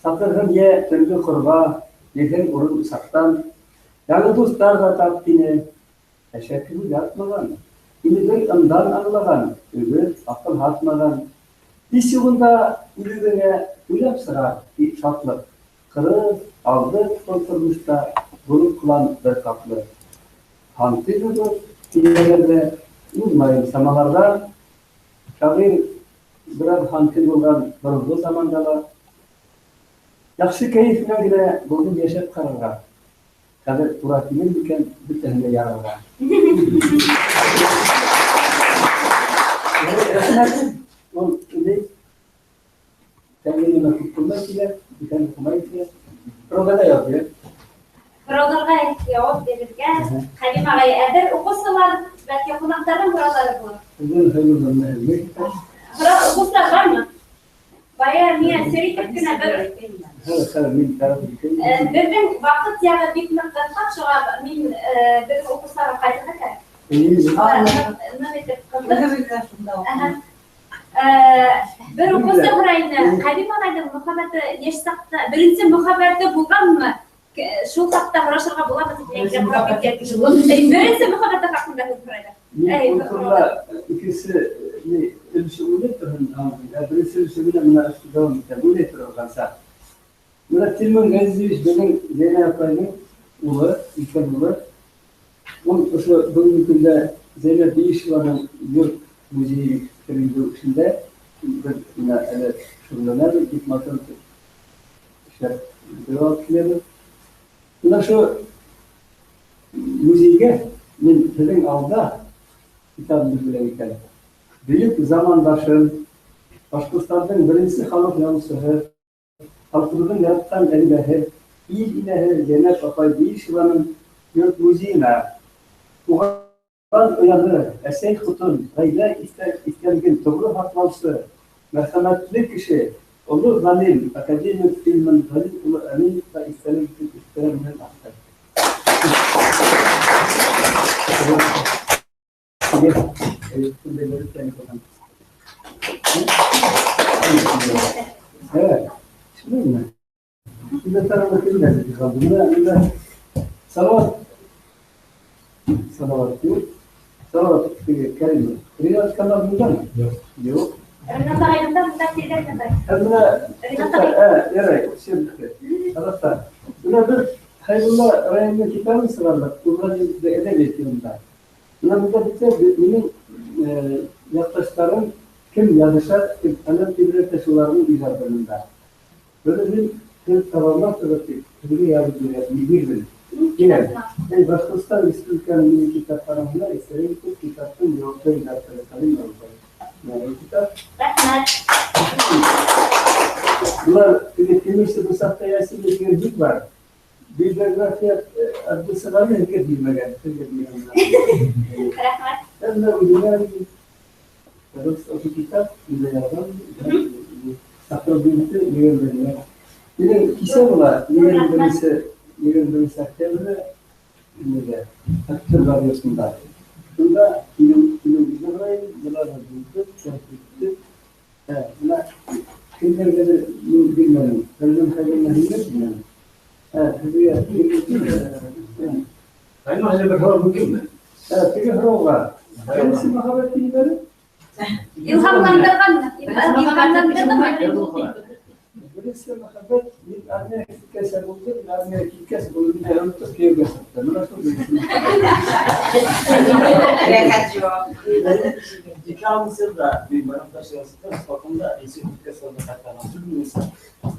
саҡырһын йә төнгө ҡорға, бирһен урын усаҡтан. Яңы дуҫтар ҙа тап тине, әшәке һүҙ ятмаған, һине бер ымдан аңлаған, өгөт, аҡыл һатмаған. Һис юғында үҙ-үҙеңә уйлап сығар шатлыҡ. Ҡырыҫ, алды был тормошта булып ҡылан бер ҡатлы. Һантый булып килгәндә уҙмайым самаларҙан. Шағир бер аҙ һантый булған боронғо заманда ла. Яҡшы кәйеф менән генә булдым йәшәп ҡарарға. Хәҙер тура килер микән бөтәһен дә ярарға. Рәхмәт. Ул ни? Тәңгәлемә күп булмай килә, бүтән уҡымай килә. Һорауға да яуап бирә. Һорауҙарға яуап бирергә Хәлим ағай әҙер. Уҡыусылар, бәлки ҡунаҡтарҙың һорауҙары булыр. Һорау уҡыусылар бармы? Бая миңә сер итеп кенә бер. Беҙҙең ваҡыт яғы бик ныҡ ҡыҫҡа, шуға мин беҙҙең уҡыусыларға ҡайтырға кәрәк. Ныҡ итеп ҡыҙҙыҡ. Бер уҡыусы һорай ине, Хәлим ағайҙың мөхәббәте йәш саҡта беренсе мөхәббәте булғанмы? Шул хаҡта һорашырға буламы тип беренсе мөхәббәте хаҡында һүҙ һорайҙар. Мин ул икенсе өлөшө уйлай торһон, ә беренсе өлөшө менән бына дауам итәм, уйлай торғанса. Бына Тилмән Ғәзизович беҙҙең Зәйнәб апайҙың улы, өлкән улы. Ул ошо бөгөнгө көндә Зәйнәб Биишеваның йорт музейы тергеҙеү эшендә беҙ бына әле шөғөлләнәбеҙ, бик матур итеп эшләп бөтөрөп алып киләбеҙ. Бына ошо музейгә мин һеҙҙең алда китабымды бүләк итәм. Бөйөк замандашым, Башҡортостандың беренсе халыҡ яҙыусыһы, халҡыбыҙҙың яратҡан әҙибәһе, ил инәһе Зәйнәб апай Биишеваның йорт музейына туған ояны, әсәй ҡотон, ғаилә иҫтәлеген тоғро һаҡлаусы, мәрхәмәтле кеше, оло ғалим, академик Тилмән Ғәлим улы Әминевҡа иҫтәлек итеп ихтирам менән аҡтар. Салават. Салават юҡ. Салават Кәримов. Ринат каналында? Юҡ. Ринат ағайҙың да бында килгән. Бына ярай, все бөттө. Салават. Бына беҙ Хәйбулла районының китабын сығарҙыҡ, уҙған йылда әҙәбиәт йылында. Бына бында бөтә минең яҡташтарым кем яҙыша, кем ҡәләм тибрәтә, шуларҙың ижады бында. Быны мин һеҙ табалмаҫһығыҙ тип һеҙгә яҙып бирҙем. Киләм. Эй, Башҡортостан Республикаһының милли китапханаһында иҫтәлек итеп китаптың яуаплы редакторы Ҡәлим Әбүбәкер. Бына китап. Рәхмәт. Былар теге тимерсе бысаҡта йәсен тигән һүҙ бар. Библиография Абдусағаны һеҙгә бирмәгән, һеҙгә биргән. Рәхмәт. Әллә үҙеңә ошо китап инде яҙған, саҡырыу бирҙе, 21-гә. Минең кисә була, 21 октябрҙә нимәгә? Актерҙар йортонда. Шунда килеүебеҙҙе һорайым, былар ҙа булды, тәртипте. Бына кемдәргәлер мин бирмәнем. Фәрзән Хәйруллина һиңә бирмәнем. Һеҙгә бирмәнем. Ҡайны әле бер һорау мөмкинме? Теге һорауға. Беренсе мөхәббәт нимәле? Илһамландырған, илһамландырҙымы? Беренсе мөхәббәт мин армияға киткәс булды, мин армияға киткәс был мине онотоп кейәүгә сыҡты. Бына шул беренсе мөхәббәт. Рәхәт жауап. 2 yılda bir bayramda şahsında Bakımda Eski Türkiye Sarı'nda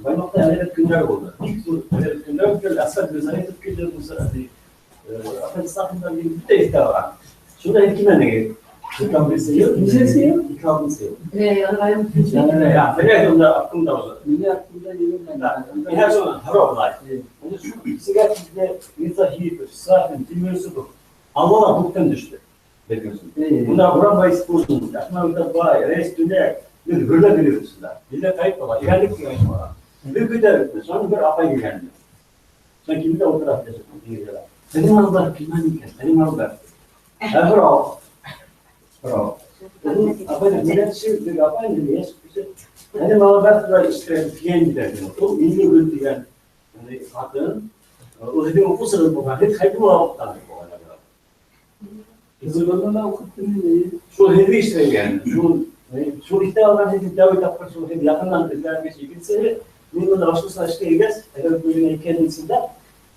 Bayramda әҙәбиәт көндәре булды. Бик ҙур әҙәбиәт көндәре үткәрелде. Әсәр Мирзаитов килде, Муса Әфәнде Сафиндар килде, бөтә иҫтә алған. Шунда һеҙ килмәнегеҙ. 2006 yıl. Нисәнсе йыл? 2006 yıl. Ee, Ya, nereye onda aklımda oldu. Meni aklımda yürümedi. Yine sonra harap var. Onu şu sigaret bizde Mirza Hiyipov, Safin, Timur Yusupov. Allah buktan düştü. Biliyorsun. Bunlar Buran Bay Spor'un, Akman Bay, Reis Tünek, bir hürle biliyorsunlar. Millet kayıp ola, ilerlik bir oyun var. Bir güder, sonra bir apay geldi. Sonra kimi de o tarafta yaşadı. Benim aldılar, bilmem ne, benim aldılar. Bravo. Bravo. Apay da millet şu bir apay dedi, yaş bir Benim aldılar da işte fiyen giderdi. O milli gül diyen yani kadın, o dedi o sırada bu kadar kaybı var. Kızılırlar okuttum. Şu hedi işte yani. Şu işte alan hedi davet yapar, şu hedi yakından dediler bir şey. Gitse, bunun da başkasına işte ilgaz, eğer bölümün kendisinde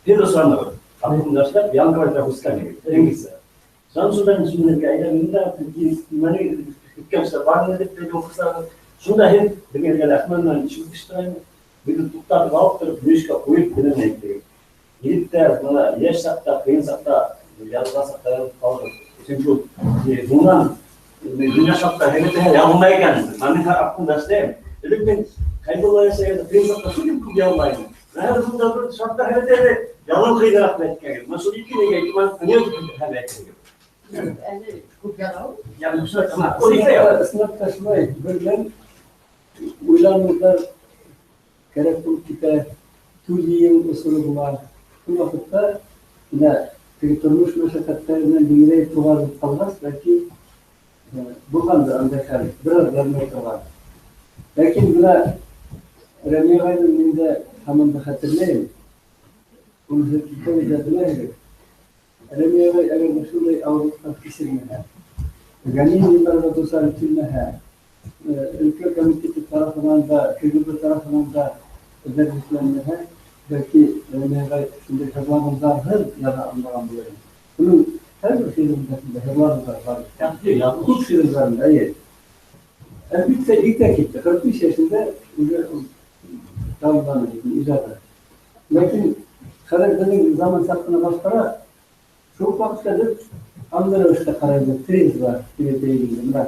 bir de sonra var. Aklımdaşlar Yankara'da Huskan gibi. İngilizce. Samsun'dan şimdi aylarında mani hükümse var ne dedi okuslar. Şunda hep demirler Akman'dan çıkmışlar. Bir tutar alıp durup müşka koyup bilemekti. Gidip de buna yaş sakta, kıyın sakta, yazılan sakta kaldı. Çünkü bundan dünya şartları hele de yanındayken, ben de aklımda işte, dedim ben kaybolaya şey, kıyın sakta şu gibi yanındayım. Ben bunda bir şartlar hele de yalan kıydırak etken. Ben şu iki ne geldi, ben ne hele etken. Yani bu sefer ama o değil ya. Isınap taşımayı birden uylanmalar gerek bulup kite, tüzüğün usulü bular. Bu vakitte yine turmuş meşakkatlerinden dinleyip tuvarlık kalmaz. Belki bulgan da andakar, biraz vermek var. Lakin buna Rami Gayn'ın de hamında hatırlayayım. Уны һеҙ икәүегеҙ ҙә беләһегеҙ. Рәми ағай әгәр ҙә шундай ауырлыҡтар кисермәһә, гонениеларға дусар ителмәһә, өлкә комитеты тарафынан да, КГБ тарафынан да эҙәрлекләнмәһә, бәлки Рәми ағай шундай һыҙланыуҙарһыҙ яҙа алмаған булыр ине. Уның һәр бер шиғырында шундай һыҙланыуҙар бар. Күп шиғырҙарында, эйе. Әлбиттә, иртә китте. 45 йәшендә уже ул тамамланы ижады. Ләкин хәҙер беҙҙең заман саҡ ҡына башҡараҡ. Шул уҡ ваҡытта беҙ аңлы рәүештә ҡарайбыҙ, трезво тип әйтәйек инде. Бына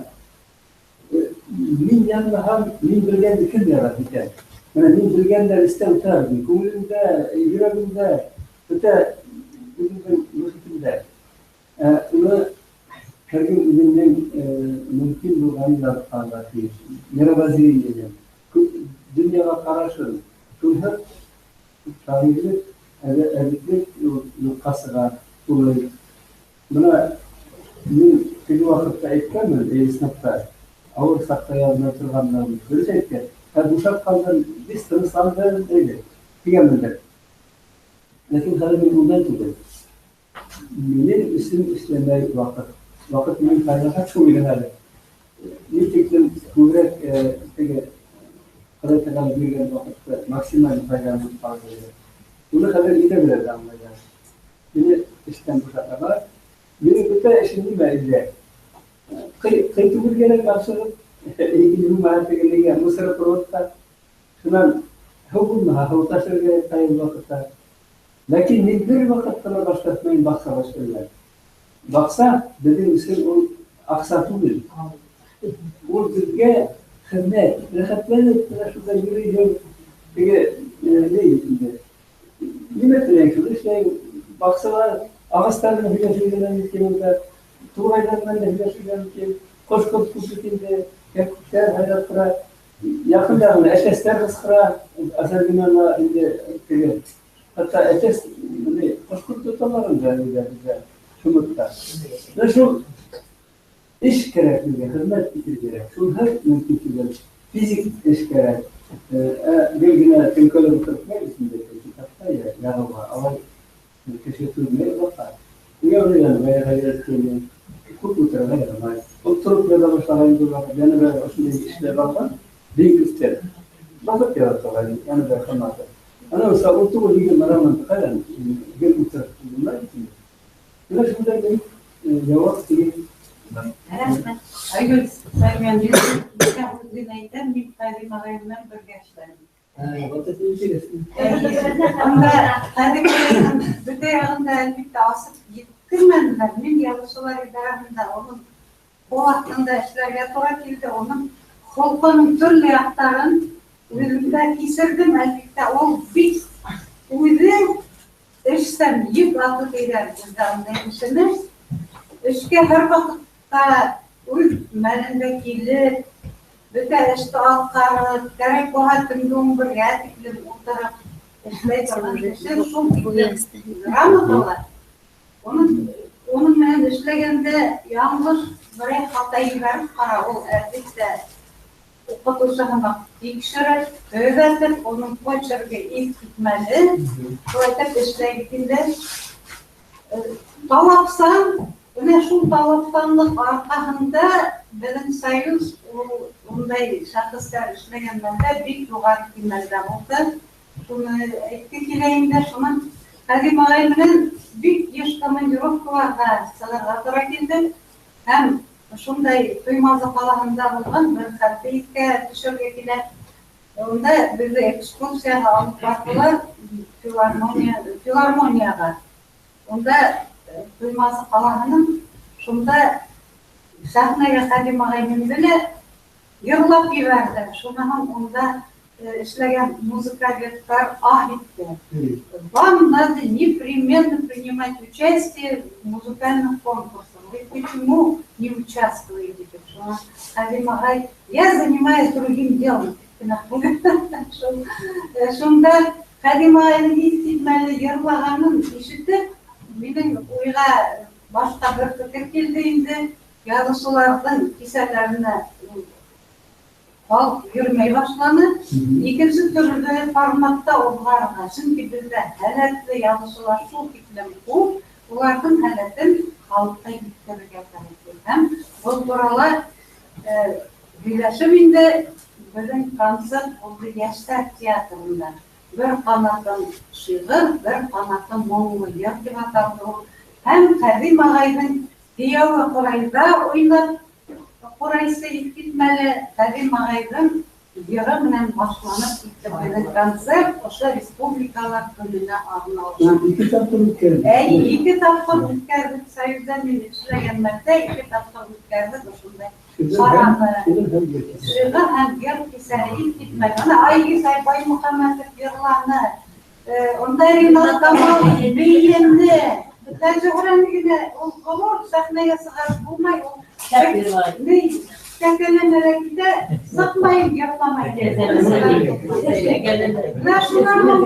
мин яҙмаһам, мин белгәнде кем яҙа икән? Бына мин белгәндәр эстә үтә, күңелемдә, йөрәгемдә, бөтә үҙемдең мөхитемдә. Уны һәр кем үҙенең мөмкин булғанын яҙғанға тейеш. Мировоззрениеһен, донъяға ҡарашын, шунһыҙ шағирлек, әҙиплек юҡҡа сыға. Улай. Бына мин теге ваҡытта әйткәнмен, Элиснафта, ауыр саҡта яҙмай торғандан дөрөҫ әйткән. Ә бушап ҡалдым, бик тынысландым, әйҙә, тигәнмендер. Ләкин хәҙер мин ундай түгел. Минең өсөн эшләмәй ваҡыт. Ваҡыт минең файҙаға түгел әле. Ни тиклем күберәк теге Хоҙай Тәғәлә биргән ваҡытты максималь файҙаланып ҡалырға. Уны хәҙер өйҙәгеләр ҙә аңлайҙар. Мине эштән бушаталар. Минең бөтә эшем нимә өйҙә? Ҡый түгел кәрәк ашығып, йыумаһа тегелегә, мусоропроводта. Шунан һыу булмаһа, һыу ташыр кәрәк ҡайһы ваҡытта. Ләкин мин бер ваҡытта ла баш тартмайым баҡсаға эшләргә. Баҡса беҙҙең өсөн ул аҡса түгел. Ул беҙгә хеҙмәт, рәхәтләнеп бына шунда йөрөйһөң. Теге ни инде? Нимә теләйһең, шуны эшләйһең. Баҡсалар, ағастар менән һөйләшергә лә мөмкин унда, турғайҙар менән дә һөйләшергә мөмкин. Ҡош-ҡорт күп бит инде, кәкүктәр һайрап тора. Яҡында ғына әтәстәр ҡысҡыра, Азәрбайжанла инде теге. Хатта әтәс, ни, ҡош-ҡорт тоталар инде өйҙә беҙҙә, Шумытта. Менә шул эш кәрәк беҙгә, хеҙмәт итер кәрәк. Шунһыҙ мөмкин түгел. Физик эш кәрәк. Ә гел генә теңкәләп ултырып инде китапта яҙыуға, алай кеше түҙмәй оҙаҡҡа. Миңә уны баяғы әйткәндәй, күп ултырырға ярамай. Ул тороп яҙа башлаған инде ваҡыт, йәнә бер ошондай эшләр барған, бейек өҫтәл. Баҫып яҙа торған, йәнә бер хорматы. Ана мисал, ул түгел егерме романды ҡайҙан гел ултырып булмай бит инде. Менә шундай бер яуап тигән. Рәхмәт. Айгөл Сәлмән, үҙен әйтәм, мин Хәлим ағай менән бергә эшләнем. Вот это интересно. Анда Хәлим ағайҙың бөтә яғында әлбиттә асып еткермәнеләр. Мин яҙыусылар идараһында уның ҡул аҫтында эшләргә тура килде. Уның холҡоноң төрлө яҡтарын үҙемдә кисерҙем. Әлбиттә, ул бик үҙе эшсән йөк аты тиҙәр беҙҙә ундай кешене. Эшкә һәр ваҡытта үҙ мәлендә килеп, бөтә эште атҡарып, кәрәк булһа төнгө 11-гә тиклем ултырып эшләй торған кеше шул тиклем грамоталы. Уның менән эшләгәндә яңылыш берәй хата ебәреп ҡара, ул әлбиттә уҡытыусы һымаҡ тикшереп, төҙәтеп, уның почеркы иҫ китмәле. Шулай итеп эшләй бит инде. Талапсан, бына шул талапсанлыҡ арҡаһында беҙҙең союз ул ундай шәхестәр эшләгән мәлдә бик юғары кимәлдә булды. Шуны әйтке килә инде, шунан Хәлим ағай менән бик йыш командировкаларға сығырға тура килде. Һәм шундай Туймазы ҡалаһында булған бер хәлде иҫкә төшөргә килә. Унда беҙҙе экскурсияға алып барҙылар филармонияға. Унда Туймазы ҡалаһының шунда сәхнәгә Хәлим ағай менде лә йырлап ебәрҙе. Шунан һуң унда эшләгән музыковедтар аһ итте. Вам надо непременно принимать участие в музыкальном конкурсе. Вы почему не участвуете? Шуңа Хәлим ағай, я занимаюсь другим делом. Шунда Хәлим ағайҙың иҫ китмәле йырлағанын ишетеп, минең уйға башҡа бер фекер килде инде. Яҙыусыларҙың кисәләренә халыҡ йөрөмәй башланы. икенсе төрлө форматта уҙғарырға. Сөнки беҙҙә һәләтле яҙыусылар шул тиклем күп, уларҙың һәләтен халыҡҡа еткерергә кәрәк. Һәм был турала һөйләшеп инде беҙҙең концерт булды йәштәр театрында. Бер ҡанатым шиғыр, бер ҡанатым моңло йыр тип аталды ул. Һәм Ҡәҙим ағайҙың кейәүе ҡурайҙа уйнап, ҡурайсы иҫ китмәле Ҡәҙим ағайҙың йыры менән башланып китте беҙҙең концерт ошо республикалар көнөнә арналған. 2 тапҡыр үткәрҙек. Эйе, 2 тапҡыр үткәрҙек. Союзда мин эшләгән мәлдә 2 тапҡыр үткәрҙек ошондай сараны. Шиғыр һәм йыр кисәһе иҫ китмәле. Бына Айгиз Баймөхәмәтов йырланы, унда Ринат Камал бейене. Бөтә Зөһрәне генә ул ғорур сәхнәгә сығарып булмай, ул кәкәләнә китә, сыҡмай, йырламай. Менә шунан һуң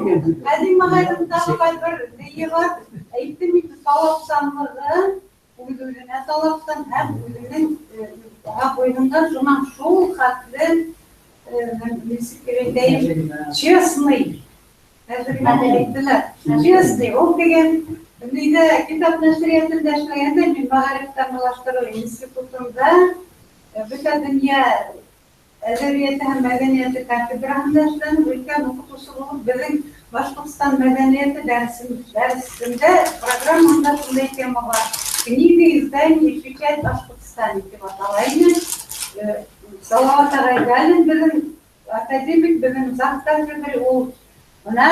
Ҡәҙим ағайҙың тағы ла бер нейе бар, әйттем инде, талапсанлығы, үҙ-үҙенә талапсан һәм үҙенең буйһонған, шунан шул хәтле, нисек тип әйтәйем, честный, тәжрибәле әйттеләр, честный, ул тигән Нейҙә китап нәшриәтендә эшләгәндә, мин мәғариф тамырлаштырыу институтында бөтә донъя әҙәбиәте һәм мәҙәниәте кафедраһында эшләнем. Өлкән уҡытыусы булып, беҙҙең Башҡортостан мәҙәниәте дәресендә программаһында шундай тема бар. Книга, издание и печать Башҡортостан тип атала ине. Салауат ағай Галин беҙҙең академик, беҙҙең зав кафедра, ул бына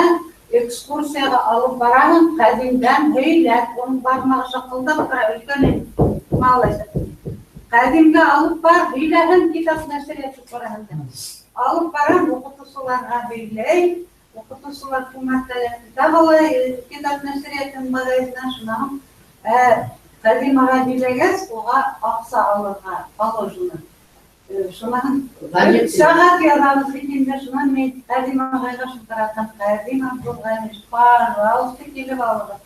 экскурсияға алып бараһың, ҡәҙимдән һөйләп, уның бармағы шаҡылдап тора, өлкән малай. Ҡәҙимгә алып бар, һөйләһен китап нәшриәте тураһында. Алып барам, уҡытыусыларға һөйләй, уҡытыусылар ҡиммәт тағы ла китап нәшриәтен магазинан, шунан Ҡәҙим ағай һөйләгәс, уға аҡса алырға положено. Шунан сәғәт яҙабыҙ бит инде, шунан мин Ҡәҙим ағайға шылтыратам, Ҡәҙим Абдулғанич, пожалуйста, килеп алығыҙ.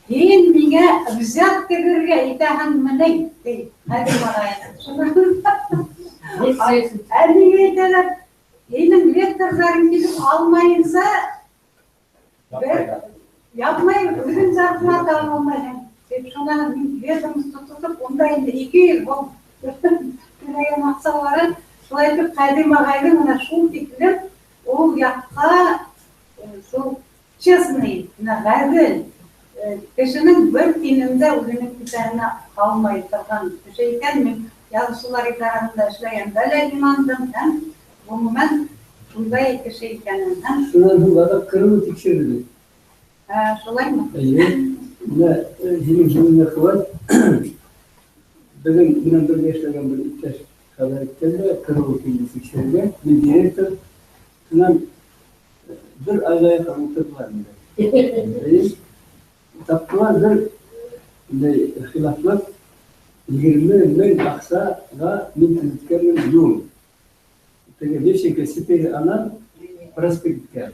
Һин миңә взятка бирергә итәһеңме ни, ти Ҡәҙим ағай. Шунан ә миңә әйтәләр, һинең лекторҙарың килеп алмайынса, бер япмай, үҙең зарплата алмайһың. Тип шунан мин ведомство тотоп, унда инде 200 был түләгән аҡсалары. Шулай итеп Ҡәҙим ағайҙың бына шул тиклем ул яҡҡа шул честный, бына ғәҙел, кешенең бер тинен дә үҙенең кеҫәһенә һалмай торған кеше икән. Мин яҙыусылар идараһында эшләгәндә лә инандым һәм ғөмүмән шундай кеше икәнен. Һәм шунан һуң аҙаҡ ҡырыуы тикшерелде. Шулаймы? Эйе. Бына һинең һүҙеңә ҡыуат. Беҙҙең менән бергә эшләгән бер иптәш хәбәр иткән дә, ҡырыуы килде тикшерергә. Мин директор. Шунан бер айға яҡын ултырҙылар инде. Эйе. Таптылар бер бындай хилафлыҡ, 20 мең аҡсаға мин төҙөткәнмен юл. Теге Левченко Сипеге анан проспектка.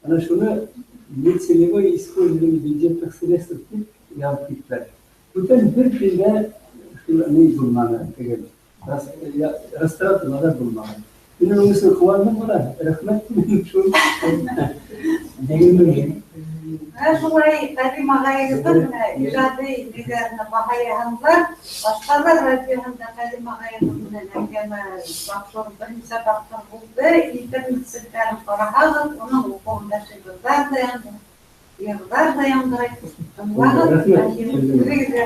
Ана шуны нецелевое использование бюджетных средств тип яҙып киттеләр. Бүтән бер тиндә ни булманы, теге растрата назар булманы. Мин уның өсөн ҡыуандым ғына, рәхмәт шул. 20 мең. Менә шулай Ҡәҙим ағайыбыҙҙың менә ижади ниҙәренә баһа яһанылар. Башҡалар радиоһында Ҡәҙим ағайыбыҙ менән әңгәмә тапшырыу бер нисә тапҡыр булды. Интернет селтәрен ҡараһағыҙ, уның уҡыуында шиғырҙар ҙа яңғырай, йырҙар ҙа яңғырай. Тыңлағыҙ, үҙегеҙгә.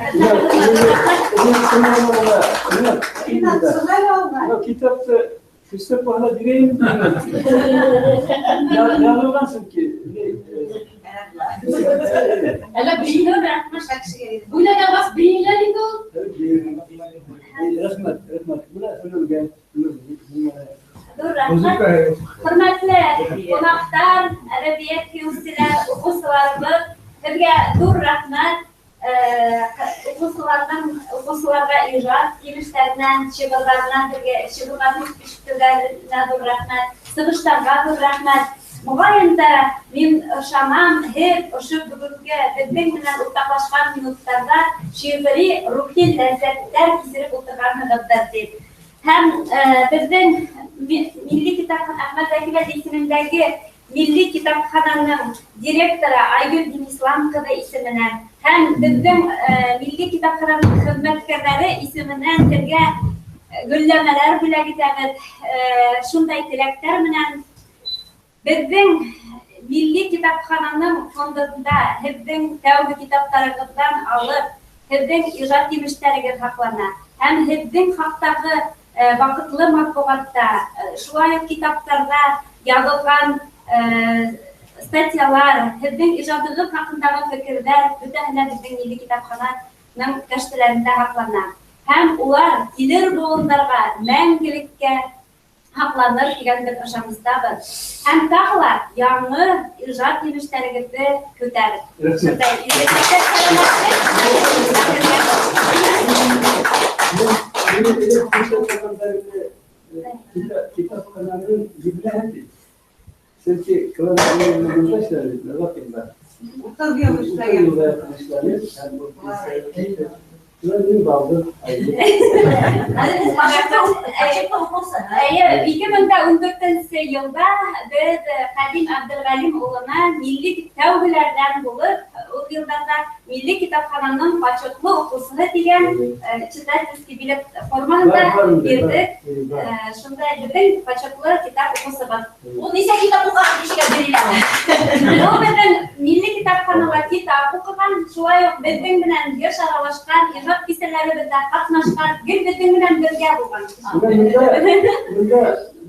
Ринат, сығар алға. Китапты көсләп баһа бирәйем. Яҙылған сөнки. Әллә бейеләр, бүләк алғас бейеләр инде ул. Рәхмәт, рәхмәт. Бына һөйләгән. Ҙур рәхмәт. Хөрмәтле ҡунаҡтар, әҙәбиәт һөйөүселәр, уҡыусыларыбыҙ, һеҙгә ҙур рәхмәт. Уҡыусыларға ижад емештәренән, шиғырҙарынан бергә, шиғырҙарҙың ишетеүҙәренә ҙур рәхмәт, сығыштарға ҙур рәхмәт. Моғайын да мин ышанам, һеҙ ошо бөгөнгө беҙҙең менән уртаҡлашҡан минуттарҙа шиғри рухи ләззәттәр кисереп ултырғанһығыҙҙыр тип. Һәм беҙҙең Милли китапхана Әхмәт Зәки исемендәге Милли китапхананың директоры Айгөл Динислам ҡыҙы исеменән һәм беҙҙең Милли китапхананың хеҙмәткәрҙәре исеменән һеҙгә гөлләмәләр бүләк итәбеҙ. Шундай теләктәр менән беҙҙең Милли китапхананың фондында һеҙҙең тәүге китаптарығыҙҙан алып һеҙҙең ижад емештәрегеҙ һаҡлана һәм һеҙҙең хаҡтағы ваҡытлы матбуғатта, шулай уҡ китаптарҙа яҙылған статьялар, һеҙҙең ижадығыҙ хаҡындағы фекерҙәр бөтәһе лә беҙҙең Милли китапхананың кәштәләрендә һаҡлана. Һәм улар килер быуындарға мәңгелеккә һаҡланыр тигән бер ышаныстабыҙ. Һәм тағы ла яңы ижад емештәрегеҙҙе көтәбеҙ. Шундай китапхананың юбилейы бит. Сөнки кыланмында эшләнек, ваҡытында. 30 йыл эшләгән. Мин балды. Эйе, 2014 йылда беҙ Ҡәдим Әбделғәлим улына милли тәүгеләрҙән булып, ул йылдарҙа Милли китапхананың почетлы уҡыусыһы тигән читательский билет формаһында бирҙек. Шунда беҙҙең почетлы китап уҡыусыбыҙ. Ул нисә китап уҡыған кешегә бирелә ул? Ул беҙҙең милли китапханала китап уҡыған, шулай уҡ беҙҙең менән йыш аралашҡан, ижад кисәләребеҙҙә ҡатнашҡан, гел беҙҙең менән бергә булған. Бында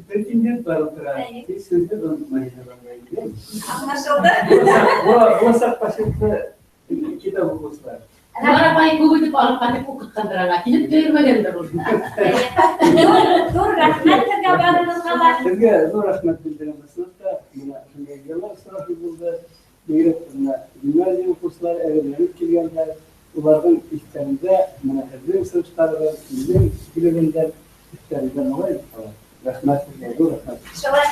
претендент бар ултыра. Һис һүҙҙе онотмай. Аңлашылды. Буласаҡ почетлы китап уҡыусылар. Улар апай күп итеп алып ҡайтып уҡытҡандыр ана, килеп тә йөрөмәгәндер ул. Ҙур рәхмәт һеҙгә барығыҙға ла. Һеҙгә ҙур рәхмәт белдерәм. Ысынлап та, бына ошондай йылы осрашыу булды. Бигерәк бына гимназия уҡыусылары әҙерләнеп килгәндәр. Уларҙың иҫтәрендә бына һеҙҙең сығыштарығыҙ, һеҙҙең һөйләгәндәр иҫтәрендә моғайын ҡала. Рәхмәт һеҙгә, ҙур рәхмәт. Шулай.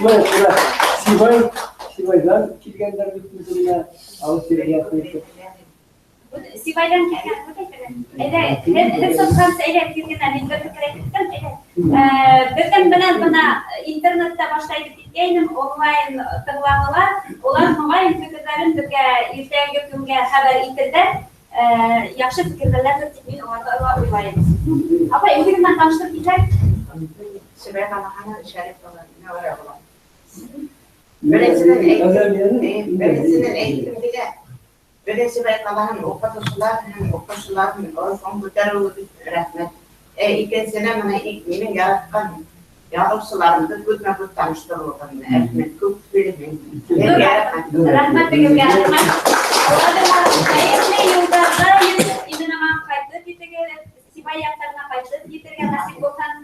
Шулай, Сибайҙан килгәндәр бит үҙенә алып килгән. Сибайҙан килгән, күп әйтәләр. Әйҙә, һеҙ сыҡҡансы, әйҙә, тиҙ генә мин бер фекер әйтеп китәм, әйҙә. Беҙҙең менән бына интернетта башта әйтеп киткәйнем, онлайн тыңланылар. Улар моғайын фекерҙәрен беҙгә иртәнге көнгә хәбәр итерҙәр. Яҡшы фекерҙәрҙер тип мин уларҙы уйлайым. Апай, үҙегеҙ менән таныштырып китһәк. Сибай ҡалаһынан Шәрипова Минәүәрә була. Беренсенән әйттем дигә. Беҙҙең Сибай ҡалаһын уҡытыусылар һәм уҡыусыларҙың рухын күтәреүегеҙ өсөн рәхмәт. Икенсенән, бына минең яратҡан яҙыусыларымды күҙмә-күҙ таныштырыуығыҙ рәхмәт, күп һөйләмәйем. Рәхмәтегеҙгә, рәхмәт. Хәйерле юлдарҙа йөрөп, иленә ҡайтып етегеҙ, Сибай яҡтарына ҡайтып етергә насип булһын.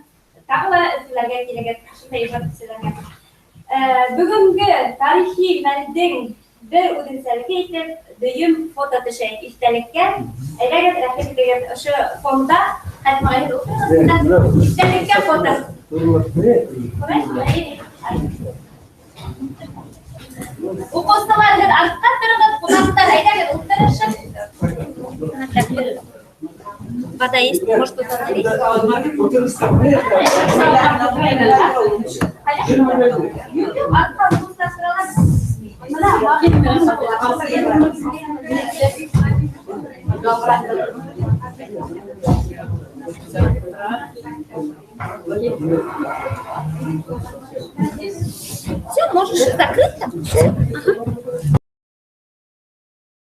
Тағы ла Өфөләргә килегеҙ, шундай ижад кисәләргә. Бөгөнгө тарихи мәлдең бер үҙенсәлеге итеп, дөйөм фото төшәйек иҫтәлеккә. Әйҙәгеҙ, рәхим итегеҙ, ошо фонда ҡайтмағайһыҙ, ултырығыҙ, иҫтәлеккә фото. Уҡыусылар, һеҙ артта тороғоҙ, ҡунаҡтар, әйҙәгеҙ, ултырышып. Вода есть, может, кто-то налить? Все, можешь закрыть там. Все. Ага.